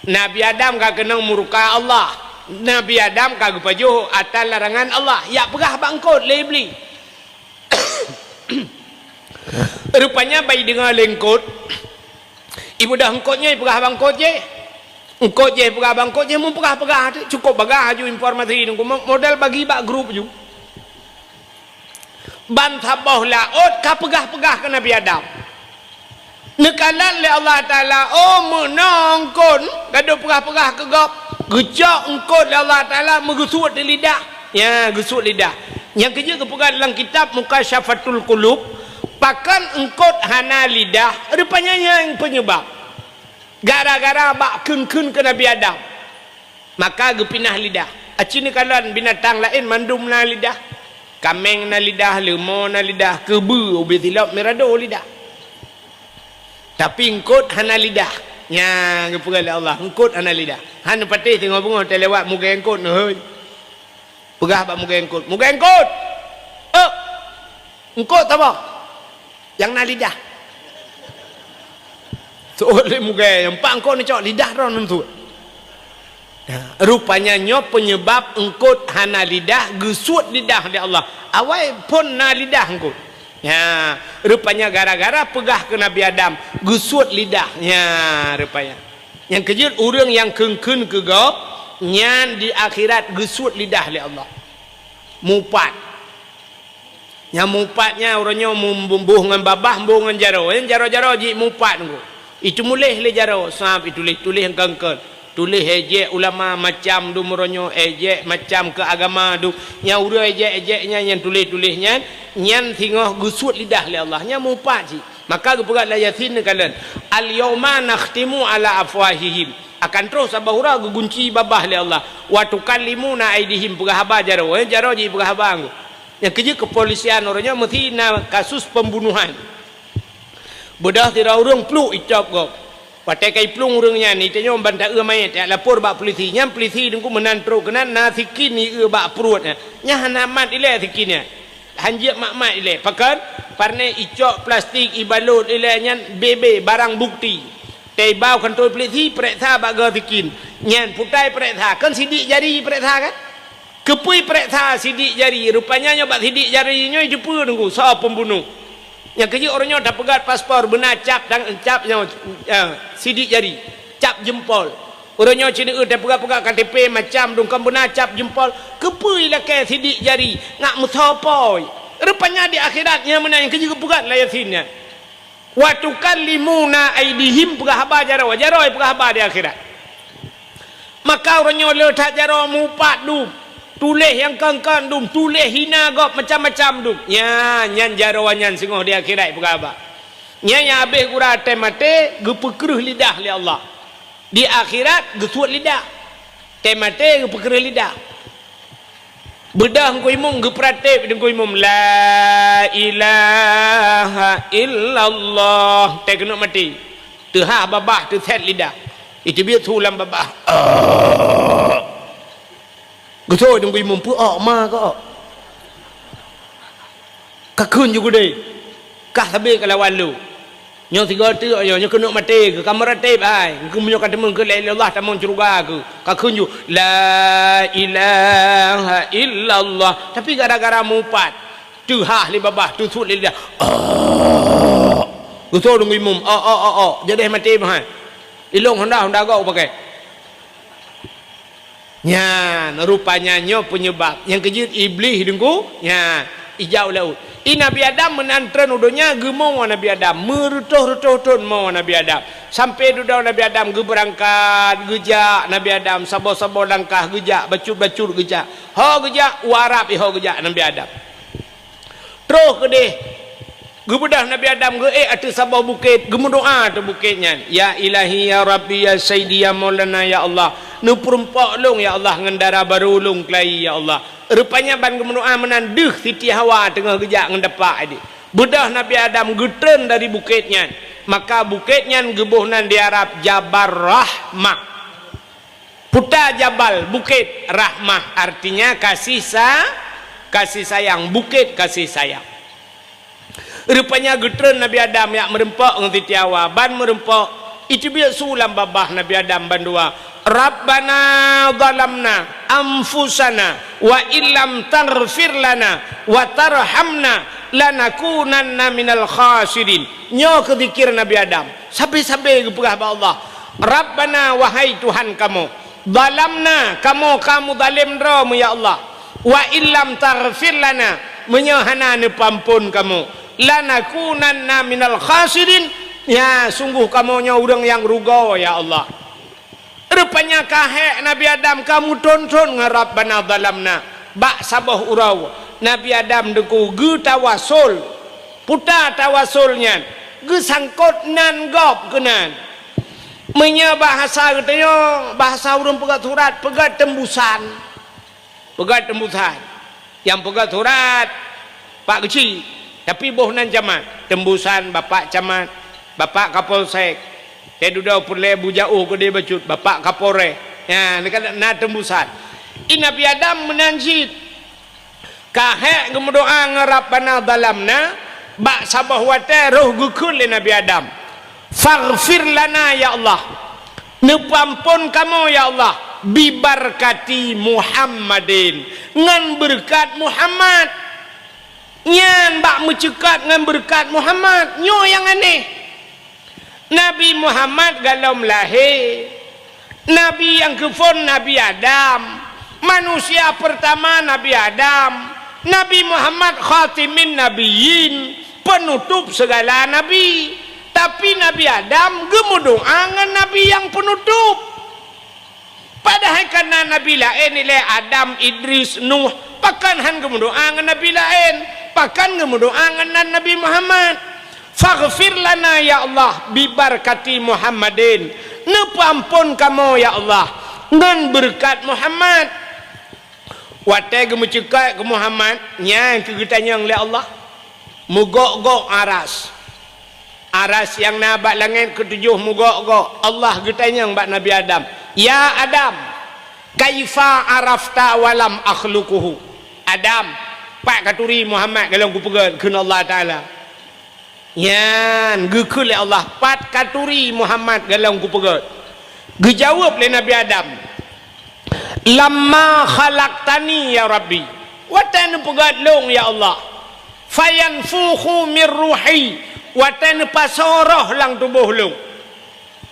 Nabi Adam ka keunong murka Allah. Nabi Adam ka geupajoh atra larangan Allah." Jak peugah bak eungkôt lé Iblih. Rupanya ban ideungoe lé eungkôt, ibeudôh eungkôt nyoe ipeugah bak eungkôt jih. Eungkôt jih ipeugah bak eungkôt jih, meupeugah-peugah teuh, cukôp bagah aju informasi nungku, mo-, modal bagi bak grup ju. Ban saboh laôt ka peugah-peugah keu Nabi Adam. Neukalon lé Allah Taala, "Oh, meunoe eungkôt, gadôh peugah-peugah keu gob." Geucok eungkôt lé Allah Taala, meugeusuet di lidah. Ya, geusuet lidah. Nyang keujeuet geupeugah lam kitab Mukasyafatul Qulub, pakon eungkôt hana lidah, rupanya nyan peunyeubab. Gara-gara bak kheun-kheun keu Nabi Adam. Maka geupinah lidah. Aci neukalon binatang laén mandum na lidah. Kaméng na lidah, leumo na lidah, keubeue ubé silop meurado lidah. Tapi eungkôt hana lidah. Nyan geupeugah lé Allah, eungkôt hana lidah. Han neupatéh teungoh beungoh teulewat mugée eungkôt neuhôi. Peugah bak mugée eungkôt, "Mugée eungkôt! Ôk! Eungkôt saboh nyang na lidah." Seuôt lé mugée, "Nyang pat eungkôt neucok, lidah droeneuh seuôt." Nah, rupanya nyoe peunyeubab eungkôt hana lidah, geusuet lidah lé Allah. Awai phon na lidah eungkôt. Nah, rupanya gara-gara peugah keu Nabi Adam, geusuet lidah. Nah, rupanya. Nyang keujeuet ureuëng nyang kheun-kheun keu gob, nyan di akhirat geusuet lidah lé Allah. Mupat. Nyang mupat nyan uroe nyoe mum-, boh ngon babah, boh ngon jaroe. Nyan jaroe-jaroe jih mupat ngon. Iteumuléh lé jaroe, sab ituléh-tuléh eungkôt-eungkôt. Tuléh ejek ulama macam dum uroe nyoe, ejek macam keu agama dum. Nyang ureuëng ejek-ejek nyan, nyang tuléh-tuléh nyan, nyan singoh geusuet lidah lé Allah. Nyan mupat jih. Maka geupeugah lam Yasin neukalon, "Al-yauma nakhtimu ala afwahihim." Akan troh saboh uroe geugunci babah lé Allah. "Wa tukallimuna aidihim," peugah haba jaroe. Eh, jaroe jih peugah haba ngon. Nyang keujeuet keupolisian uroe nyoe meusti na kasus pembunuhan. Beudôh sidroe ureuëng pluek itôb gob. Watée ka iplueng ureuëng nyan, itanyong ban taeu manyét, jak lapor bak polisi. Nyan polisi teungku meunan trok keunan na sikin ieu bak pruet nyan. Nyan hana mat ilée sikin nyan. Han jeuet mat-mat ilée. Pakon? Parneh icok plastik ibalot ilée nyan bebe barang bukti. Teuiba u kantô polisi, peuriksa bak goe sikin. Nyan putai peuriksa, kan sidik jari peuriksa kan? Keupeue peuriksa sidik jari? Rupanya nyoe bak sidik jari nyoe jeupeue nunggu soe pembunuh. Nyang keujeuet uroe nyoe tapeugét paspor beuna cap dan cap nyoe, eh, sidik jari, cap jempol. Uroe nyoe cit neueu tapeugah-peugah K T P macam dum kon beuna cap jempol. Keupeue ilakée sidik jari ngat meusoe pôi? Rupanya di akhirat nyang meunan nyang keujeuet geupeugah lam Yasin nyan. "Wa tukallimuna aidihim," peugah haba jaroe, jaroe peugah haba di akhirat. Maka uroe nyoe le that jaroe mupat dum, tuléh nyang kon-kon dum, tuléh hina gob macam-macam dum. Nya, nyan jaroe nyan singoh di akhirat peugah haba. Nyan nyang habéh gura tém maté geupeukreueh lidah lé Allah. Di akhirat geusuet lidah. Tém maté geupeukreueh lidah. Beudôh Teungku Imum geupeuratéb Teungku Imum, "La ilaha illallah." Tém keuneuk maté. Teuhah babah teusét lidah. Iteubiet su lam babah. Geusoe Teungku Imum, peu-ok ma keu-ok. Ka kheun ju keudeh. Kah sabe ka lawan lôn. Nyoe sigoe teuk nyoe, nyoe keuneuk maté keu ka meuratéb hai. Keu meunyoe ka teumeung keu la ilaha illallah tamong syeuruga keu. Ka kheun ju, "La ilaha illallah." Tapi gara-gara mupat, teuhah lé babah, teusuet lé lidah. Oh. Geusoe Teungku Imum, "Oh, oh, oh, oh." Jadeh maté meuhai. Ilong honda, honda gob pakai. Nyan, rupanya nyoe peunyeubab. Nyang keujeuet Iblih Teungku, nyan, ijak u laôt. I Nabi Adam meunan treun u donya, geumoe Nabi Adam. Meureutoh-reutoh thon moe Nabi Adam. Sampoe dudoe Nabi Adam geubeurangkat, geujak Nabi Adam, saboh-saboh langkah geujak, bacut-bacut geujak. Ho geujak, u Arab ho geujak Nabi Adam. Troh keudeh, geubeudôh Nabi Adam geuék ateueh saboh bukét, geumeudoá ateueh bukét nyan, "Ya Ilahi, ya Rabbi, ya Sayyidi, ya Maulana, ya Allah, neupeurumpok lôn, ya Allah, ngon dara barô lôn keulayi, ya Allah." Rupanya ban geumeudoá meunan deuh Siti Hawa teungoh geujak ngon dapak idéh. Beudôh Nabi Adam geutreun dari bukét nyan, maka bukét nyan geuboh nan di Arab Jabal Rahmah. Puta jabal, bukét, rahmah, artinya kasih sa-, kasih sayang, bukét kasih sayang. Rupanya geutreun Nabi Adam jak meurumpok ngon Siti Hawa, ban meurumpok, iteubiet su lam babah Nabi Adam bandua, "Rabbana zalamna anfusana wa illam taghfir lana wa tarhamna lanakunanna minal khasirin." Nyoe keu zikir Nabi Adam. Sabe-sabe geupeugah bak Allah, "Rabbana, wahai Tuhan kamoe, zalamna, kamoe ka muzalém droe mu, ya Allah. Wa illam taghfir lana, meunyoe hana neupeuamphon kamoe, lanakunanna minal khasirin, ya, sungguh kamoe nyoe ureuëng nyang rugoe, ya Allah." Rupanya ka hék Nabi Adam ka meuthon-thon ngon Rabbana zalamna. Bak saboh uroe, Nabi Adam Teungku geutawasul. Puta tawasul nyan, geusangkot nan gob keunan. Meunyoe bahasa geutanyoe, bahasa ureuëng peugah surat, peugah teumbusan. Peugah teumbusan. Nyang peugah surat Pak Geuchik, tapi boh nan camat. Teumbusan Bapak Camat, Bapak Kapolsek. Teududoe peureulée beujaôh keudeh bacut, Bapak Kapolres. Nyan, na teumbusan. I Nabi Adam meunan cit. Ka hék geumeudoá ngon Rabbana zalamna, bak saboh watée roh geukheun lé Nabi Adam, "Faghfir lana, ya Allah, neupeuamphon kamoe, ya Allah, bibarkati Muhammadin, ngon beureukat Muhammad." Nyan bak meuceukat ngon beureukat Muhammad, nyoe nyang aneh. Nabi Muhammad golom lahé, nabi nyang geuphon Nabi Adam, manusia peurtama Nabi Adam, Nabi Muhammad khatimin nabiyyin, peunutup seugala nabi. Tapi Nabi Adam geumeudoá ngon nabi nyang peunutup. Padahai ka na nabi laén ilée Adam, Idris, Nuh, pakon hán geumeudoá ngon nabi laén? Pakon geumeudoá ngon nan Nabi Muhammad? "Faghfir lana, ya Allah, bibarkati Muhammadin." Neupeuamphon kamoe, ya Allah, ngon beureukat Muhammad. Watée geumeuceukat keu Muhammad, nyan keuh geutanyong lé Allah. Meugok-gok aras. Aras nyang na bak langét keutujoh meugok-gok. Allah geutanyong bak Nabi Adam, "Ya Adam, kaifa arafta walam akhluquhu?" "Adam, pat katuri Muhammad golom kupeugét?" kheun Allah Taala. Nyan geukheun lé Allah, "Pat katuri Muhammad golom kupeugét?" Geujaweueb lé Nabi Adam, "Lamma khalaqtani ya Rabbi," watée neupeugét lôn ya Allah, "fayanfukhu mir ruhi," watée neupasoe roh lam tuboh lôn.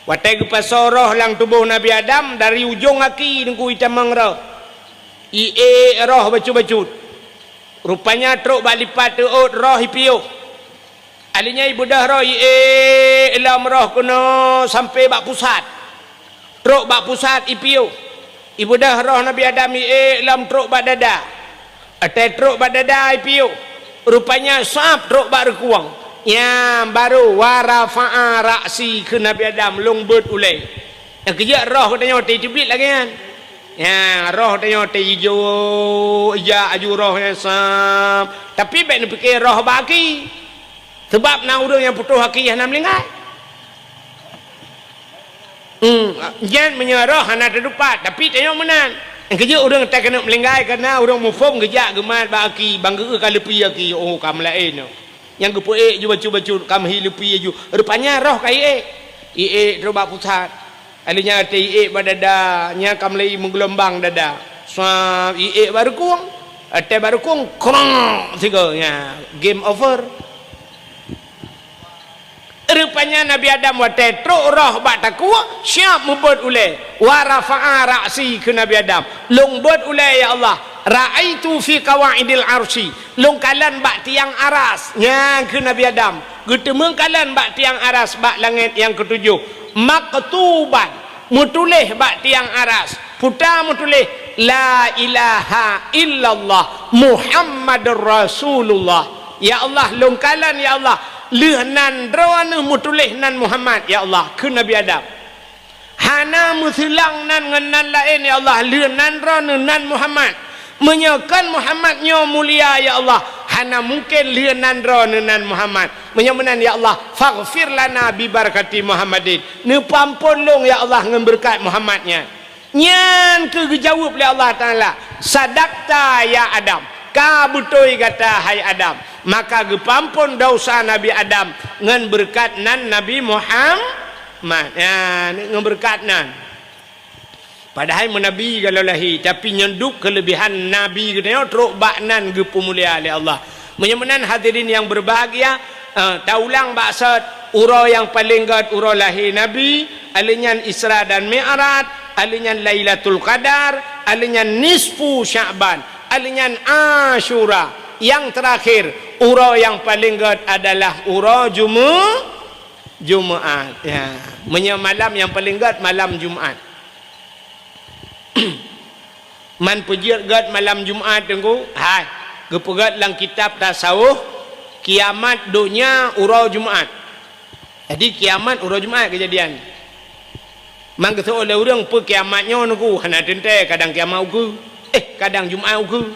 Watée geupasoe roh lam tuboh Nabi Adam, dari ujong aki nunggu itamong roh, iék roh bacut-bacut. Rupanya trok bak lipat teuôt roh ipiôh. Alinyan ibeudôh roh iék lom roh keunoe sampoe bak pusat. Trok bak pusat ipiôh. Ibeudôh roh Nabi Adam iék lom trok bak dada. Watée trok bak dada ipiôh. Rupanya sab trok bak reukueng. Nyan baru wa rafa'a ra'si kheun Nabi Adam, lôn beuet ulée. Nyang keujeuet roh geutanyoe teubiet lagée nyan. Nyan roh geutanyoe teuijo, ijak aju roh nyan sam. Tapi bék neupike roh bak aki. Sabab na ureuëng nyang putôh aki hana meulinggai. Hmm, nyan meunyoe roh hana teudupat, tapi tanyoe meunan. Nyang keujeuet ureuëng ta keuneuk meulinggai, kareuna ureuëng muphom geujak geumat bak aki, bang geu ka leupie aki, oh, ka meulaén nyoe. Nyang geupeuék ju bacut-bacut, ka meuhi leupie ju. Rupanya roh ka iék. Iék trok bak pusat. Alinyan watée iék bak dada, nyan ka meulai meugeulumbang dada. Swab, iék bak reukueng. Watée bak reukueng, krong, sigoe, nyan, game over. Rupanya Nabi Adam watée trok roh bak takue, siab meubeuet ulée. Wa rafa'a ra'si kheun Nabi Adam, "Lôn beuet ulée ya Allah. Ra'aitu fi qawaidil arsy." Lôn kalon bak tiang aras. Nyan kheun Nabi Adam, geuteumeung kalon bak tiang aras bak langét nyang keutujoh. Maktuban, meutuléh bak tiang aras. Peue ta meutuléh, "La ilaha illallah Muhammadur Rasulullah." Ya Allah, lôn kalon, ya Allah, lheueh nan droeneuh meutuléh nan Muhammad, ya Allah, kheun Nabi Adam. Hana meuseulang nan ngon nan laén, ya Allah, lheueh nan droeneuh nan Muhammad. Meunyoe kon Muhammad nyoe mulia, ya Allah, hana mungken lheueh nan droeneuh nan Muhammad. Meunyoe meunan, ya Allah, faghfir lana bi barakati Muhammadin. Neupeuamphon lôn, ya Allah, ngon beureukat Muhammad nyan. Nyan keuh geujaweueb lé Allah Taala, "Sadakta ya Adam, ka beutôi gata hai Adam." Maka geupeuamphon desya Nabi Adam ngon beureukat nan Nabi Muhammad. Nyan, ngon beureukat nan. Padahai meunabi golom lahé, tapi nyan dub keuleubihan nabi geutanyoe trok bak nan geupeumulia lé Allah. Meunyoe meunan hadirin nyang beubahgia, eh, taulang bak sot, uroe nyang paleng gét uroe lahé Nabi, alinyan Isra dan Mi'raj, alinyan Lailatul Qadar, alinyan nisfu Sya'ban, alinyan Asyura. Nyang teurakhir, uroe nyang paleng gét adalah uroe Jumu-, Jumaat. Ya, meunyoe malam nyang paleng gét malam Jumaat. Man peujeuet gét malam Jumaat, Teungku? Hai, geupeugét lam kitab tasawuf, kiamat donya uroe Jumaat. Jadi, kiamat uroe Jumaat keujadian. Man geuseuôt lé ureuëng, "Peue kiamat nyoe, Teungku?" Hana teuntée, kadang kiamat ukeue. Eh, kadang Jumaat ukeue.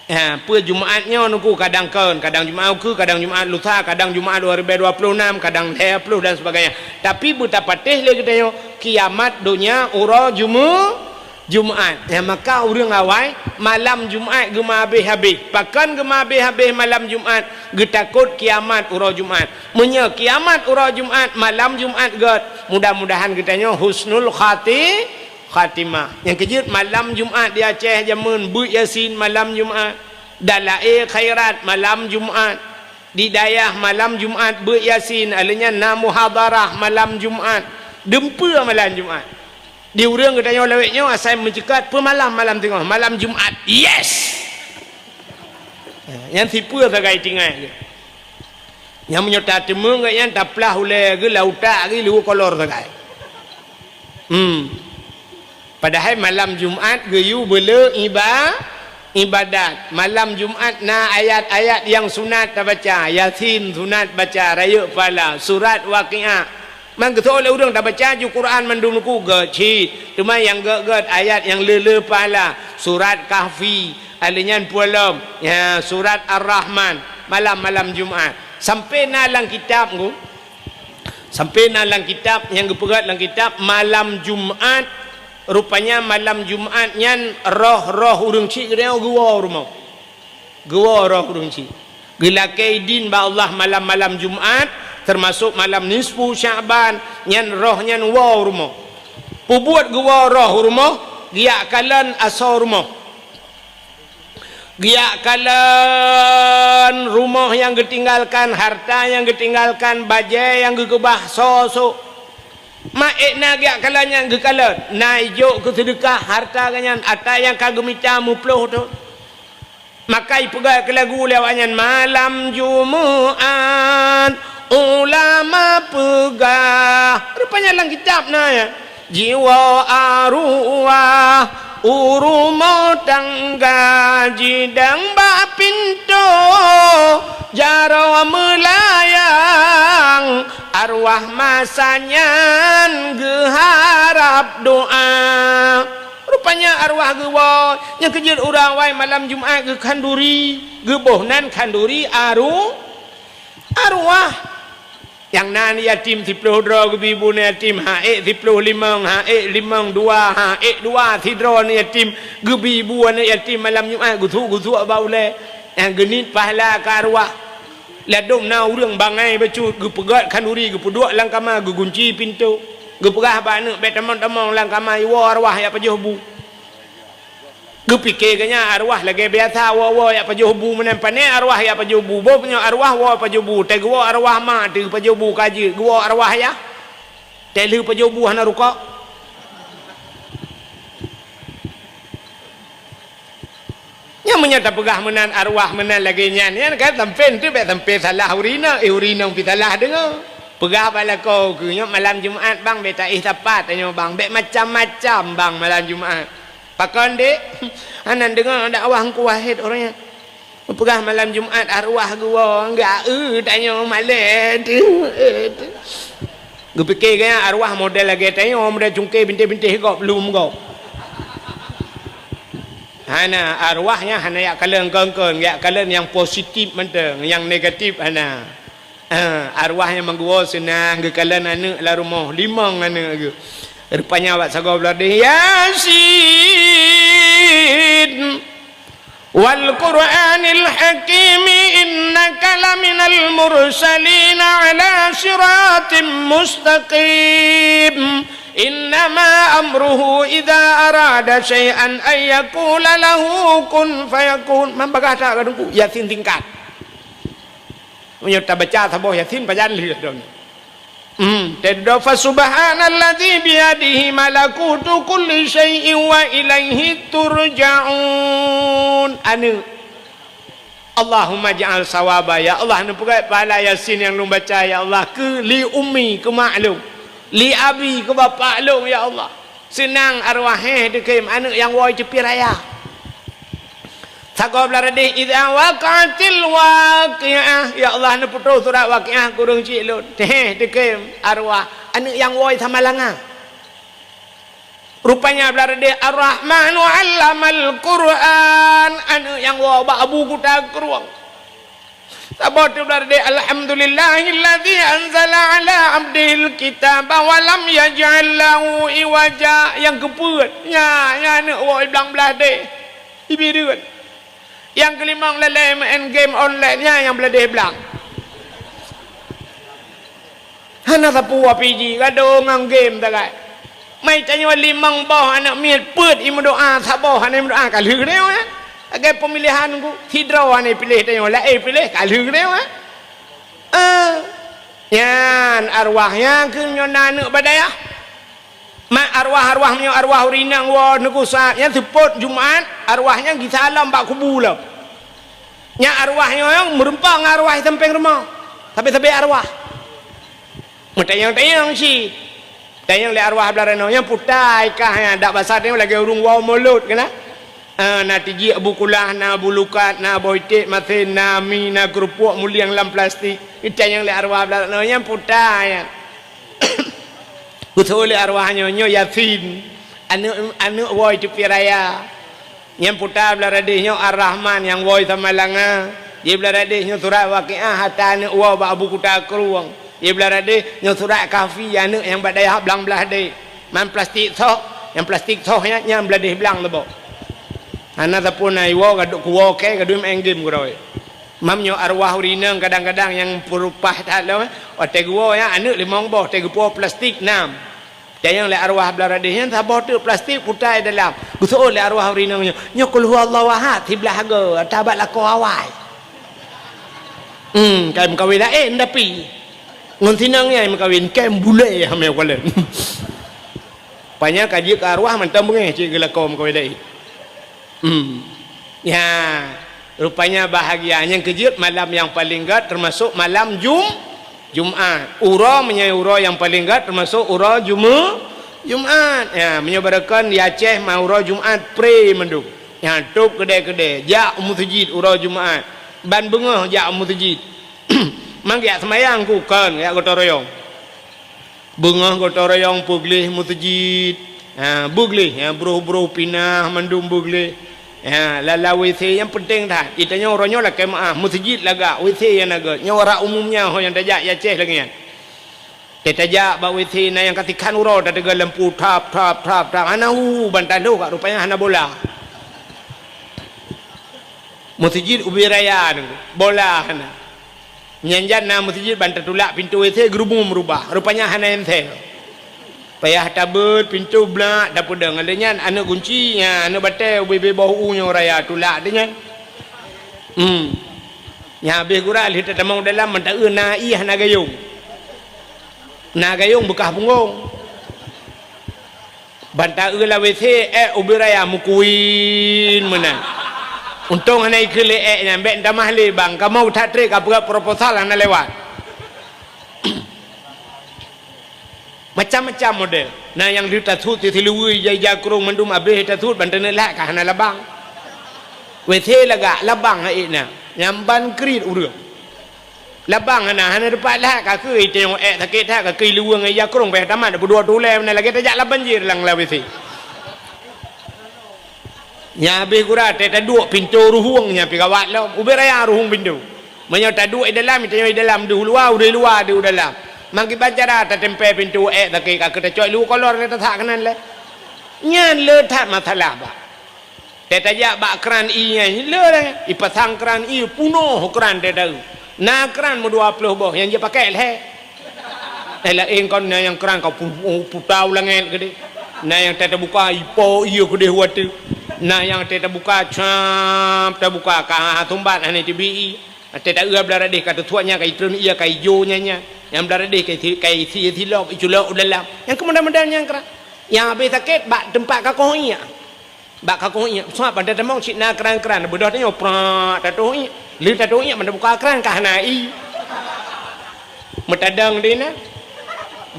Ha, peue Jumaat nyoe, Teungku? Kadang kon, kadang Jumaat ukeue, kadang Jumaat lusa, kadang Jumaat dua ribèe dua ploh nam, kadang lhèe ploh dan sebagainya. Tapi beutapatéh lé geutanyoe, kiamat donya uroe Jumu-, Jumaat. Ya, maka ureuëng awai malam Jumaat geumeuhabéh-habéh. Pakon geumeuhabéh-habéh malam Jumaat? Geutakot kiamat uroe Jumaat. Meunyoe kiamat uroe Jumaat, malam Jumaat gét, mudah-mudahan geutanyoe husnul khati-, khatimah. Nyang keujeuet malam Jumaat di Aceh jameun beuet Yasin malam Jumaat. Dalail khairat malam Jumaat. Di dayah malam Jumaat beuet Yasin, alinyan na muhadharah malam Jumaat. Dumpeue malam Jumaat. Di ureuëng geutanyoe lawét nyoe asai meuceukat, "Peue malam, malam teungoh?" "Malam Jumaat." Yes! Nyan sipeue sagai tinggai geuh. Nyang meunyoe tateumeung gét nyan taplah ulée geuh lam utak geuh lheueh kolor sagai. Hmm. Padahai malam Jumaat geuyue beuleu iba-, ibadat. Malam Jumaat na ayat-ayat nyang sunat tabaca. Yasin sunat baca, rayeuk pahala. Surat Waqiah. Man geuseuôt lé ureuëng tabaca ju Quran mandum, Teungku? Gét cit. Teuma nyang gét-gét ayat nyang le-le pahala. Surat Kahfi, alinyan peue lom. Ya, surat Ar-Rahman. Malam-malam Jumaat. Sampoe na lam kitab, Teungku. Sampoe na lam kitab, nyang geupeugét lam kitab, malam Jumaat, rupanya malam Jumaat nyan roh-roh ureuëng chik geuwoe u rumoh. Geuwoe roh ureuëng chik. Geulakée idin bak Allah malam-malam Jumat, teumasok malam nisfu Sya'ban, nyan roh nyan woe u rumoh. Peubuet geuwoe roh u rumoh, geujak kalon asoe rumoh. Geujak kalon rumoh nyang geutinggalkan, harta nyang geutinggalkan, bajée nyang geukeubah, soe-soe. Ma ék na geujak kalon nyang geukalon, na ijok keu seudeukah harta geuh nyan, ata nyang ka geumita meuploh thon. Maka ipeugah keu lagu lé awaknyan, malam Jumat ulama peugah. Rupanya lam kitab na, ya. Jiwoe arwah u rumoh tangga, jidong bak pintoe jaroe meulayang, arwah masa nyan geuharab doa. Rupanya arwah geuwoe, nyang keujeuet ureuëng awai malam Jumat geukhanduri, geuboh nan khanduri aru-, arwah. Nyang na yatim siploh droe geubi bu aneuk yatim, ha ék siploh limong, ha ék limong dua, ha ék dua sidroe aneuk yatim geubi bu aneuk yatim malam Jumat, geusuek-geusuek bak ulée. Nyang geuniet pahala keu arwah. Ladôm na ureuëng bangai bacut, geupeugét khanduri, geupeuduek lam kama, geugunci pintoe. Geupeugah bak aneuk, bék tamong-tamong lam kama, iwoe arwah jak pajoh bu. Geupike geuh nyan arwah lagée biasa woe-woe jak pajoh bu meunan, pané arwah jak pajoh bu. Boh nyoe arwah woe pajoh bu, teuh geuwoe arwah ma teuh pajoh bu ka jeuet, geuwoe arwah yah. Teuh lheueh pajoh bu hana rukok. Nyan meunyoe tapeugah meunan arwah meunan lagée nyan, nyan kan sampé teuh bék sampé salah ureuëng inong, eh, ureuëng inong pih salah deungoe. Peugah bak lakoe keuh nyoe malam Jumat bang bék taéh sapat tanyoe bang, bék macam-macam bang malam Jumat. Pakon dek? Hana deungoe dakwah Teungku Wahid ureuëng nyan. Peugah malam Jumat arwah geuwoe, enggak, eh, tanyoe malée teuh, eh, teuh. Geupike gaya arwah model lagée tanyoe, model cungke bintéh-bintéh gob, lom gob. Hana, arwah nyan hana jak kalon kon-kon, jak kalon nyang positif mantong, nyang negatif hana. Ah, arwah nyang meuguwoe seunang geukalon aneuk lam rumoh, limong aneuk geuh. Rupanya bak sagoe blah deh, Yasin, wal Qur'anil hakim, innaka laminal mursalin ala siratim mustaqim. Innama amruhu idza arada syai'an an yaqula lahu kun fayakun. Man bagah that ka Teungku, Yasin singkat. Meunyoe tabaca saboh Yasin, pajan lheueh droeneuh. Hmm, teudoe, "Fa subhanalladzi biyadihi malakutu kulli syai'in wa ilaihi turja'un." Aneuk. Allahumma ja'al sawaba, ya Allah, neupeugét pahala Yasin nyang lôn baca, ya Allah, keu li ummi, keu mak lôn, li abi, keu bapak lôn, ya Allah. Seunang arwah, héh, teukem, aneuk nyang woe teupiep raya. Sagoe blah deh, "Idza waqa'atil waqi'ah." Ya Allah, neuputôh surat Waqiah keu ureuëng chik lôn. Teuh, teukem arwah, aneuk nyang woe sama langa. Rupanya blah deh, "Ar-Rahmanu 'allamal Qur'an." Aneuk nyang woe bak Abu Kuta Krueng. Saboh teuh blah deh, "Alhamdulillahilladzi anzala 'ala 'abdihil kitaba wa lam yaj'al lahu iwaja." Nyang keupeuet, nya, nya aneuk woe blang blah deh. Ibi deuet. Nyang keulimong lalée main game online, nya nyang blah deh blang. Hana sapeue pih jih, gadôh ngon game sagai. Mai tanyoe limong boh aneuk miet peuet imeudoa, saboh hana imeudoa, ka lheueh tanyoe, eh. Lagée peumilihan ku, sidroe hana ipiléh tanyoe, laén ipiléh, ka lheueh tanyoe, eh. Ah. Nyan arwah nyang keu nyoe na aneuk bak dayah. Mak arwah-arwah meunyoe arwah ureuëng inong woe neuku sa, nyan seupôt Jumat, arwah nyan gisa lom bak kubu lom. Nyan arwah nyoe meureumpang ngon arwah sampéng rumoh. Sabe-sabe arwah. Meutanyong-tanyong cit. Tanyong lé arwah blah ranoe, nyang putai kah nyan, dak basa tanyong lagée ureuëng woe mulod keunan. Ah, na tijik Abu Kulah, na Abu Lukat, na Boy Tek Masen, na mi, na keurupuk mulieng lam plastik. Tanyong lé arwah blah ranoe, nyang putai nyan. Geusoe lé arwah nyoe, nyoe Yasin, aneuk, aneuk woe teupiep raya. Nyang puta blah deh nyoe Ar-Rahman nyang woe sama langa. Di blah deh nyoe surat Waqiah ata aneuk woe bak Abu Kuta Krueng. Di blah deh nyoe surat Kahfi aneuk nyang bak dayah blang blah deh. Man plastik soh, nyang plastik soh nyan, nyan blah deh blang leuboh. Hana sapeue na iwoe, gadôh kuwoe kée, gadôh main game keudroe. Mam nyoe arwah ureueng inong kadang-kadang nyang peurupah that lom, eh. Watèe geuwoe nyan aneuk limong boh, watèe geupuwoe plastik nam. Tanyong lé arwah blah radeh nyan saboh teuk plastik puta i dalam. Geuseuôt lé arwah ureueng inong nyoe, "Nyoe Qul Huwallahu Ahad siblah go, ata bak lakoe awai." Hmm, kai meukawen laén tapi. Ngon sinong nyan meukawen, kai bulèe hamé kalon. Panya ka jeuet keu arwah mantong beungèh cit geulakoe meukawen laén. Hmm. Ya, rupanya bahagia nyang keujeuet malam nyang paleng gèt teumasok malam Jum-, Jumat. Uroe meunyoe uroe nyang paleng gèt teumasok uroe Jume-, Jumat. Ya, meunyoe barokon di Aceh ma uroe Jumat pre mandum. Ya, tôb keudè-keudè, jak u meuseujid uroe Jumat. Ban beungoh jak u meuseujid. Mang jak seumayang ku kon, jak gotong royong. Beungoh gotong royong peugleh meuseujid. Ha, beugleh, ha, broh-broh pinah mandum beugleh. Ha, lala W C nyang peunteng that. Geutanyoe uroe nyoe lakèe meuáh, meuseujid lagak, W C nyang na göt. Nyoe ureueng umum nyan ho nyang tajak i Aceh lagèe nyan. Teutajak bak W C na nyang ka sikhan uroe tateuga lampu thap, thap, thap, thap. Hana hu ban taloh ka rupanya hana bola. Meuseujid ubé raya nyoe, bola hana. Nyan jan na meuseujid ban tatulak pintoe W C geurubum rubah, rupanya hana ensel. Payah tabeuet pintoe blak tapeudong. Lheueh nyan aneuk gunci, nya, aneuk batèe ubé-bé boh u nyoe raya tulak teuh nyan. Hmm. Nya habéh gura lheueh tatamong dalam mantong na ié hana gayông. Na gayông beukah punggông. Ban ta-eu lam W C, ék ubé raya meukuin meunan. Untông hana ikheun lé ék nyan, bèk tamah lé bang. Kamoe that trép ka peugah proposal hana lewat. Macam-macam model. Na nyang lheueh tasut siluweue ija-ija krông mandum abéh tasut ban taneuk lhak ka hana labang. W C lagak labang hai na. Nyang ban kriet ureueng. Labang hana, hana teupat lhak, ka keuh iteueng ék sakét that, ka keuh iluweue ngon ija krông payah tamat, peuduek tulèe meunan lagèe tajak lam banjir lam, lam W C. Nya habéh gura, teuh taduek pintoe ruhueng nyan pih gawat lom. Ubé raya ruhueng pintoe. Meunyoe taduek i dalam, iteueng i dalam deuh luwa, udeh luwa deuh dalam. Mangkiban cara tatempèe pintoe ék sakét, ka keuh tacok iluweue kolor lé tasak keunan lé. Nyan le that masalah, bah. Teuh tajak bak kran ié nyan, le lé, ipasang kran ié, punoh kran teuh taeu. Na kran meudua ploh boh nyang jipakèk lhèe. Eh, laén kon na nyang kran ka pu-, pu-, puta u langèt keudéh. Na nyang teuh tabuka, ipo ié keudéh u ateueh. Na nyang teuh tabuka, cam, tabuka, ka sumbat hana teubi ié. Teuh taeu blah radeh ka teusuak nyan, ka itreun ié, ka ijo nyan nyan. Nyang blah radeh ka isi, ka isi, isilop, iculok u dalam. Nyang keu model-model nyang kran. Nyang habéh sakét bak teumpat kakoh ié. Bak kakoh ié, sabab pada tamong cit na kran-kran, beudôh tanyoe prak tatoh ié. Lheueh tatoh ié, mantong buka kran ka hana ié. Meutadong di na.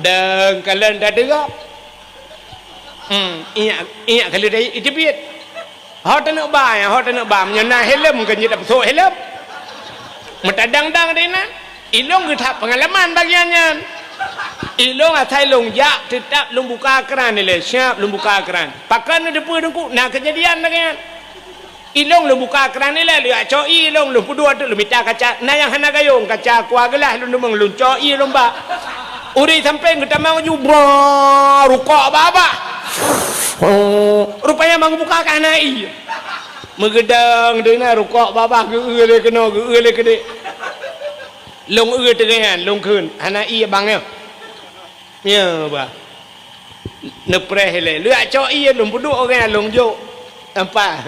Dong kalon tadeungö. Hmm, ié, ié ka lheueh iteubiet. Ho taneuk ba, ho taneuk ba, meunyoe na helm kan jeuet tapeusok helm. Meutadong-dong di na. Ilôn geuh that peungalaman bagian nyan. Ilôn asai lôn jak, teutap lôn buka kran ilèe, siap lôn buka kran. Pakon neuteupeue Teungku, na keujadian lagèe nyan. Ilôn lôn buka kran ilèe, lôn jak cok ié ilôn, lôn peuduek teuk lôn mita kaca, na nyang hana gayông, kaca kua geulah lôn deungon, lôn cok ié lôn bak. Ureueng sampéng geutamong ju, bra, rukok babah. Rupanya ban geubuka ka hana ié. Meugeudong deungon rukok babah geu-eu lé keunoe, geu-eu lé keudéh. Lôn eu teungoh nyan, lôn kheun, hana ié bang nyoe. Nyoe bah. Neupreh ilèe. Lôn jak cok ié, lôn peuduek ureueng nyan, lôn jok. Nampak?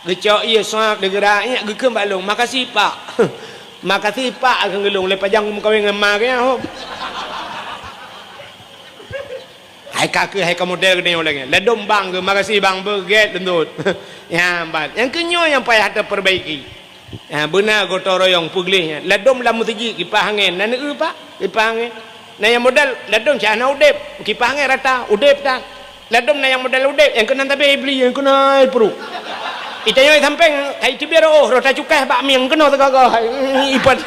Geucok ié, suap, geugeurak, nyak geukheun bak lôn, "Makasih, Pak." "Makasih, Pak," kheun lôn, lé pajan meukawen ngon ma geuh nyan, hom. Hai ka keuh, hai ka model geutanyoe lagèe nyan. Ladôm bang geuh, "Makasih, Bang," beugèt leumbot. Nyan ban. Nyang keu nyoe nyang payah tapeurbaiki. Ha, beuna gotong royong peugleh nyan. Ladôm lam meuseujid kipah angén, na neu-eu, Pak? Kipah angén. Na nyang modal ladôm cit hana udép, kipah angén rata, udép tan. Ladôm na nyang modal udép, nyang keunan tabé ibli, nyang keunan pruet. Itanyoe sampéng, hai teubiet rôh, rôh tacukéh bak mieng keunoe teugogoh. Ipat.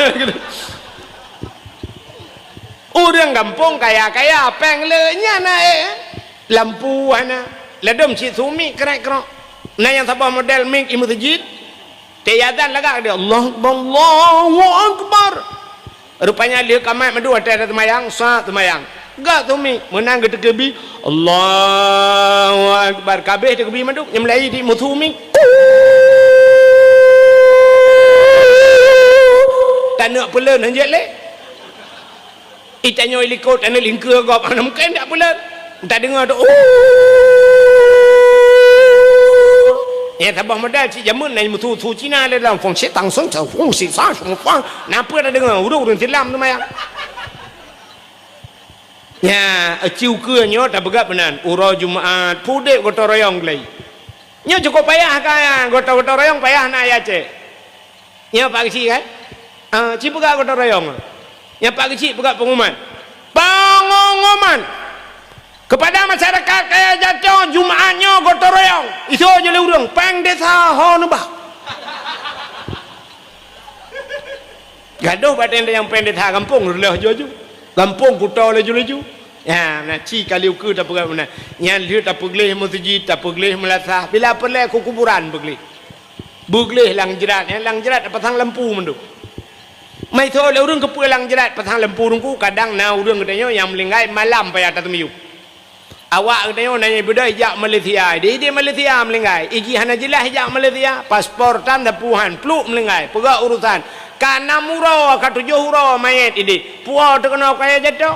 Ureueng gampông kaya-kaya, péng le nyan na, eh. Lampu hana. Ladôm cit sumik krek-krok. Na nyang saboh model mic i meuseujid. Teuh azan lagak dia, "Allahu Akbar, Allahu Akbar." Rupanya lheueh ka mat mandum watèe na seumayang, sa seumayang. Gak sumik, meunan geuteukeubie, "Allahu Akbar." Ka abéh teukeubie mandum, nyang meulayi di meuseujid. Aneuk peuleuen hanjeuet lé. Itanyoe likot aneuk lingkeue gob, hana mungken dak peuleuen. Tadeungoe tu, "Uh." Nyang saboh modal cit jameun na musu-su Cina lé dalam fungsi tang song, fungsi sa, fungsi fang. Napa tadeungoe? Ureueng-ureueng silam seumayang. Nya, aci ukeue nyoe tapeugah meunan, uroe Jumat, pudek gotong royong gleh. Nyoe cukup payah ka, gotong-gotong royong payah na ya cek. Nyoe Pak Geuchik kan? Ah, ci peugah gotong royong. Nyoe Pak Geuchik peugah pengumuman. Pengumuman. Kepada masyarakat Kaya Jato, Jumat nyoe gotong royong. Iso je lé ureueng, peng desa ho neubah. Gadoh bateng nyang peng desa gampông reuloh laju-laju. Gampông kuto laju-laju. Ya, na ci kali ukeue tapeugah meunan. Nyan lheueh tapeugleh meuseujid, tapeugleh meulasah. Bila peureulée ku kuburan beugleh. Beugleh lam jrat, nyan lam jrat tapasang lampu mandum. Maiso lé ureueng keupeue lam jrat pasang lampu teungku, kadang na ureueng geutanyoe nyang meulinggai malam payah tateumiyueb. Awak geutanyoe na nyang beudôh ijak Malaysia, di, di Malaysia meulinggai. Iji hana jeulaih ijak Malaysia, paspor tan da puhan, pluk meulinggai, peugah urusan. Ka nam uroe, ka tujoh uroe manyét idéh. Puwoe teuh keunoe Kaya Jato.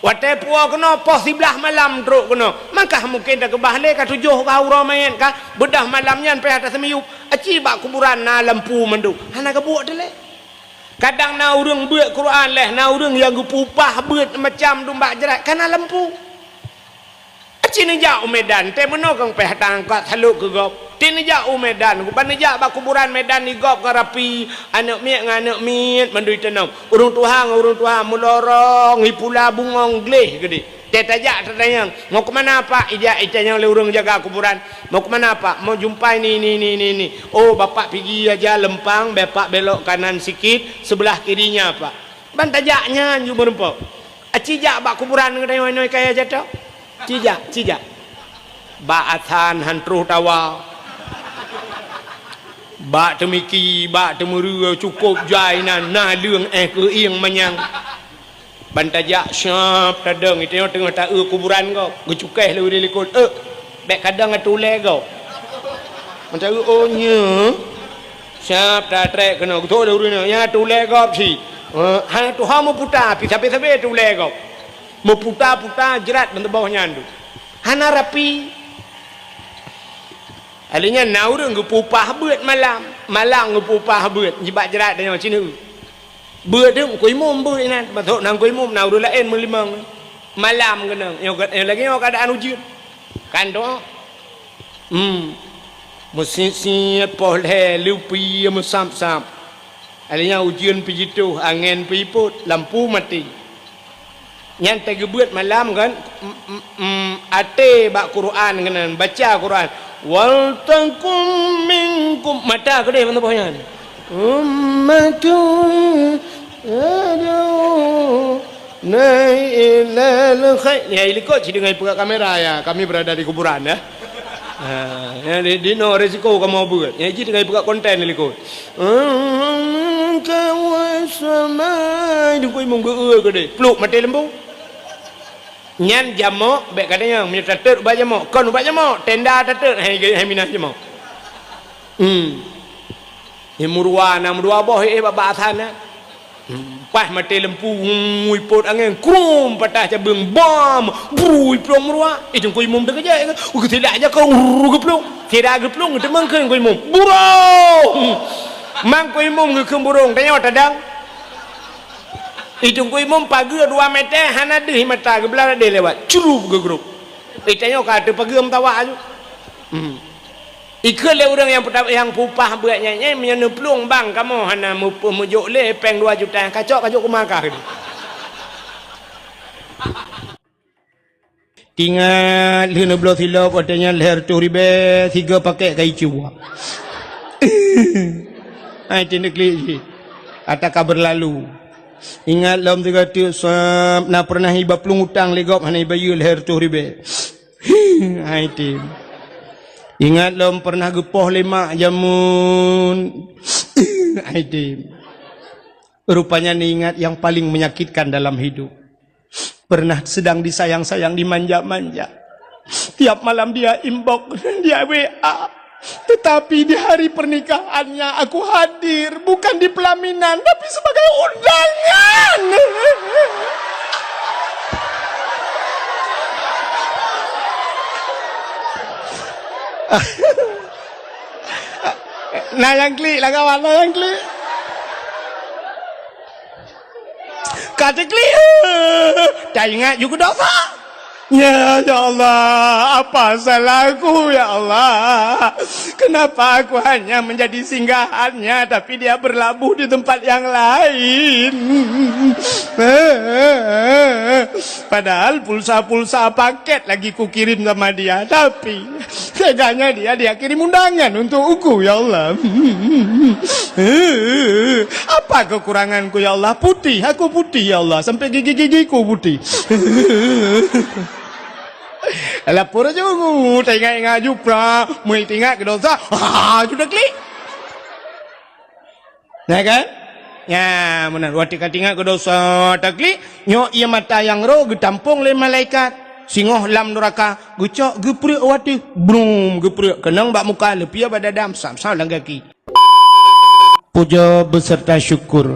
Watée puwoe keunoe, poh siblaih malam trok keunoe. Mangkah mungken takeubah lé ka tujoh ka uroe manyét ka, beudôh malam nyan payah taseumiyueb. Aci bak kuburan na lampu mandum. Hana geubuek teuh lé. Kadang na ureueng beuet Quran leh, na ureueng nyang geupupah beuet macam dum bak jrat, ka na lampu. Aci neujak u Medan, tée meunoe kong peh tangkat salok keu gob. Tée neujak u Medan, ban neujak bak kuburan Medan di gob ka rapi, aneuk miet ngon aneuk miet mandum teunom. Ureueng tuha ngon ureueng tuha meulorong, ipula bungong gleh geude. Tée tajak tatanyong, "Mau keu mana, Pak?" Ijak itanyong lé ureueng jaga kuburan. "Mau keu mana, Pak?" "Mau jumpai ni, ni, ni, ni, ni." "Oh, Bapak pigi aja leumpang, Bapak belok kanan sikit, sebelah kirinya, Pak." Ban tajak nyan ju meurumpok. Aci jak bak kuburan geutanyoe inoe Kaya Jato. Ci jak, ci jak. Bak asan han troh tawa. Bak teumiki, bak teumeureu cukôp jai nan, na leueng éh keuieng manyang. Ban tajak siab tadong, geutanyoe teungoh taeu kuburan gob, geucukéh lé ureueng likot, "Eh, bék kadang atulée gob." Ban taeu, "Oh, nyoe." Siab tatrek keunoe, geuthok lé ureueng nyoe, "Nyan atulée gob cit." "Eh, hana tuha meuputa, pi sabe-sabe atulée gob." Meuputa-puta jrat ban teuboh nyan tu. Hana rapi. Alèh nyan na ureueng geupupah beuet malam, malam geupupah beuet, jibak jrat tanyoe sineuk. Beuet teuh Teungku Imum beuet inan, maksud na Teungku Imum na ureueng laén meulimong. Malam keunong, nyoe lagèe nyoe keuadaan ujeuen. Kan tu? Hmm. Meusiet-siet poh lhèe, leupie meusab-sab. Alèh nyan ujeuen pih jitôh, angén pih ipot, lampu maté. Nyan teugeubeuet malam kan, m-, m-, m-, até bak Quran keunan, baca Quran. "Wal takum minkum," mata keudeh meutuboh nyan. "Ummatun yad'una ilal khair." Ya, ilikot cit deungon ipeugah kamera ya, kami berada di kuburan ya. Ha, ya, di, di no resiko kamoe beuet. Ya, cit deungon ipeugah konten ilikot. Kawai sama, Teungku Imum geu-eu keudeh. Pluk maté lampu. Nyan jamok, bèk katanyong, meunyoe tatot ubak jamok, kon ubak jamok, tenda tatot, hai, hai minah jamok. Hmm. Nyan meuruwa na meudua boh, eh, bak, bak asan na. Hmm. Pas maté lampu, hmm, ipot angén, krum, patah cabeueng, bam, bru, iplueng meuruwa. Eh, Teungku Imum teukeujot, geusilak aja keu, geuplong. Sira geuplong, geuteumong keu Teungku Imum. Burong! Mang Teungku Imum geukheun burong, tanyoe tadong. Teungku Imum pageue dua meter hana deuh mata geublah deh lewat. Crup geugrop. Eh, tanyoe ka teupageue meutawa aju. Hmm. Ikheun lé ureueng nyang peuta-, nyang pupah beuet nyan, "Nyan meunyoe neuplueng bang kamoe hana meup-, meujok lé péng dua juta, kacok, kacok keumah kah." Ingat lheueh neubloe silop watèe nyan lhèe reutôh ribèe, sigoe pakèk ka icue. Hai, teuneuk klik jih. Ata ka beurlalu. Ingat lom sigoe teuk sab na peureunah iba plueng utang lé gob hana ibayeue lhèe reutôh ribèe. Hai, tem. Ingat lom peureunah geupoh lé mak jameun. Hai, tem. Rupanya neuingat nyang paleng menyakitkan dalam hidup. Peureunah seudang disayang-sayang, dimanja-manja. Tiap malam dia inbox, dia W A. Tetapi di hari pernikahannya aku hadir, bukan di pelaminan, tapi sebagai undangan. Nah, nyang klik lah, kawan, nah, nyang klik. Ka teuklik, taingat ju keu dosa. Ya, ya Allah, apa salahku, ya Allah? Kenapa aku hanya menjadi singgahannya, tapi dia berlabuh di tempat yang lain? Padahal pulsa-pulsa paket lagi kukirim sama dia, tapi teganya dia, dia kirim undangan untuk aku, ya Allah. Apa kekuranganku, ya Allah? Putih, aku putih, ya Allah. Sampai gigi-gigiku putih. Lapor ju, taingat-ingat ju pra, meu taingat keu dosa, ha, ju teuklik. Nah kan? Ya, meunan. Watèe ka taingat keu dosa teuklik, nyoe ie mata nyang roh geutampong lé malaikat. Singoh lam nuraka, geucok geupreuek u ateueh, brum, geupreuek keunong bak muka, leupie bak dada, sam-sam lam gaki. Puja beserta syukur